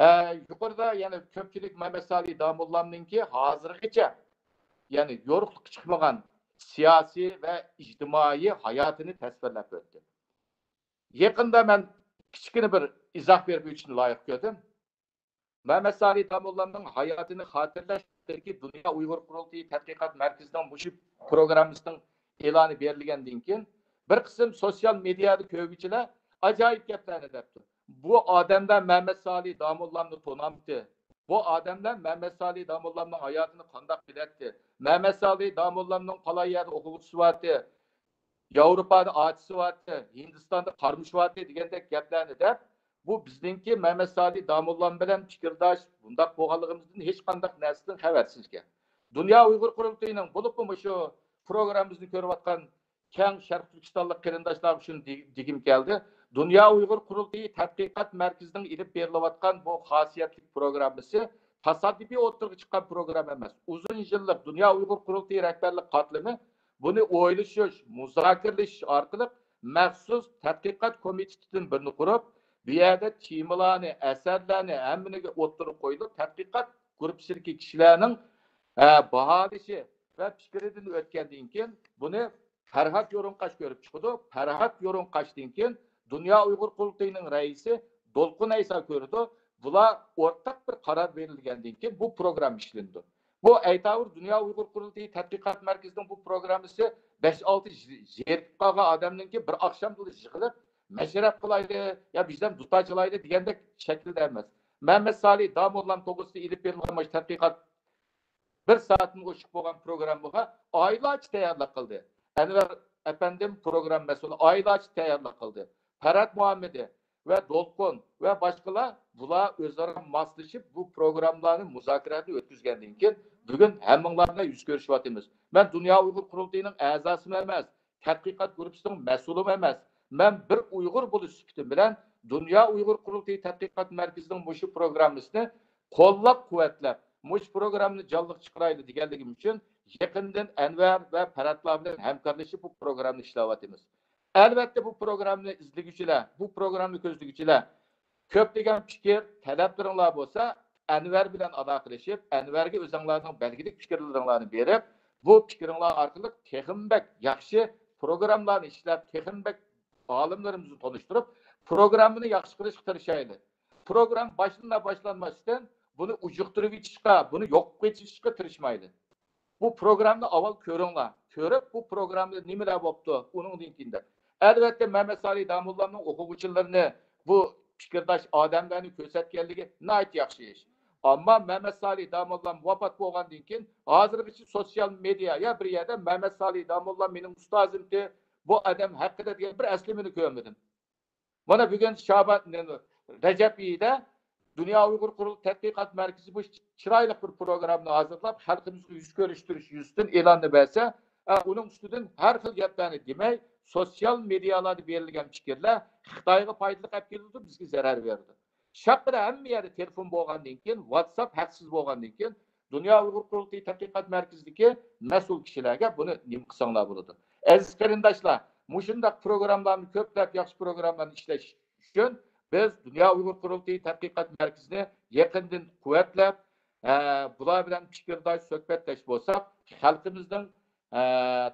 ھە، يۇقىرىدا يەنە كۆپچىلىك مەمەت سالى داموللامنىڭكى ھازىرغىچە، يەنى يورۇقلۇققا چىقمىغان سىياسىي ۋە ئىجتىمائىي ھاياتىنى تەسۋىرلەپ ئۆتتى. يېقىندا مەن كىچىككىنە بىر ئىزاھ بېرىپ ئۆتۈشنى لايىق كۆردۈم. مەمەت سالى داموللامنىڭ ھاياتىنى خاتىرىلەش ھەققىدىكى دۇنيا ئۇيغۇر قۇرۇلتىيى تەتقىقات مەركىزىنىڭ مۇشۇ پروگراممىسىنىڭ ئېلانى بېرىلگەندىن كېيىن، بىر قىسىم سوتسىيال مېدىيادا كۆرگۈچىلەر ئاجايىپ گەپلەرنى دەپتۇ. بۇ ئادەملەر مەمەت سالى داموللامنى تونامتى؟ بۇ ئادەملەر مەمەت سالى داموللامنىڭ ھاياتىنى قانداق بىلەتتى؟ مەمەت سالى داموللامنىڭ پالان يەردە ئوقۇغۇچىسى بارتى، ياۋروپادا ئاچىسى بارتى، ھىندىستاندا قارمۇچى بارتى دېگەندەك گەپلەرنى دەپ، بۇ بىزنىڭكى مەمەت سالى داموللام بىلەن پىكىرداش، بۇنداق بولغانلىقىمىزدىن ھېچقانداق نەرسىدىن خەۋەرسىز ئىكەن. دۇنيا ئۇيغۇر قۇرۇلتىيىنىڭ، بولۇپمۇ مۇشۇ پروگراممىمىزنى كۆرۈۋاتقان كەڭ شەرقىي تۈركىستانلىق قېرىنداشلارغا شۇنى دې-، دېگۈم كەلدى. دۇنيا ئۇيغۇر قۇرۇلتىيى تەتقىقات مەركىزىنىڭ ئېلىپ بېرىلىۋاتقان بۇ خاسىيەتلىك پروگراممىسى تاسادىپىي ئوتتۇرىغا چىققان پروگرامما ئەمەس. ئۇزۇن يىللىق دۇنيا ئۇيغۇر قۇرۇلتىيى رەھبەرلىك قاتلىمى بۇنى ئويلىشىش، مۇزاكىرىلىشىش ئارقىلىق مەخسۇس تەتقىقات كومىتېتىدىن بىرنى قۇرۇپ، بۇ يەردە تېمىلارنى، ئەسەرلەرنى ھەممىنى ئوتتۇرىغا قويۇلۇپ، تەتقىقات گۇرۇپپىسىدىكى كىشىلەرنىڭ، ئە، باھالىشى ۋە پىكرىدىن ئۆتكەندىن كېيىن، بۇنى پەرھات يورۇنقاش كۆرۈپ چىقىدۇ. پەرھات يورۇنقاشتىن كېيىن دۇنيا ئۇيغۇر قۇرۇلتىيىنىڭ رەئىسى دولقۇن ئەيسا كۆرىدۇ. بۇلار ئورتاق بىر قارار بېرىلگەندىن كېيىن بۇ پروگرامما ئىشلىنىدۇ. بۇ ئەيتاۋۇر دۇنيا ئۇيغۇر قۇرۇلتىيى تەتقىقات مەركىزىنىڭ بۇ پروگراممىسى بەش-ئالتە زېرىكىپ قالغان ئادەمنىڭكى بىر ئاخشامدىلا يىغىلىپ، مەشرەپ قىلايلى يا بىزدىن دۇتار چالايلى دېگەندەك شەكىلدە ئەمەس. مەمەت سالى داموللام توغرىسىدا ئېلىپ بېرىلغان مۇشۇ تەتقىقات بىر سائەتتىن ئوشۇق بولغان پروگراممىغا ئايلارچە تەييارلىق قىلدى. ئەنۋەر ئەپەندىم پروگرامما مەسئۇلى ئايلارچە تەييارلىق قىلدى. پەرھات مۇھەممىدى ۋە دولقۇن ۋە باشقىلار، بۇلار ئۆزئارا ماسلىشىپ، بۇ پروگراممىلارنى، مۇزاكىرەلەرنى ئۆتكۈزگەندىن كېيىن، بۈگۈن ھەممىڭلار بىلەن يۈز كۆرۈشۈۋاتىمىز. مەن دۇنيا ئۇيغۇر قۇرۇلتىيىنىڭ ئەزاسىمۇ ئەمەس، تەتقىقات گۇرۇپپىسىنىڭ مەسئۇلىمۇ ئەمەس. مەن بىر ئۇيغۇر بولۇش سۈپىتىم بىلەن دۇنيا ئۇيغۇر قۇرۇلتىيى تەتقىقات مەركىزىنىڭ مۇشۇ پروگراممىسىنى قوللاپ-قۇۋۋەتلەپ، مۇشۇ پروگراممىنى جانلىق چىقىرايلى دېگەنلىكىم ئۈچۈن يېقىندىن ئەنۋەر ۋە پەرھاتلار بىلەن ھەمكارلىشىپ بۇ پروگراممىنى ئىشلەۋاتىمىز. ئەلۋەتتە، بۇ پروگراممىنى ئىزدىگۈچىلەر، بۇ پروگراممىنى كۆزلىگۈچىلەر كۆپلىگەن پىكىر، تەلەپلىرىڭلار بولسا، ئەنۋەر بىلەن ئالاقىلىشىپ، ئەنۋەرگە ئۆزۈڭلارنىڭ بەلگىلىك پىكىرلىرىڭلارنى بېرىپ، بۇ پىكرىڭلار ئارقىلىق تېخىمۇ بەك ياخشى پروگراممىلارنى ئىشلەپ، تېخىمۇ بەك ئالىملىرىمىزنى تونۇشتۇرۇپ، پروگراممىنى ياخشى قىلىشقا تىرىشايلى. پروگرامما باشلىنار باشلانماستىن بۇنى ئۇجۇقتۇرۇۋېتىشقا، بۇنى يوقىتىشقا تىرىشمايلى. بۇ پروگراممىنى ئاۋۋال كۆرۈڭلار. كۆرۈپ، بۇ پروگراممىدا نېمىلەر بوپتۇ، ئۇنىڭدىن كېيىن دەپ. ئەلۋەتتە، مەمەت سالى داموللامنىڭ ئوقۇغۇچىلىرىنى بۇ پىكىرداش ئادەملەرنى كۆرسەتكەنلىكى ناھايىتى ياخشى ئىش. ئەمما مەمەت سالى داموللام ۋاپات بولغاندىن كېيىن، ھازىرغىچە سوتسىيال مېدىيا يا بىر يەردە مەمەت سالى داموللام مېنىڭ ئۇستازىمتى، بۇ ئادەم ھەققىدە دېگەن بىر ئەسلىمىنى كۆرمىدىم. مانا بۈگۈن شابان، رەجەب ئېيىدا دۇنيا ئۇيغۇر قۇرۇلتىيى تەتقىقات مەركىزى بۇ چىرايلىق بىر پروگراممىنى ھازىرلاپ، خەلقىمىزغا يۈز كۆرۈشتۈرۈش يۈزىسىدىن ئېلاننى بەرسە، ئە، ئۇنىڭ ئۈستىدىن ھەر خىل گەپلەرنى دېمەي، سوتسىيال مېدىيالاردا بېرىلگەن پىكىرلەر خىتايغا پايدىلىق ئەپ كېلىدۇ، بىزگە زەرەر بېرىدۇ. شاققىدە ھەممە يەردە تېلېفون بولغاندىن كېيىن، ۋاتساپ ھەقسىز بولغاندىن كېيىن، دۇنيا ئۇيغۇر قۇرۇلتىيى تەتقىقات مەركىزىدىكى مەسئۇل كىشىلەرگە بۇنى نېمە قىلساڭلار بولىدۇ. ئەزىز قېرىنداشلار، مۇشۇنداق پروگراممىلارنى كۆپلەپ، ياخشى پروگراممىلارنى ئىشلەش ئۈچۈن بىز دۇنيا ئۇيغۇر قۇرۇلتىيى تەتقىقات مەركىزىنى يېقىندىن قۇۋۋەتلەپ، ئە، بۇلار بىلەن پىكىرداش، سۆھبەتداش بولساق، خەلقىمىزنىڭ، ئە،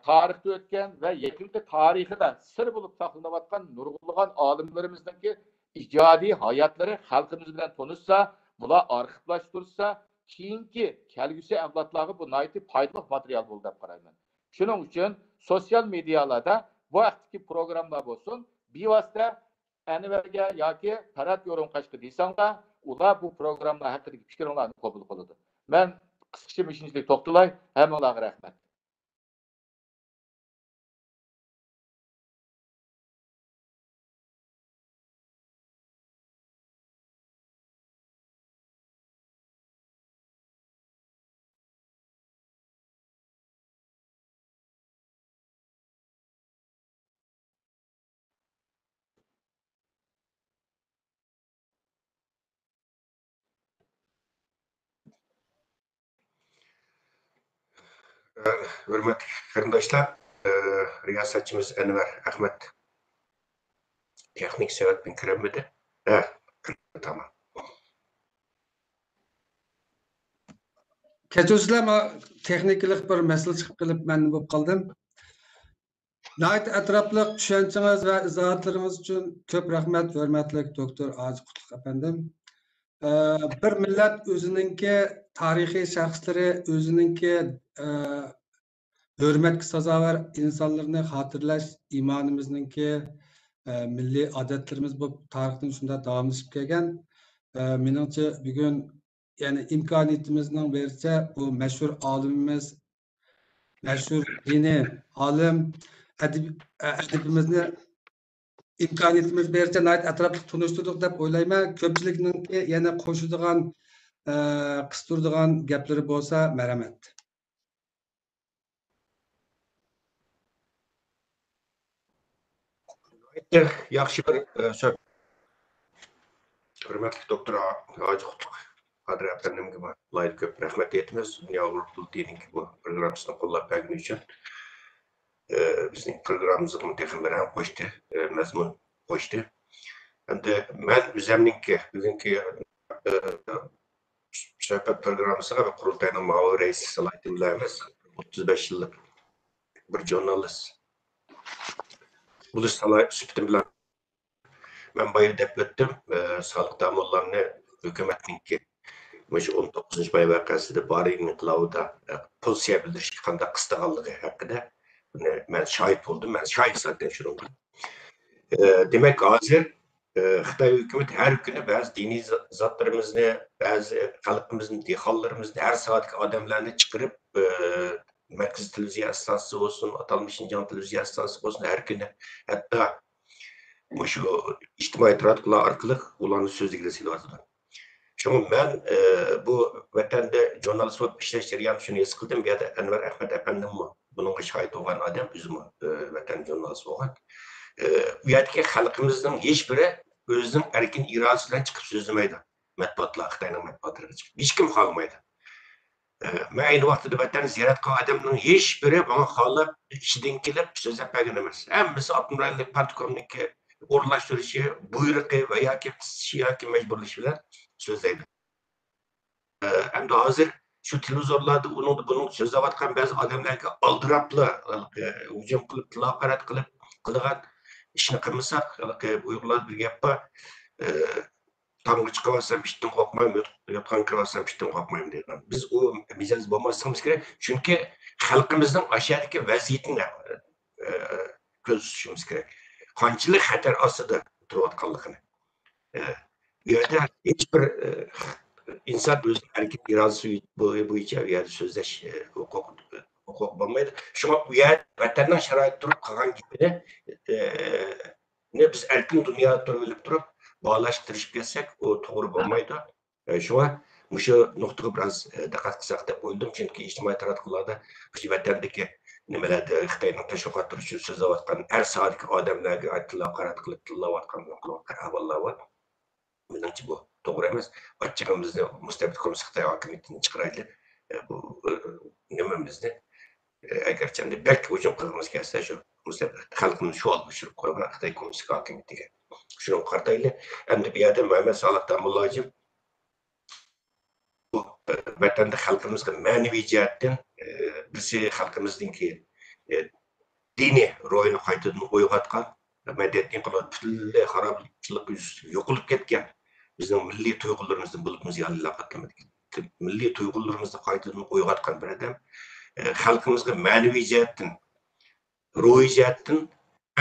تارىختا ئۆتكەن ۋە يېقىنقى تارىخىدا سىر بولۇپ ساقلىنىۋاتقان نۇرغۇنلىغان ئالىملىرىمىزنىڭكى ئىجادىي ھاياتلىرى خەلقىمىز بىلەن تونۇشسا، بۇلار ئارخىپلاشتۇرسا، كېيىنكى كەلگۈسى ئەۋلادلارغا بۇ ناھايىتى پايدىلىق ماتېرىيال بولىدۇ دەپ قارايمەن. شۇنىڭ ئۈچۈن سوتسىيال مېدىيالاردا بۇ ھەقتىكى پروگراممىلار بولسۇن، بىۋاسىتە ئەنۋەرگە ياكى پەرھات يورۇنقاشقا دېسەڭلار، ئۇلار بۇ پروگراممىلار ھەققىدىكى پىكرىڭلارنى قوبۇل قىلىدۇ. مەن قىسقىچە مۇشۇنچىلىك توختىلاي. ھەممىڭلارغا رەھمەت. ھۆرمەتلىك قېرىنداشلار، رىياسەتچىمىز ئەنۋەر ئەخمەت تېخنىك سەۋەبتىن كىرەلمىدى. ھە، كىردى، تامام. كەچۈرسىلەر، مانا تېخنىكىلىق بىر مەسىلە چىقىپ قېلىپ مەن بولۇپ قالدىم. ناھايىتى ئەتراپلىق چۈشەنچىڭىز ۋە ئىزاھاتلىرىڭىز ئۈچۈن كۆپ رەھمەت، ھۆرمەتلىك دوكتور ھاجى قۇتلۇق ئەپەندىم. ئە، بىر مىللەت ئۆزىنىڭكى تارىخىي شەخسلىرى، ئۆزىنىڭكى، ئە، ھۆرمەتكە سازاۋەر ئىنسانلىرىنى خاتىرىلەش ئىمانىمىزنىڭكى، ئە، مىللىي ئادەتلىرىمىز بولۇپ تارىختىن شۇنداق داۋاملىشىپ كەلگەن. ئە، مېنىڭچە بۈگۈن، يەنى ئىمكانىيىتىمىزنىڭ بېرىچە بۇ مەشھۇر ئالىمىمىز، مەشھۇر دىنىي ئالىم، ئەدىب-، ئە، ئەدىبىمىزنى ئىمكانىيىتىمىز بېرىچە ناھايىتى ئەتراپلىق تونۇشتۇردۇق دەپ ئويلايمەن. كۆپچىلىكنىڭكى يەنە قوشىدىغان، ئە، قىستۇرىدىغان گەپلىرى بولسا، مەرھەمەت. ياخشى بىر، ئە، سۆھبەت. ھۆرمەتلىك دوكتور ھاجى قۇتلۇق قادىر ئەپەندىمگە ئالاھىدە كۆپ رەھمەت ئېيتىمىز. دۇنيا ئۇيغۇر قۇرۇلتىيىنىڭكى بۇ پروگراممىسىنى قوللاپ بەرگىنى ئۈچۈن. ئە، بىزنىڭ پروگراممىمىزغىمۇ تېخى مەرھەم قوشتى، ئە، مەزمۇن قوشتى. ئەمدى مەن ئۆزەمنىڭكى بۈگۈنكى، ئە، سۆھبەت پروگراممىسىغا ۋە قۇرۇلتاينىڭ مۇئاۋىن رەئىسى سالاھىيىتىم بىلەن ئەمەس، ئوتتۇز بەش يىللىق بىر ژۇرنالىست بولۇش سالاھىي-، سۈپىتىم بىلەن مەن بايا دەپ ئۆتتۈم، ئە، سالىھ داموللامنى ھۆكۈمەتنىڭكى مۇشۇ ئون توققۇزىنچى ماي ۋەقەسىدە، بارىن ئىنقىلابىدا، ئە، پوزىتسىيە بىلدۈرۈشكە قانداق قىستىغانلىقى ھەققىدە، مەن شاھىت بولدۇم، مەن شاھىت زاتەن شۇنىڭغا. ئە، دېمەك، ھازىر، ئە، خىتاي ھۆكۈمىتى ھەر كۈنى بەزى دىنىي زا-، زاتلىرىمىزنى، بەزى خەلقىمىزنى، دېھقانلىرىمىزنى، ھەر ساھەدىكى ئادەملەرنى چىقىرىپ، ئە، مەركىزىي تېلېۋىزىيە ئىستانسىسى بولسۇن، ئاتالمىش شىنجاڭ تېلېۋىزىيە ئىستانسىسى بولسۇن، ھەر كۈنى ھەتتا مۇشۇ ئىجتىمائىي تاراتقۇلار ئارقىلىق ئۇلارنى سۆزلىگىلى سېلىۋاتىدۇ. شۇڭا مەن، ئە، بۇ ۋەتەندە ژۇرنالىست بولۇپ ئىشلەش جەريانىدا شۇنى ھېس قىلدىم، بۇ يەردە ئەنۋەر ئەخمەت ئەپەندىممۇ بۇنىڭغا شاھىت بولغان ئادەم، ئۆزىمۇ، ئە، ۋەتەن ژۇرنالىستى بولغان. ئە، ئۇ يەردىكى خەلقىمىزنىڭ ھېچ بىرى ئۆزىنىڭ ئەركىن ئىرادىسى بىلەن چىقىپ سۆزلىمەيدۇ. مەتبۇئاتلار، خىتاينىڭ مەتبۇئاتلىرىغا چىقىپ ھېچكىم خالىمايدۇ. ئە، مەن ئەينى ۋاقتىدا ۋەتەننى زىيارەت قىلغان ئادەمنىڭ ھېچ بىرى ماڭا خالاپ ئىچىدىن كېلىپ سۆزلەپ بەرگەن ئەمەس. ھەممىسى ئاپتونوم رايونلۇق پارتكومنىڭكى ئورۇنلاشتۇرۇشى، بۇيرۇقى ۋە ياكى قىستىشى ياكى مەجبۇرلىشى بىلەن سۆزلەيدۇ. ئە، ئەمدى ھازىر شۇ تېلېۋىزورلاردا ئۇنىڭدا بۇنىڭدا سۆزلەۋاتقان بەزى ئادەملەرگە ئالدىراپلا، ئە، ھۇجۇم قىلىپ، تىل ھاقارەت قىلىپ قىلىدىغان ئىشنى قىلمىساق، ھېلىقى ئۇيغۇرلاردا بىر گەپ بار، ئە، تامغا چىقىۋالسام ئىتتىن قورقمايمەن، يوتقان كىرىۋالسام ئىتتىن قورقمايمەن دەيدىغان. بىز ئۇ مىجەز بولماسلىقىمىز كېرەك، چۈنكى خەلقىمىزنىڭ ئاشۇ يەردىكى ۋەزىيىتىنى، ئە، كۆزىتىشىمىز كېرەك. قانچىلىك خەتەر ئاستىدا تۇرۇۋاتقانلىقىنى. ئە، بۇ يەردە ھېچ بىر، ئە، ئىنسان ئۆزىنىڭ ئەركىن ئىرادىسى بوي-، بويىچە بۇ يەردە سۆزلەش، ئە، ھوقۇقى، ھوقۇقى بولمايدۇ. شۇڭا ئۇ يەردە ۋەتەننىڭ شارائىتى تۇرۇپ قىلغان گېپىنى، ئە، نى بىز ئەركىن دۇنيادا تۇرۇپ ئۆلۈپ تۇرۇپ باھالاشقا تىرىشىپ كەتسەك، ئۇ توغرا بولمايدۇ. ئە، شۇڭا مۇشۇ نۇقتىغا بىراز، ئە، دىققەت قىلساق دەپ ئويلىدىم، چۈنكى ئىجتىمائىي تاراتقۇلاردا مۇشۇ ۋەتەندىكى نېمىلەردە خىتاينىڭ تەشۋىقات تۇرۇشى سۆزلەۋاتقان ھەر ساھەدىكى ئادەملەرگە تىل ھاقارەت قىلىپ تىللاۋاتقان ئەھۋاللار بار. مېنىڭچە بۇ توغرا ئەمەس. ئاچچىقىمىزنى مۇستەبىت كوممۇنىست خىتاي ھاكىمىيىتىدىن چىقىرايلى. ئە، بۇ، ئە، نېمىمىزنى، ئە، ئەگەرچە ئەمدى بەك ھۇجۇم قىلغىمىز كەلسە، شۇ مۇستەبىت خەلقىمىزنى شۇ ھالغا چۈشۈرۈپ قويغان خىتاي كوممۇنىست ھاكىمىيىتىگە. شۇنىڭغا قارىتايلى. ئەمدى بۇ يەردە مۇھەممەد سالىھ داموللاجىم بۇ، ئە، ۋەتەندە خەلقىمىزغا مەنىۋى جەھەتتىن، ئە، بىرسى خەلقىمىزنىڭكى، ئە، دىنىي روھىنى قايتىدىن ئويغاتقان، مەدەنىيەت ئىنقىلابى پۈتۈنلەي خارابلىققا يۈز-، يوقىلىپ كەتكەن، بىزنىڭ مىللىي تۇيغۇلىرىمىزدىن بولۇپمۇ زىيانلىنىپ قالمىدى. مىللىي تۇيغۇلىرىمىزنى قايتىدىن ئويغاتقان بىر ئادەم، ئە، خەلقىمىزغا مەنىۋى جەھەتتىن، روھىي جەھەتتىن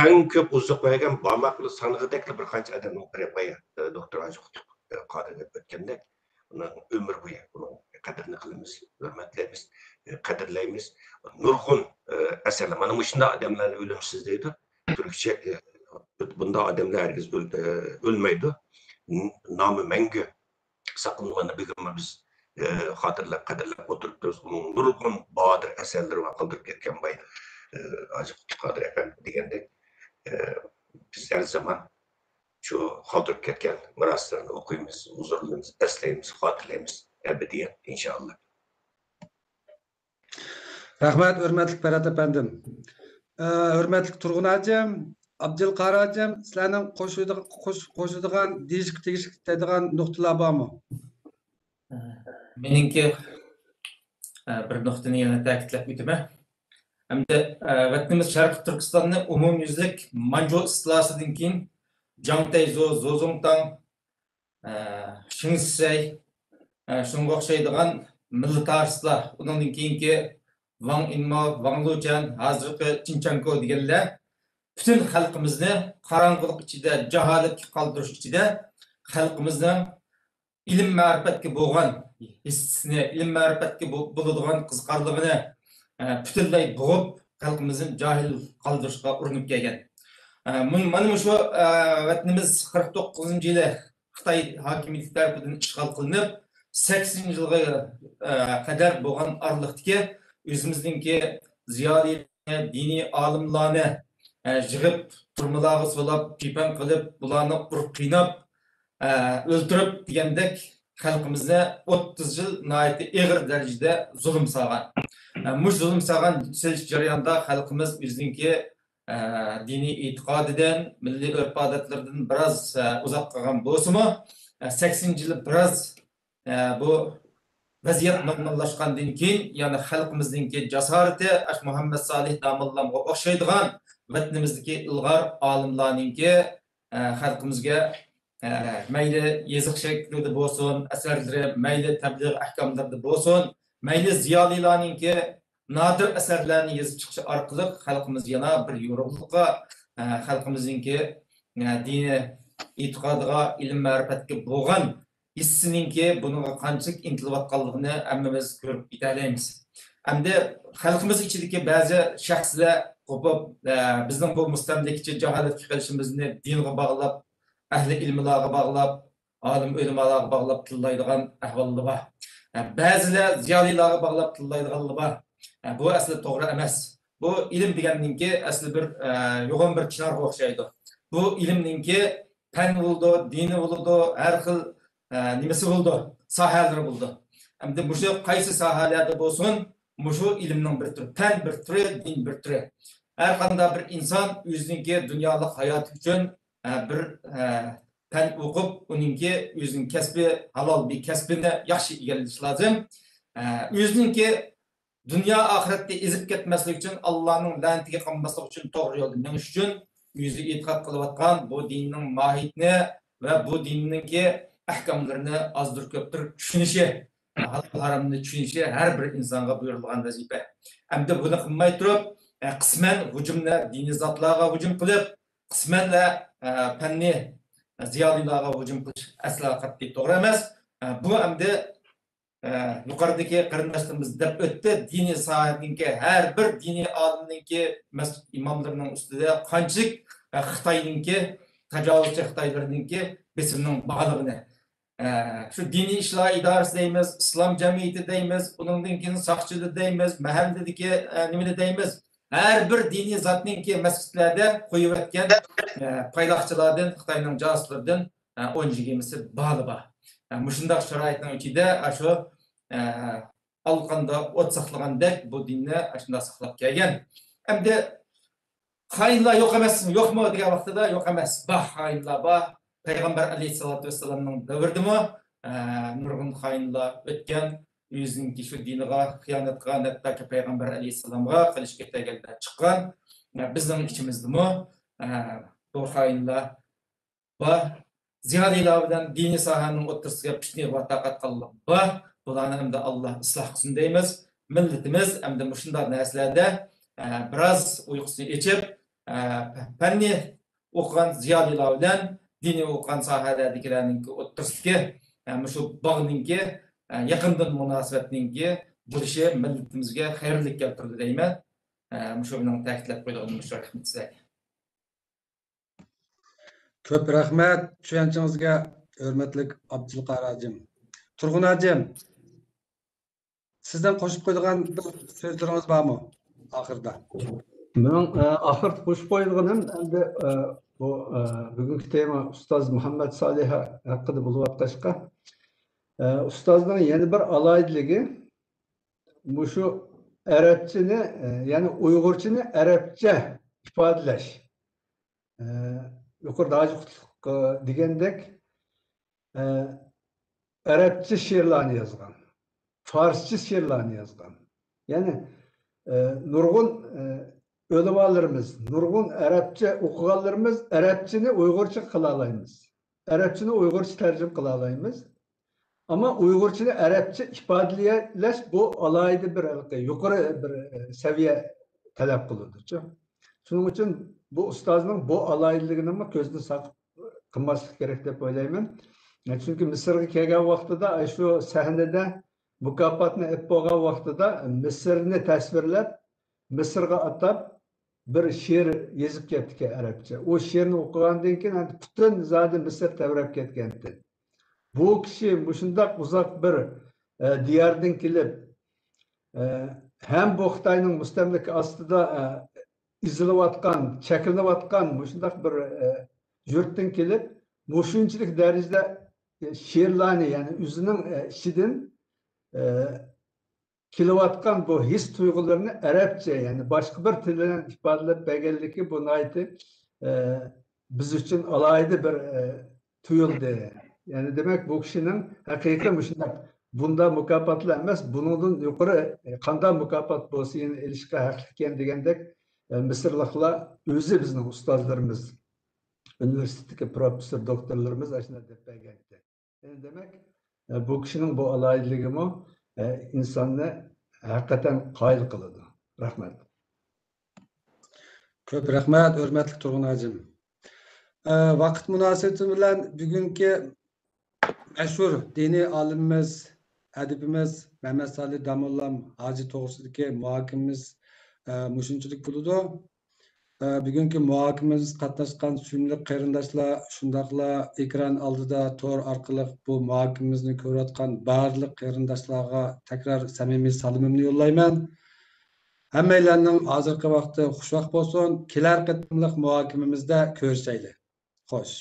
ئەڭ كۆپ ئوزۇق بەرگەن، بارماقلا سانىغۇدەكلا بىر قانچە ئادەمنىڭ بىرى بايا، ئە، دوكتور ھاجى قۇتلۇق، ئە، قادىر دەپ ئۆتكەندەك. ئۇنىڭ ئۆمۈر بويى ئۇنىڭ قەدرىنى قىلىمىز، ھۆرمەتلەيمىز، قەدىرلەيمىز. نۇرغۇن، ئە، ئەسەرلەر، مانا مۇشۇنداق ئادەملەرنى ئۆلۈمسىز دەيدۇ. تۈركچە، ئە، بۇنداق ئادەملەر ھەرگىز ئۆل-، ئە، ئۆلمەيدۇ. ن-، نامى مەڭگۈ ساقلىنىدۇ. بۈگۈنمۇ بىز، ئە، خاتىرىلەپ، قەدىرلەپ ئولتۇرۇپتۇرۇز. ئۇنىڭ نۇرغۇن بادىر ئەسەرلىرى بار قالدۇرۇپ كەتكەن باي، ئە، ھاجى قۇتلۇق قادىر ئەپەندى دېگەندەك، ئە، بىز ھەر زامان شۇ قالدۇرۇپ كەتكەن مىراسلىرىنى ئوقۇيمىز، ھۇزۇرلىنىمىز، ئەسلەيمىز، خاتىرىلەيمىز ئەبەدىيەن، ئىنشائاللا. رەھمەت، ھۆرمەتلىك پەرھات ئەپەندىم. ئە، ھۆرمەتلىك تۇرغۇن ھاجىم، ئابدۇلقاھار ھاجىم، سىلەرنىڭ قوشىدىغ-، قوش-، قوشىدىغان، دېيىشكە تېگىشلىك دەيدىغان نۇقتىلار بارمۇ؟ مېنىڭكى، ئە، بىر نۇقتىنى يەنە تەكىتلەپ ئۆتىمەن. ئەمدى، ئە، ۋەتىنىمىز شەرقىي تۈركىستاننى ئومۇميۈزلۈك مانجۇ ئىستىلاسىدىن كېيىن جاڭ تەيزۇ، زو زۇڭتاڭ، ئە، شېڭ شىسەي، ئە، شۇنىڭغا ئوخشايدىغان مىللىتارىستلار، ئۇنىڭدىن كېيىنكى ۋاڭ ئىنماۋ، ۋاڭ لۇچەن، ھازىرقى چىن چياڭكو دېگەنلەر پۈتۈن خەلقىمىزنى قاراڭغۇلۇق ئىچىدە، جاھالەتكە قالدۇرۇش ئىچىدە خەلقىمىزنىڭ ئىلىم-مەرىپەتكە بولغان ھېسسىسىنى، ئىلىم-مەرىپەتكە بو-، بولىدىغان قىزىقارلىقىنى، ئە، پۈتۈنلەي بوغۇپ، خەلقىمىزنى جاھىل قالدۇرۇشقا ئۇرۇنۇپ كەلگەن. ئە، مۇن-، مانا مۇشۇ، ئە، ۋەتىنىمىز قىرىق توققۇزىنچى يىلى خىتاي ھاكىمىيىتى تەرىپىدىن ئىشغال قىلىنىپ، سەكسىنىنچى يىلغا، ئە، قەدەر بولغان ئارىلىقتىكى ئۆزىمىزنىڭكى زىيالىيلارنى، دىنىي ئالىملارنى، ئە، يىغىپ، تۈرمىلەرگە سولاپ، كېپەن قىلىپ، بۇلارنى ئۇرۇپ قىيناپ، ئە، ئۆلتۈرۈپ دېگەندەك خەلقىمىزنى ئوتتۇز يىل ناھايىتى ئېغىر دەرىجىدە زۇلۇم سالغان. ئە، مۇشۇ زۇلۇم سالغان، سېلىش جەريانىدا خەلقىمىز ئۆزىنىڭكى، ئە، دىنىي ئېتىقادىدىن، مىللىي ئۆرپ-ئادەتلىرىدىن بىراز، ئە، ئۇزاپ قالغان بولسىمۇ، ئە، سەكسىنىنچى يىلى بىراز، ئە، بۇ ۋەزىيەت نورماللاشقاندىن كېيىن، يەنە خەلقىمىزنىڭكى جاسارىتى، ئاشۇ مۇھەممەد سالىھ داموللامغا ئوخشايدىغان ۋەتىنىمىزدىكى ئىلغار ئالىملارنىڭكى، ئە، خەلقىمىزگە، ئە، مەيلى يېزىق شەكلىدە بولسۇن، ئەسەرلىرى، مەيلى تەبلىغ ئەھكاملىرىدا بولسۇن، مەيلى زىيالىيلارنىڭكى نادىر ئەسەرلەرنى يېزىپ چىقىشى ئارقىلىق خەلقىمىز يەنە بىر يورۇقلۇققا، ئە، خەلقىمىزنىڭكى، ئە، دىنىي ئېتىقادىغا، ئىلىم-مەرىپەتكە بولغان ھېسسىنىڭكى بۇنىڭغا قانچىلىك ئىنتىلىۋاتقانلىقىنى ھەممىمىز كۆرۈپ يېتەلەيمىز. ئەمدى خەلقىمىز ئىچىدىكى بەزى شەخسلەر قوپۇپ، ئە، بىزنىڭ بۇ مۇستەملىكىچى جاھالەتكە قېلىشىمىزنى دىنغا باغلاپ، ئەھلى ئىلىملارغا باغلاپ، ئالىم ئۆلىمالارغا باغلاپ تىللايدىغان ئەھۋاللار بار. ئە، بەزىلەر زىيالىيلارغا باغلاپ تىللايدىغانلار بار. ئە، بۇ ئەسلى توغرا ئەمەس. بۇ ئىلىم دېگەننىڭكى ئەسلى بىر، ئە، يوغان بىر چىنارغا ئوخشايدۇ. بۇ ئىلىمنىڭكى پەن بولىدۇ، دىنى بولىدۇ، ھەر خىل، ئە، نېمىسى بولىدۇ، ساھەلىرى بولىدۇ. ئەمدى مۇشۇ قايسى ساھەلەردە بولسۇن، مۇشۇ ئىلىمنىڭ بىر تۈرى، پەن بىر تۈرى، دىن بىر تۈرى. ھەر قانداق بىر ئىنسان ئۆزىنىڭكى دۇنيالىق ھاياتى ئۈچۈن، ئە، بىر، ئە، پەن ئوقۇپ، ئۇنىڭكى ئۆزىنىڭ كەسپى، ھالال بىر كەسپىنى ياخشى ئىگىلىشى لازىم. ئە، ئۆزىنىڭكى دۇنيا ئاخىرەتتە ئېزىپ كەتمەسلىك ئۈچۈن، ئاللانىڭ لەنىتىگە قالماسلىق ئۈچۈن توغرا يولدا مېڭىش ئۈچۈن ئۆزى ئېتىقاد قىلىۋاتقان بۇ دىننىڭ ماھىيىتىنى ۋە بۇ دىننىڭكى ئەھكاملىرىنى ئازدۇر كۆپتۇر چۈشىنىشى، ھالال ھارامنى چۈشىنىشى ھەر بىر ئىنسانغا بۇيرۇلغان ۋەزىپە. ئەمدى بۇنى قىلماي تۇرۇپ، ئە، قىسمەن ھۇجۇمنى دىنىي زاتلارغا ھۇجۇم قىلىپ، قىسمەنلا، ئە، پەننىي زىيالىيلارغا ھۇجۇم قىلىش ئەسلا قەتئىي توغرا ئەمەس. ئە، بۇ ئەمدى ئە، يۇقىرىدىكى قېرىنداشلىرىمىز دەپ ئۆتتى، دىنىي ساھەنىڭكى ھەر بىر دىنىي ئالىمنىڭكى، مەسچىت ئىماملىرىنىڭ ئۈستىدە قانچىلىك، ئە، خىتاينىڭكى، تاجاۋۇزچى خىتايلىرىنىڭكى بېسىمىنىڭ بارلىقىنى. ئە، شۇ دىنىي ئىشلار ئىدارىسى دەيمىز، ئىسلام جەمئىيىتى دەيمىز، ئۇنىڭدىن كېيىن ساقچىلىرى دەيمىز، مەھەللىدىكى، ئە، نېمىنى دەيمىز، ھەر بىر دىنىي زاتنىڭكى مەسچىتلەردە قويۇۋەتكەن، ئە، پايلاقچىلاردىن، خىتاينىڭ جاسۇسلىرىدىن ئە، ئون يىگىرمىسى بارلا بار. ئە، مۇشۇنداق شارائىتنىڭ ئىچىدە، ئە، شۇ، ئە، ئالقاندا ئوت ساقلىغاندەك بۇ دىننى ئاشۇنداق ساقلاپ كەلگەن. ئەمدى خائىنلار يوق ئەمەس، يوقمۇ دېگەن ۋاقتىدا يوق ئەمەس، بار، خائىنلار بار. پەيغەمبەر ئەلەيھىسسالاتۇ ۋەسسالامنىڭ دەۋرىدىمۇ، ئە، نۇرغۇن خائىنلار ئۆتكەن، ئۆزىنىڭكى شۇ دىنىغا خىيانەت قىلغان، ھەتتاكى پەيغەمبەر ئەلەيھىسسالامغا قىلىچ كۆتەرگەنلەر چىققان. ئە، بىزنىڭ ئىچىمىزدىمۇ، ئە، بۇ خائىنلار بار. زىيالىيلار بىلەن دىنىي ساھەنىڭ ئوتتۇرىسىغا پىتنە ۋە تاقاتقانلىق بار. بۇلارنى ئەمدى ئاللا ئىسلاھ قىلسۇن دەيمىز. مىللىتىمىز ئەمدى مۇشۇنداق نەرسىلەردە، ئە، بىراز ئۇيقۇسىنى ئېچىپ، ئە، پەننى ئوقۇغان زىيالىيلار بىلەن دىنىي ئوقۇغان ساھەلەردىكىلەرنىڭكى ئوتتۇرىسىدىكى، ئە، مۇشۇ باغنىڭكى، ئە، يېقىندىن مۇناسىۋەتنىڭكى بولۇشى مىللىتىمىزگە خەيرلىك كەلتۈرىدۇ دەيمەن. ئە، مۇشۇ مېنىڭ تەكىتلەپ قويىدىغىنىم مۇشۇ. رەھمەت سىلەرگە. كۆپ رەھمەت چۈشەنچىڭىزگە، ھۆرمەتلىك ئابدۇلقاھار ھاجىم. تۇرغۇن ھاجىم، سىزنىڭ قوشۇپ قويىدىغان بىر سۆزلىرىڭىز بارمۇ ئاخىرىدا؟ مېنىڭ، ئە، ئاخىرىدا قوشۇپ قويىدىغىنىم، ئەمدى، ئە، بۇ، ئە، بۈگۈنكى تېما ئۇستاز مۇھەممەد سالىھ ھەققىدە بولۇۋاتقاچقا، ئە، ئۇستازنىڭ يەنە بىر ئالاھىدىلىكى، مۇشۇ ئەرەبچىنى، ئە، يەنى ئۇيغۇرچىنى ئەرەبچە ئىپادىلەش. ئە، يۇقىرىدا ھاجى قۇتلۇق، ئە، دېگەندەك، ئە، ئەرەبچە شېئىرلارنى يازغان، فارسچە شېئىرلارنى يازغان. يەنى، ئە، نۇرغۇن، ئە، ئۆلىمالىرىمىز، نۇرغۇن ئەرەبچە ئوقۇغانلىرىمىز ئەرەبچىنى ئۇيغۇرچە قىلالايمىز. ئەرەبچىنى ئۇيغۇرچە تەرجىمە قىلالايمىز. ئەمما ئۇيغۇرچىنى ئەرەبچە ئىپادىلەش بۇ ئالاھىدە بىر ھېلىقى يۇقىرى بىر، ئە، سەۋىيە تەلەپ قىلىدۇچۇ. شۇنىڭ ئۈچۈن بۇ ئۇستازنىڭ بۇ ئالاھىدىلىكىنىمۇ كۆزدىن ساقىت قىلماسلىق كېرەك دەپ ئويلايمەن. چۈنكى مىسىرغا كەلگەن ۋاقتىدا، ئاشۇ سەھنىدە مۇكاپاتنى ئېلىپ بولغان ۋاقتىدا مىسىرنى تەسۋىرلەپ، مىسىرغا ئاتاپ بىر شېئىر يېزىپ كەپتىكەن ئەرەبچە. ئۇ شېئىرنى ئوقۇغاندىن كېيىن، ئەنە پۈتۈن زادى مىسىر تەۋرەپ كەتكەنتى. بۇ كىشى مۇشۇنداق ئۇزاق بىر، ئە، دىياردىن كېلىپ، ئە، ھەم بۇ خىتاينىڭ مۇستەملىكە ئاستىدا، ئە، ئېزىلىۋاتقان، چەكلىنىۋاتقان مۇشۇنداق بىر، ئە، يۇرتتىن كېلىپ، مۇشۇنچىلىك دەرىجىدە، ئە، شېئىرلارنى، يەنى ئۆزىنىڭ، ئە، ئىچىدىن، ئە، كېلىۋاتقان بۇ ھېس تۇيغۇلىرىنى ئەرەبچە، يەنى باشقا بىر تىل بىلەن ئىپادىلەپ بەرگەنلىكى بۇ ناھايىتى، ئە، بىز ئۈچۈن ئالاھىدە بىر، ئە، تۇيۇلدى. يەنى دېمەك، بۇ كىشىنىڭ ھەقىقىي مۇشۇنداق، بۇنداق مۇكاپاتلا ئەمەس، بۇنىڭدىن يۇقىرى، ئە، قانداق مۇكاپات بولسا يەنە ئېلىشقا ھەقلىككەن دېگەندەك، ئە، مىسىرلىقلار ئۆزى بىزنىڭ ئۇستازلىرىمىز، ئۇنىۋېرسىتېتتىكى پروفېسسور، دوكتورلىرىمىز ئاشۇنداق دەپ بەرگەنتى. يەنى دېمەك، ئە، بۇ كىشىنىڭ بۇ ئالاھىدىلىكىمۇ، ئە، ئىنساننى ھەقىقەتەن قايىل قىلىدۇ. رەھمەت. كۆپ رەھمەت، ھۆرمەتلىك تۇرغۇن ھاجىم. ئە، ۋاقىت مۇناسىۋىتى بىلەن بۈگۈنكى مەشھۇر دىنىي ئالىمىمىز، ئەدىبىمىز مەمەت سالىھ داموللام ھاجى توغرىسىدىكى مۇھاكىمىمىز، ئە، مۇشۇنچىلىك بولىدۇ. ئە، بۈگۈنكى مۇھاكىمىمىزگە قاتناشقان سۆيۈملۈك قېرىنداشلار، شۇنداقلا ئېكران ئالدىدا تور ئارقىلىق بۇ مۇھاكىمىمىزنى كۆرۈۋاتقان بارلىق قېرىنداشلارغا تەكرار سەمىمىي سالىمىمنى يوللايمەن. ھەممەيلەننىڭ ھازىرقى ۋاقتى خۇشۋاق بولسۇن. كېلەر قېتىملىق مۇھاكىمىمىزدە كۆرۈشەيلى. خوش.